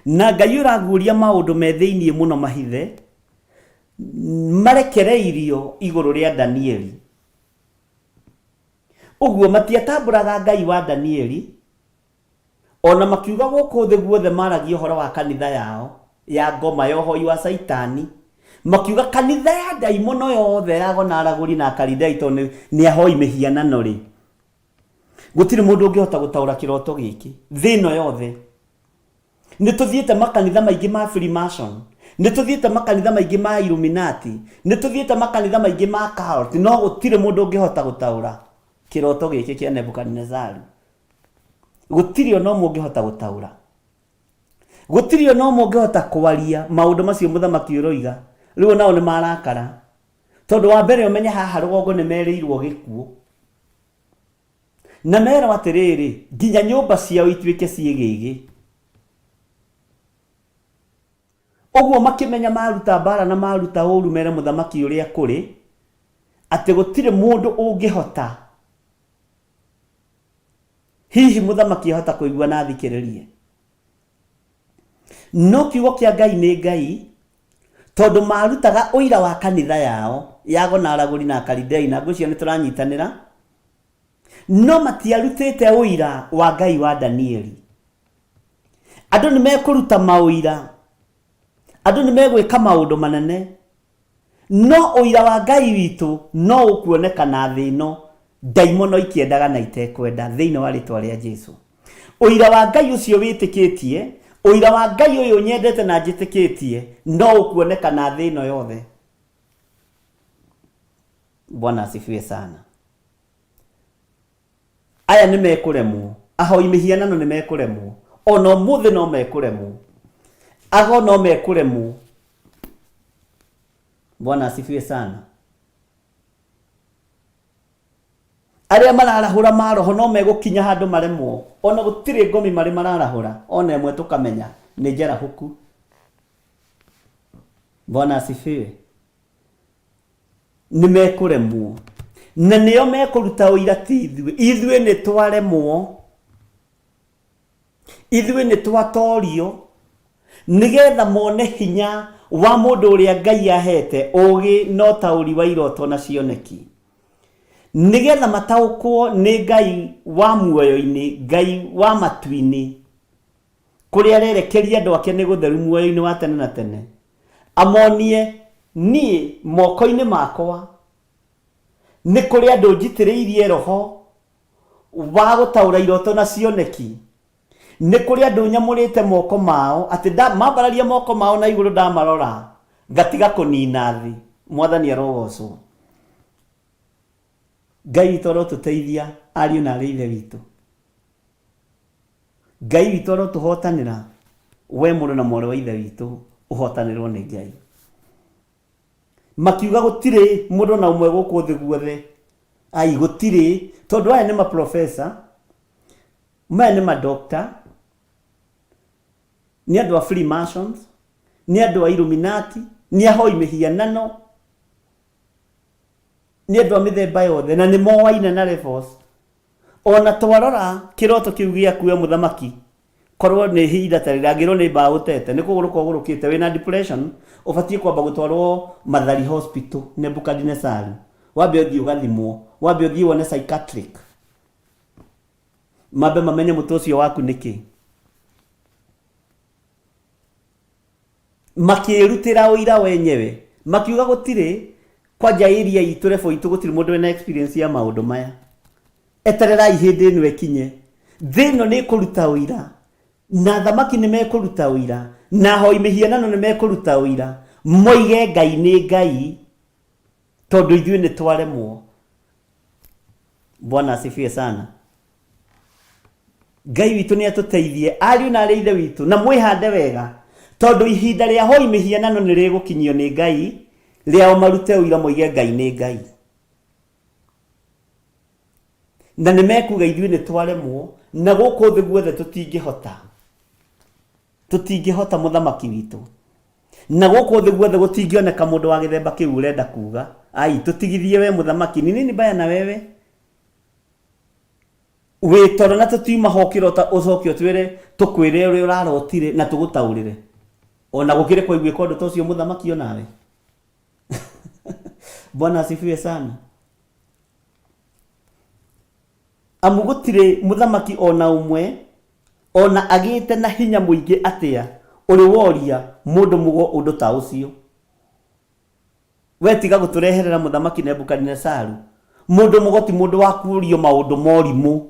Na Ngai ũraguũria maũndũ me thĩinĩ mũno mahithe marekereirio igũrũ rĩa Danieli. Ũguo matiatambũraga Ngai wa Danieli, O na makiuga gũkũ thĩ guothe maragia ũhoro wa kanitha yao ya ngoma ya ũhoi wa Caitani, makiuga kanitha ya ndaimono yothe ya ago na aragũri na Akalidei tondũ nĩ ahoi mĩhianano-rĩ, gũtirĩ mũndũ ũngĩhota gũtaũra kĩroto gĩkĩ thĩ ĩno yothe. Nĩ tũthiĩte makanitha maingĩ ma Freemason, nĩ tũthiĩte makanitha maingĩ ma Illuminati, nĩ tũthiĩte makanitha maingĩ ma cult, no gũtirĩ mũndũ ũngĩhota gũtaũra kĩroto gĩkĩ kĩa Nebukadinezaru. Gũtirĩ ona ũmwe ũngĩhota gũtaũra. Gũtirĩ ona ũmwe ũngĩhota kwaria maũndũ macio mũthamaki ũroiga. Rĩu onao nĩ marakara. Tondũ wa mbere ũmenye haha rũgongo nĩ merĩirwo gĩkuũ. Na merwo atĩrĩrĩ, nginya nyũmba ciao ituĩke ciĩgĩgĩ. Ũguo makĩmenya maruta mbara na maruta ũru mere mũthamaki ũrĩa kũrĩ, atĩ gũtirĩ mũndũ ũngĩhota Hihi mũthamaki ahota kũigua na athikĩrĩrie? No kiugo kĩa Ngai nĩ Ngai, tondũ marutaga ũira wa kanitha yao ya ago na aragũri na Akalidei, na ngwĩciria nĩ tũranyitanĩra, no matiarutĩte ũira wa Ngai wa Danieli. Andũ nĩ mekũruta maũira, andũ nĩ megwĩka maũndũ manene, No ũira wa Ngai witũ no ũkuonekana thĩ ĩno, ndaimono ikĩendaga na itekwenda, thĩinĩ wa rĩtwa rĩa Jesu. Ũira wa Ngai ũcio wĩtĩkĩtie, ũira wa Ngai ũyũ nyendete na njĩtĩkĩtie, no ũkuonekana thĩ ĩno yothe. Bwana asifiwe sana. Aya nĩ mekũremwo, ahoi mĩhianano nĩ mekũremwo, ona ũmũthĩ no mekũremwo, ago no mekũremwo. Bwana asifiwe sana. Arĩa mararahũra maroho no megũkinya handũ maremwo, ona gũtirĩ ngomi marĩ mararahũra ona ĩmwe tũkamenya nĩ njarahũku. Bwana asifiwe. Nĩ mekũremwo na nĩo mekũruta ũira ti ithuĩ. Ithuĩ nĩ twaremwo, ithuĩ nĩ twatorio, nĩgetha mone hinya wa mũndũ ũrĩa Ngai ahete ũũgĩ na ũtaũri wa iroto na cioneki. Nĩgetha mataũkwo nĩ Ngai wa muoyo-inĩ, Ngai wa matu-inĩ, kũrĩa arerekeria andũ ake nĩ gũtheru muoyo-inĩ wa tene na tene, amonie niĩ moko-inĩ makwa nĩ kũrĩ andũ njitĩrĩirie roho wa gũtaũra iroto na cioneki. Nĩ kũrĩ andũ nyamũrĩte moko mao atĩ mambararia moko mao na igũrũ ndamarora ngatiga kũnina thĩ. Mwathani arogocwo. Ngai witũ arotũteithia ariũ na arĩ ithe witũ. Ngai witũ arotũhotanĩra we mũrũ na mwarĩ wa ithe witũ ũhotanĩrwo nĩ Ngai. Makiuga gũtirĩ mũndũ na ũmwe gũkũ thĩ guothe. Ai gũtirĩ, tondũ aya nĩ maprofesa, maya nĩ madokta, nĩ andũ a Freemasons, nĩ andũ a Illuminati, nĩ ahoi mĩhianano, nĩ andũ a mĩthemba yothe, na nĩ moaine na levels. Ona twarora kĩroto kĩu gĩaku we mũthamaki, korwo nĩ ihinda ta rĩrangĩrwo nĩ mbaũ ũtete, nĩ kũgũrũka ũgũrũkĩte, wĩna depression, ũbatiĩ kwamba gũtwarwo Mathari Hospital, Nebukadinesaru. Wambe ũthiĩ ũgathimwo, wambe ũthiĩ wone psychiatric. Mambe mamenye mũtwe ũcio waku nĩkĩ. Makĩrutĩra ũira wenyewe, makiuga gũtirĩ kwanja area itũ level itũ gũtirĩ mũndũ wĩna experience ya maũndũ maya. Etererai hĩndĩ ĩno ĩkinye. Thĩ ĩno nĩ ĩkũruta ũira, na thamaki nĩ mekũruta ũira, na ahoi mĩhianano nĩ mekũruta ũira, moige Ngai nĩ Ngai, tondũ ithuĩ nĩ twaremwo. Bwana asifiwe sana. Ngai witũ nĩ atũteithie ariũ na arĩ ithe witũ, na mwĩhande wega, tondũ ihinda rĩa hoi mĩhianano nĩ rĩgũkinyio nĩ Ngai, rĩao marute ũira moige Ngai nĩ Ngai. Na nĩ mekuga ithuĩ nĩ twaremwo, na gũkũ thĩ guothe tũtingĩhota. Tũtingĩhota mũthamaki witũ. Na gũkũ thĩ guothe gũtingĩoneka mũndũ wa gĩthemba kĩu ũrenda kuga. Ai, tũtigithie we mũthamaki, ni nini mbaya na wewe? Wĩ toro na tũtiuma ho ũkĩrota ũcoke ũtwĩre tũkwĩre ũrĩa ũrarotire na tũgũtaũrĩre. Ona gũkĩrĩ kwaiguĩka ũndũ ta ũcio mũthamaki onawe. Bwana asifiwe sana. Amu gũtirĩ mũthamaki ona ũmwe ona agĩte na hinya mũingĩ atĩa ũrĩ woria mũndũ mũgo ũndũ ta ũcio. We tiga gũtũreherera mũthamaki Nebukadinesaru. Mũndũ mũgo ti mũndũ wa kũũrio maũndũ morimũ.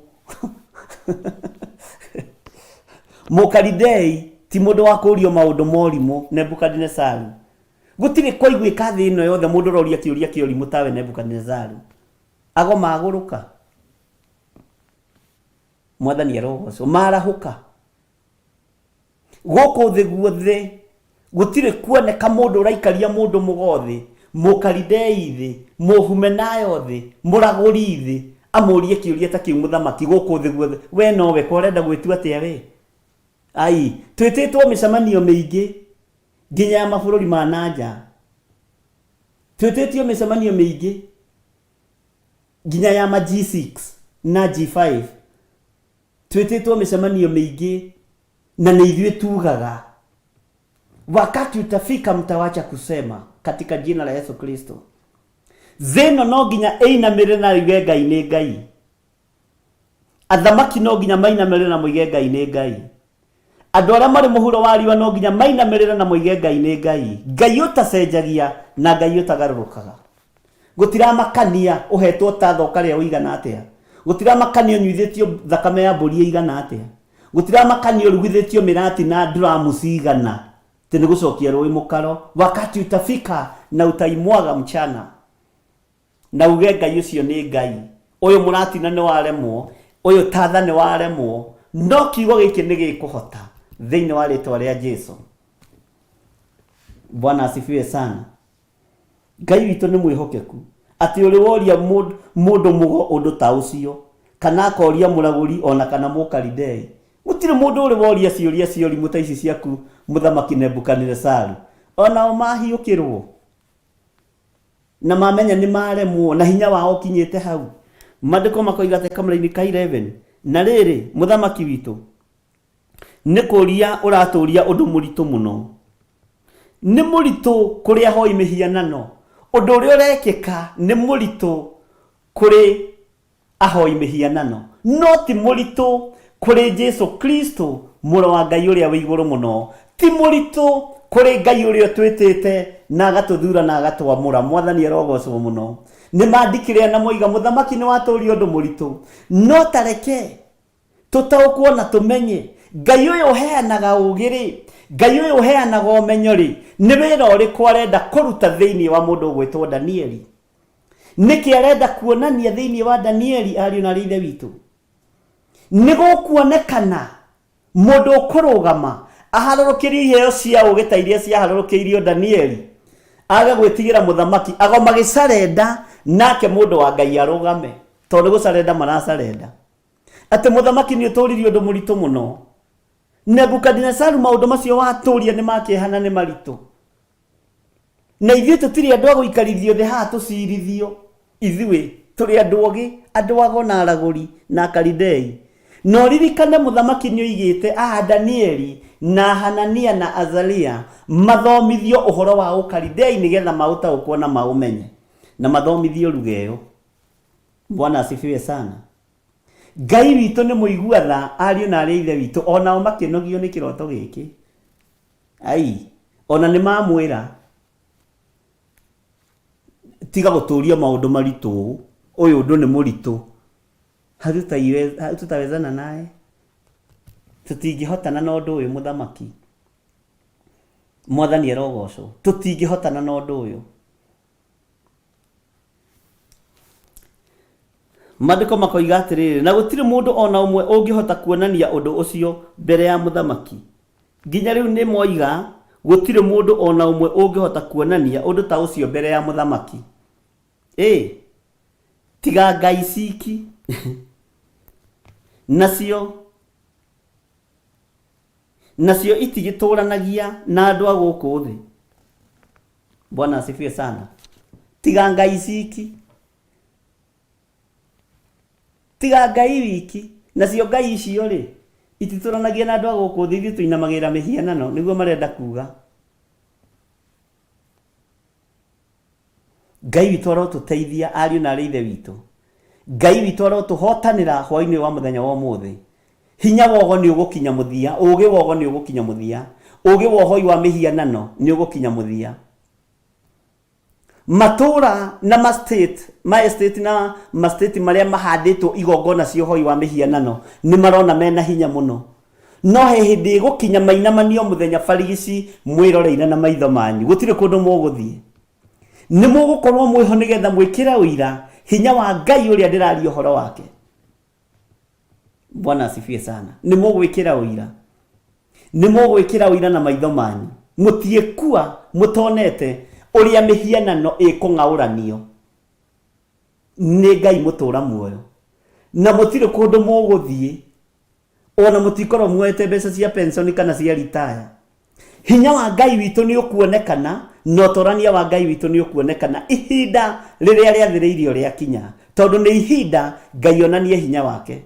Mũkalidei ti mũndũ wa kũũrio maũndũ morimũ Nebukadinesaru. Gũtirĩ kwaiguĩka thĩ ĩno yothe mũndũ ũroria kĩũria kĩa ũrimũ tawe Nebukadinesaru. Ago magũrũka. Mwathani arogocwo. Marahũka. Gũkũ thĩ guothe gũtirĩ kuoneka mũndũ ũraikaria mũndũ mũgo thĩ, mũkalidei thĩ, mũhumenayo thĩ, mũragũri thĩ, amũrie kĩũria ta kĩu mũthamaki gũkũ thĩ guothe. We nowe ko ũrenda gwĩtua atĩa we? Ai, twĩtĩtwo mĩcemanio mĩingĩ nginya ya mabũrũri ma na nja. Twĩtĩtio mĩcemanio mĩingĩ nginya ya ma G6 na G5. Twĩtĩtwo mĩcemanio mĩingĩ na nĩ ithuĩ tugaga. Wakati utafika mtawacha kusema katika jina la Yesu Kristo. Thĩ ĩno no nginya ĩinamĩrĩre na yuge Ngai nĩ Ngai. Athamaki no nginya mainamĩrĩre na moige Ngai nĩ Ngai. Andũ arĩa marĩ mũhuro wa riũa no nginya mainamĩrĩre na moige Ngai nĩ Ngai. Ngai ũtacenjagia na Ngai ũtagarũrũkaga. Gũtiramakania ũhetwo tatha ũkarĩa ũigana atĩa. Gũtiramakania ũnyuithĩtio thakame ya mbũri ĩigana atĩa. Gũtiramakania ũrugithĩtio mĩrati na nduramu cigana. Atĩ nĩ gũcokia rũĩ mũkaro. Wakati utafika na utaimwaga mchana. Na uge Ngai ũcio nĩ Ngai. Ũyũ mũratina nĩ waremwo, ũyũ tatha nĩ waremwo, no kiugo gĩkĩ nĩ gĩkũhota thĩinĩ wa rĩtwa rĩa Jesu. Bwana asifiwe sana. Ngai witũ nĩ mwĩhokeku atĩ ũrĩ woria mũndũ mũgo ũndũ ta ũcio, kana akoria mũragũri ona kana mũkalidei. Gũtirĩ mũndũ ũrĩ woria ciũria cia ũrimũ ta ici ciaku mũthamaki Nebukadinesaru. Onao mahiũkĩrwo na mamenya nĩ maremwo na hinya wao ũkinyĩte hau. Maandĩko makoiga atĩ kamũraini ka 11, na rĩrĩ mũthamaki witũ nĩ kũria ũratũria ũndũ mũritũ mũno. Nĩ mũritũ kũrĩ ahoi mĩhianano. Ũndũ ũrĩa ũrekĩka nĩ mũritũ Kũrĩ ahoi mĩhianano, no ti mũritũ kũrĩ Jesu Kristo, Mũrũ wa Ngai ũrĩa wĩ igũrũ mũno. Ti mũritũ kũrĩ Ngai ũrĩa ũtwĩtĩte na agatũthura na agatwamũra. Mwathani arogocwo mũno. Nĩ mandikire na moiga, mũthamaki nĩ watũria ũndũ mũritũ, no ta reke tũtaũkwo na tũmenye Ngai ũyũ ũheanaga ũũgĩ-rĩ, Ngai ũyũ ũheanaga ũmenyo-rĩ, nĩ wĩra ũrĩkũ arenda kũruta thĩinĩ wa mũndũ ũgwĩtwo Danieli? Nĩkĩ arenda kuonania thĩinĩ wa Danieli, ariũ na arĩ ithe witũ? Nĩ gũkuonekana mũndũ ũkũrũgama aharũrũkĩrio iheo cia ũũgĩ ta iria ciaharũrũkĩirio Danieli, age gwĩtigĩra mũthamaki, agoma gĩcarenda nake mũndũ wa Ngai arũgame, tondũ nĩ gũcarenda maracarenda. Atĩ mũthamaki nĩ ũtũririe ũndũ mũritũ mũno. Nebukadinesaru maũndũ macio watũria nĩ ma kĩeha na nĩ maritũ. Na ithuĩ tũtirĩ andũ a gũikarithio thĩ haha tũcirithio. Ithuĩ tũrĩ andũ ogĩ, andũ ago na aragũri na Akalidei. Na ũririkane mũthamaki nĩ oigĩte aa Danieli na Hanania na Azaria mathomithio ũhoro wa Ũkalidei nĩgetha maũtaũkwo na maũmenye na mathomithio lugha ĩyo. Bwana asifiwe sana. Ngai witũ nĩ mũigua tha, ariũ na arĩ a ithe witũ o nao makĩnogio nĩ kĩroto gĩkĩ. Ai, ona nĩ mamwĩra tiga gũtũria maũndũ maritũ ũũ, ũyũ ũndũ nĩ mũritũ. Hatutawezana naye, tũtingĩhotana na ũndũ ũyũ mũthamaki. Mwathani arogocwo, tũtingĩhotana na ũndũ ũyũ. Maandĩko makoiga atĩrĩrĩ, na gũtirĩ mũndũ o na ũmwe ũngĩhota kuonania ũndũ ũcio mbere ya mũthamaki. Nginya rĩu nĩ moiga, gũtirĩ mũndũ o na ũmwe ũngĩhota kuonania ũndũ ta ũcio mbere ya mũthamaki. Ĩ, tiga ngai ciki. Nacio nacio itigĩtũranagia na andũ a gũkũ thĩ. Bwana asifiwe sana. Tiga ngai ciki. Tiga ngai wiki. Nacio ngai icio rĩ, ititũranagia na andũ a gũkũ thĩ, ithuĩ tũinamagĩrĩra mĩhianano, nĩguo marenda kuga. Ngai witũ arotũteithia ariũ na arĩ ithe witũ. Ngai witũ arotũhotanĩra hwainĩ wa mũthenya wa ũmũthĩ. Hinya wogo nĩ ũgũkinya mũthia, ũũgĩ wogo nĩ ũgũkinya mũthia, ũũgĩ wa ũhoi wa mĩhianano nĩ ũgũkinya mũthia. Matũũra na ma state, ma estate na ma state marĩa mahandĩtwo igongona cia ũhoi wa mĩhianano nĩ marona mena hinya mũno. No he hĩndĩ ĩgũkinya mainamanio mũthenya barigici mwĩroreire na maitho manyu. Gũtirĩ kũndũ mũgũthiĩ. Nĩ mũgũkorwo mwĩho nĩgetha mwĩkĩre ũira hinya wa Ngai ũrĩa ndĩraria ũhoro wake. Bwana asifiwe sana. Nĩ mũgwĩkĩra ũira. Nĩ mũgwĩkĩra ũira na maitho manyu. Mũtiĩkua mũtonete ũrĩa mĩhianano ĩkũng'aũranio nĩ Ngai mũtũra muoyo. Na mũtirĩ kũndũ mũgũthiĩ ona mũtikorwo muoete mbeca cia pension kana cia ritaya. Hinya wa Ngai witũ nĩ ũkuonekana na ũtorania wa Ngai witũ nĩ ũkuonekana ihinda rĩrĩa rĩathĩrĩirio rĩakinya, tondũ nĩ ihinda Ngai onanie hinya wake.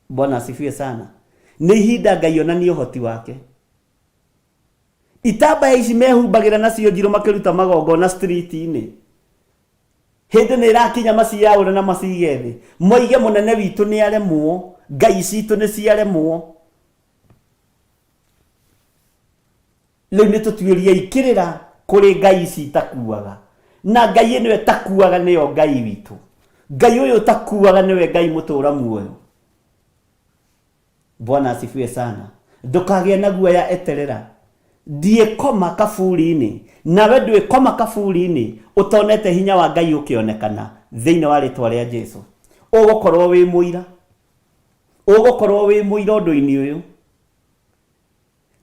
Bwana asifiwe sana. Nĩ ihinda Ngai onanie ũhoti wake. Itambaya ici mehumbagĩra nacio njirũ makĩruta magongona street-inĩ, hĩndĩ nĩ ĩrakinya maciaũre na macige thĩ, moige mũnene witũ nĩ aremwo, ngai citũ nĩ ciaremwo. Rĩu nĩ tũtuĩriei kĩrĩra kũrĩ ngai ici itakuaga. Na ngai ĩno ĩtakuaga nĩyo Ngai witũ. Ngai ũyũ ũtakuaga nĩwe Ngai mũtũra muoyo. Bwana asifiwe sana. Ndũkagĩe na guoya eterera. Ndiĩkoma kaburi-inĩ, nawe ndwĩkoma kaburi-inĩ ũtonete hinya wa Ngai ũkĩonekana thĩinĩ wa rĩtwa rĩa Jesu. Ũgũkorwo wĩ mũira. Ũgũkorwo wĩ mũira ũndũ-inĩ ũyũ.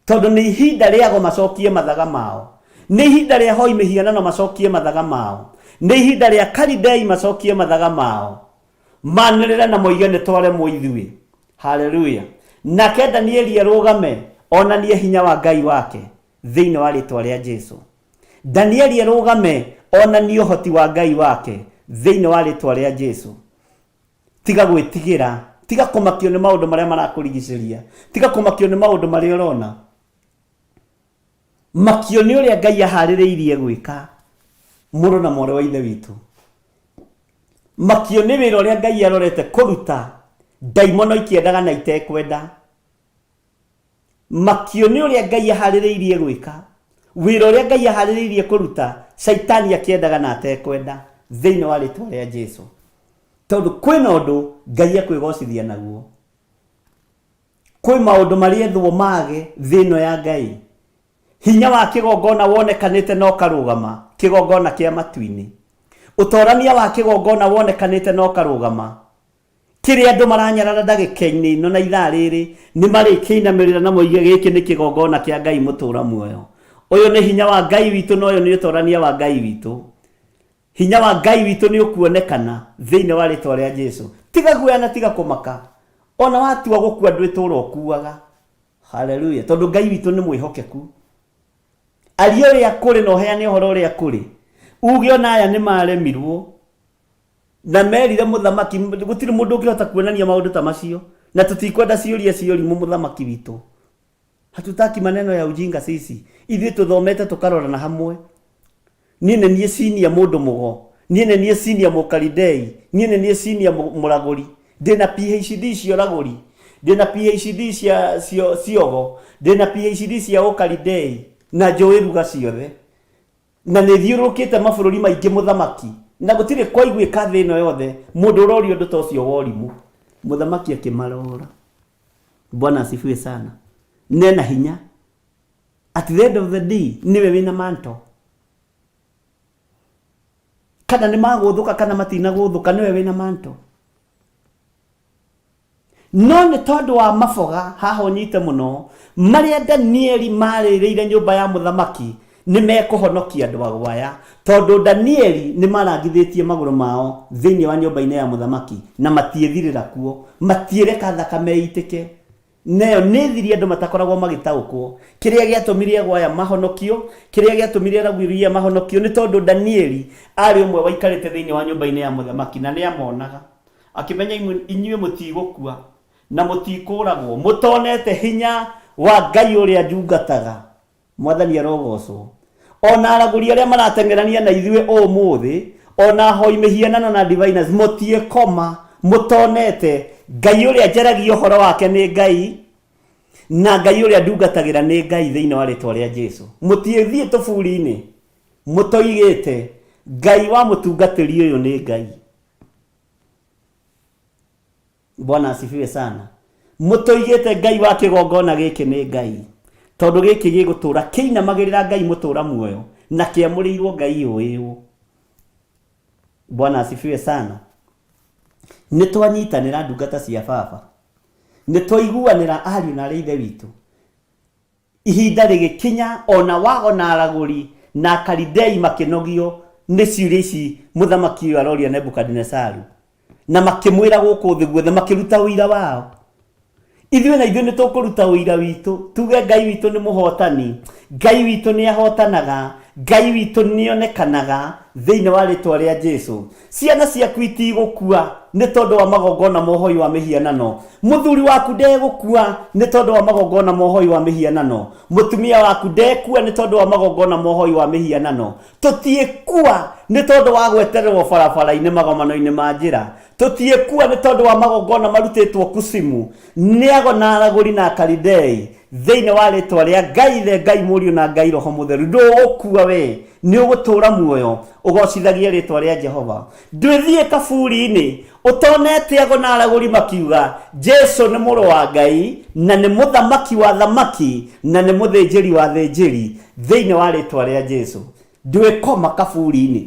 Tondũ nĩ ihinda rĩago macokie mathaga mao. Nĩ ihinda rĩa hoi mĩhianano macokie mathaga mao. Nĩ ihinda rĩa Kalidei macokie mathaga mao. Manĩrĩre na moige nĩ twaremwo ithuĩ. Haleluya. Nake Danieli arũgame onanie hinya wa Ngai wake thĩinĩ wa rĩtwa rĩa Jesu. Danieli arũgame onanie ũhoti wa Ngai wake thĩinĩ wa rĩtwa rĩa Jesu. Tiga gwĩtigĩra, tiga kũmakio nĩ maũndũ marĩa marakũrigicĩria, tiga kũmakio nĩ maũndũ marĩa ũrona. Makio nĩ ũrĩa Ngai aharĩrĩirie gwĩka mũrũ na mwarĩ wa Ithe witũ. Makio nĩ wĩra ũrĩa Ngai arorete kũruta, ndaimono ikĩendaga na itekwenda. Makio nĩ ũrĩa Ngai aharĩrĩirie gwĩka, wĩra ũrĩa Ngai aharĩrĩirie kũruta, caitani akĩendaga na atekwenda, thĩinĩ wa rĩtwa rĩa Jesu. Tondũ kwĩna ũndũ Ngai ekwĩgocithia naguo. Kwĩ maũndũ marĩethwo mage thĩ ĩno ya Ngai. Hinya wa kĩgongona wonekanĩte na ũkarũgama, kĩgongona kĩa matu-inĩ. Ũtorania wa kĩgongona wonekanĩte na ũkarũgama. Kĩrĩa andũ maranyarara ndagĩka-inĩ ĩno na ithaa rĩrĩ, nĩ marĩkĩinamĩrĩra na moige gĩkĩ nĩ kĩgongona kĩa Ngai mũtũra muoyo. Ũyũ nĩ hinya wa Ngai witũ na ũyũ nĩ ũtorania wa Ngai witũ. Hinya wa Ngai witũ nĩ ũkuonekana thĩinĩ wa rĩtwa rĩa Jesu. Tiga guoya na tiga kũmaka. Ona watua gũkua ndwĩtũra ũkuaga. Haleluya. Tondũ Ngai witũ nĩ mwĩhokeku. Aria ũrĩa kũrĩ na ũheane ũhoro ũrĩa kũrĩ. Uge ona aya nĩ maremirwo. Na merire mũthamaki, gũtirĩ mũndũ ũngĩhota kuonania maũndũ ta macio. Na tũtikwenda ciũria cia ũrimũ mũthamaki witũ. Hatutaki maneno ya ujinga sisi. Ithuĩ tũthomete tũkarorana hamwe. Niĩ nĩ niĩ senior mũndũ mũgo. Niĩ nĩ niĩ senior mũkalidei. Niĩ nĩ niĩ senior mũragũri. Ndĩna PhD cia ũragũri. Ndĩna PhD cia ciogo. Ndĩna PhD cia ũkalidei. Na njũĩ ruga ciothe. Na nĩ thiũrũrũkĩte mabũrũri maingĩ mũthamaki. Na gũtirĩ kwaiguĩka thĩ ĩno yothe mũndũ ũroria ũndũ ta ũcio wa ũrimũ. Mũthamaki akĩmarora. Bwana asifiwe sana. Nena hinya. At the end of the day niwe wina manto. Kana nĩ magũthũka kana matinagũthũka niwe wina manto. No nĩ tondũ wa maboga haha ũnyite mũno marĩa Danieli marĩrĩire nyũmba ya mũthamaki nĩ mekũhonokia andũ agwaya tondũ Danieli nĩ marangithĩtie magũrũ mao thĩinĩ wa nyũmba-inĩ ya mũthamaki na matiĩthirĩra kuo, matiĩreka thakame ĩitĩke. Nayo nĩ thiri andũ matakoragwo magĩtaũkwo. Kĩrĩa gĩatũmire agwaya mahonokio, kĩrĩa gĩatũmire aragũri mahonokio nĩ tondũ Danieli aarĩ ũmwe waikarĩte thĩinĩ wa nyũmba-inĩ ya mũthamaki na nĩ amonaga. Akĩmenya inyuĩ mũtigũkua na mũtikũragwo mũtonete hinya wa Ngai ũrĩa njungataga. Mwathani arogocwo. Ona aragũri arĩa marateng'erania na ithuĩ ũmũthĩ, ona ahoi mĩhianano na diviners, mũtiĩkoma mũtonete Ngai ũrĩa njaragia ũhoro wake nĩ Ngai, na Ngai ũrĩa ndungatagĩra nĩ Ngai thĩinĩ wa rĩtwa rĩa Jesu. Mũtiĩthiĩ tũburi-inĩ mũtoigĩte Ngai wa mũtungatĩri ũyũ nĩ Ngai. Bwana asifiwe sana. Mũtoigĩte Ngai wa kĩgongona gĩkĩ nĩ Ngai, tondũ gĩkĩ gĩgũtũra kĩinamagĩrĩra Ngai mũtũra muoyo na kĩamũrĩirwo Ngai ũĩũ. Bwana asifiwe sana. Nĩ twanyitanĩra ndungata cia baba, nĩ twaiguanĩra ariũ na arĩ ithe witũ. Ihinda rĩgĩkinya ona wago na aragũri na Akalidei makĩnogio nĩ ciũria ici mũthamaki ũyũ aroria Nebukadinesaru, na makĩmwĩra gũkũ thĩ guothe, makĩruta ũira wao. Ithuĩ na ithuĩ nĩ tũkũruta ũira witũ, tuge Ngai witũ nĩ mũhotani, Ngai witũ nĩ ahotanaga, Ngai witũ nĩ onekanaga thĩinĩ wa rĩtwa rĩa Jesu. Ciana ciaku itigũkua nĩ tondũ wa magongona ma ũhoi wa mĩhianano. Mũthuri waku ndegũkua nĩ tondũ wa magongona ma ũhoi wa mĩhianano. Mũtumia waku ndekua nĩ tondũ wa magongona ma ũhoi wa mĩhianano. Tũtiĩkua nĩ tondũ wa gwetererwo barabara-inĩ magomano-inĩ ma njĩra. Tũtiĩkua nĩ tondũ wa magongona marutĩtwo kucimu nĩ ago na aragũri na Akalidei. Thĩinĩ wa rĩtwa rĩa Ngai Ithe, Ngai Mũriũ na Ngai Roho Mũtheru, ndũgũkua we, nĩ ũgũtũũra muoyo ũgocithagie rĩtwa rĩa Jehova. Ndwĩthiĩ kaburi-inĩ ũtonete ago na aragũri makiuga Jesu nĩ mũrũ wa Ngai na nĩ mũthamaki wa thamaki na nĩ mũthĩnjĩri wa thĩnjĩri thĩinĩ wa rĩtwa rĩa Jesu. Ndwĩkoma kaburi-inĩ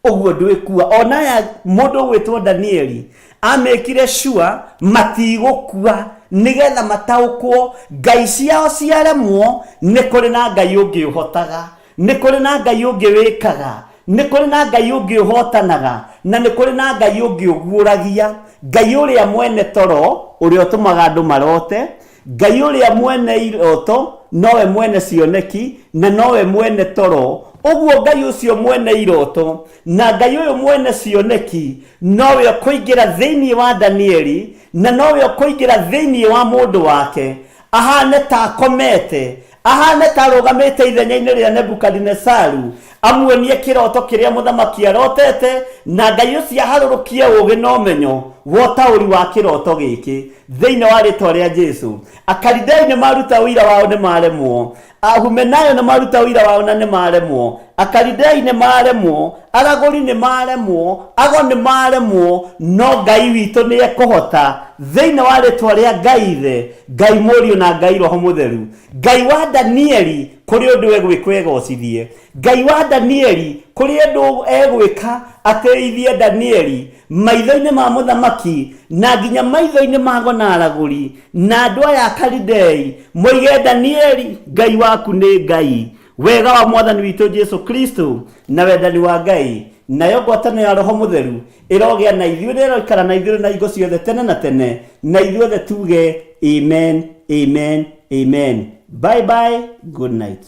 ũguo ndwĩkua. Ona aya mũndũ ũgwĩtwo Danieli amĩkire sure matigũkua nĩgetha mataũkwo ngai ciao ciaremwo nĩ kũrĩ na Ngai ũngĩ ũhotaga, nĩ kũrĩ na Ngai ũngĩ wĩkaga, nĩ kũrĩ na Ngai ũngĩ ũhotanaga, na nĩ kũrĩ na Ngai ũngĩ ũguũragia. Ngai ũrĩa mwene toro ũrĩa ũtũmaga andũ marote, Ngai ũrĩa mwene iroto nowe mwene cioneki na nowe mwene toro. Ũguo Ngai ũcio mwene iroto na Ngai ũyũ mwene cioneki nowe ũkũingĩra thĩinĩ wa Danieli na nowe ũkũingĩra thĩinĩ wa mũndũ wake, ahane ta akomete, ahane ta arũgamĩte ithenya-inĩ rĩa Nebukadinesaru, Amuonie kĩroto kĩrĩa mũthamaki arotete, na Ngai ũcio aharũrũkie ũũgĩ na ũmenyo wa ũtaũri wa kĩroto gĩkĩ thĩinĩ wa rĩtwa rĩa Jesu. Akalidei nĩ maruta ũira wao nĩ maremwo, Ahumenayo nĩ maruta ũira wao na nĩ maremwo, Akalidei nĩ maremwo, aragũri nĩ maremwo, ago nĩ maremwo, no Ngai witũ nĩ ekũhota thĩinĩ wa rĩtwa rĩa Ngai Ithe, Ngai Mũriũ na Ngai Roho Mũtheru. Ngai wa Danieli kũrĩ ũndũ egwĩka egocithie. Ngai wa Danieli kũrĩ ũndũ egwĩka atĩithie Danieli maitho-inĩ ma mũthamaki na nginya maitho-inĩ ma ago na aragũri na andũ aya Akalidei moige, Danieli, Ngai waku nĩ Ngai. Wega wa Mwathani witũ Jesu Kristo na wendani wa Ngai nayo ngwatanĩro ya Roho Mũtheru ĩrogĩa na ithuĩ na ĩroikara na ithuĩ na hingo ciothe tene na tene, na ithuothe tuge amen, amen, amen. Bye bye, good night.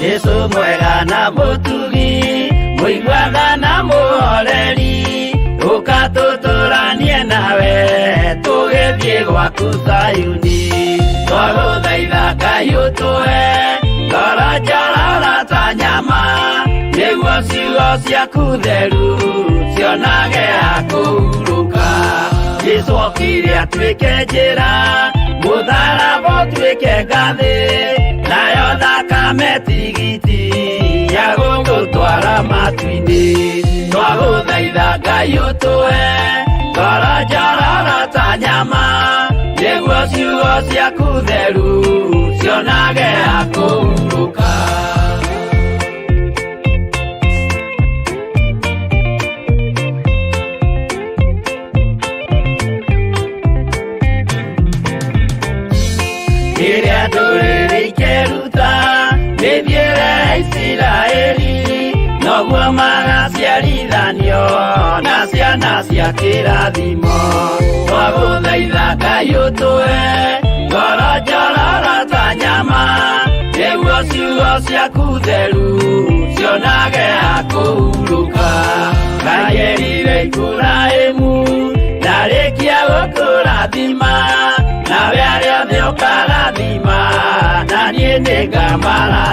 Jesu mwega na mũtugi, mũiguaga na mũhoreri, ũka tũtũranie nawe tũgĩthiĩ gwaku Zayuni. Twagũthaitha Ngai ũtũhe ngoro njororo ta nyama, nĩguo ciugo ciaku theru cionage ha kũhurũka. Jesu okire atuĩke njĩra, mũtharaba ũtuĩke ngathĩ, nayo thakame tigiti ya gũgũtwara matu-inĩ. Twagũthaitha Ngai ũtũhe ngoro njororo ta nyama, nĩguo ciugo ciaku theru cionage ha kũhurũka. Rĩrĩa ndũrĩrĩ ikeruta mĩthiĩre ya Isiraeli, noguo magaciarithanio na ciana cia kĩrathimo. Twagũthaitha Ngai ũtũhe ngoro njororo ta nyama, nĩguo ciugo ciaku theru cionage ha kũhurũka. Ngai erire Iburahĩmu ndarĩkia gũkũrathima, nawe arĩa othe ũkarathima, na niĩ nĩngamarathima.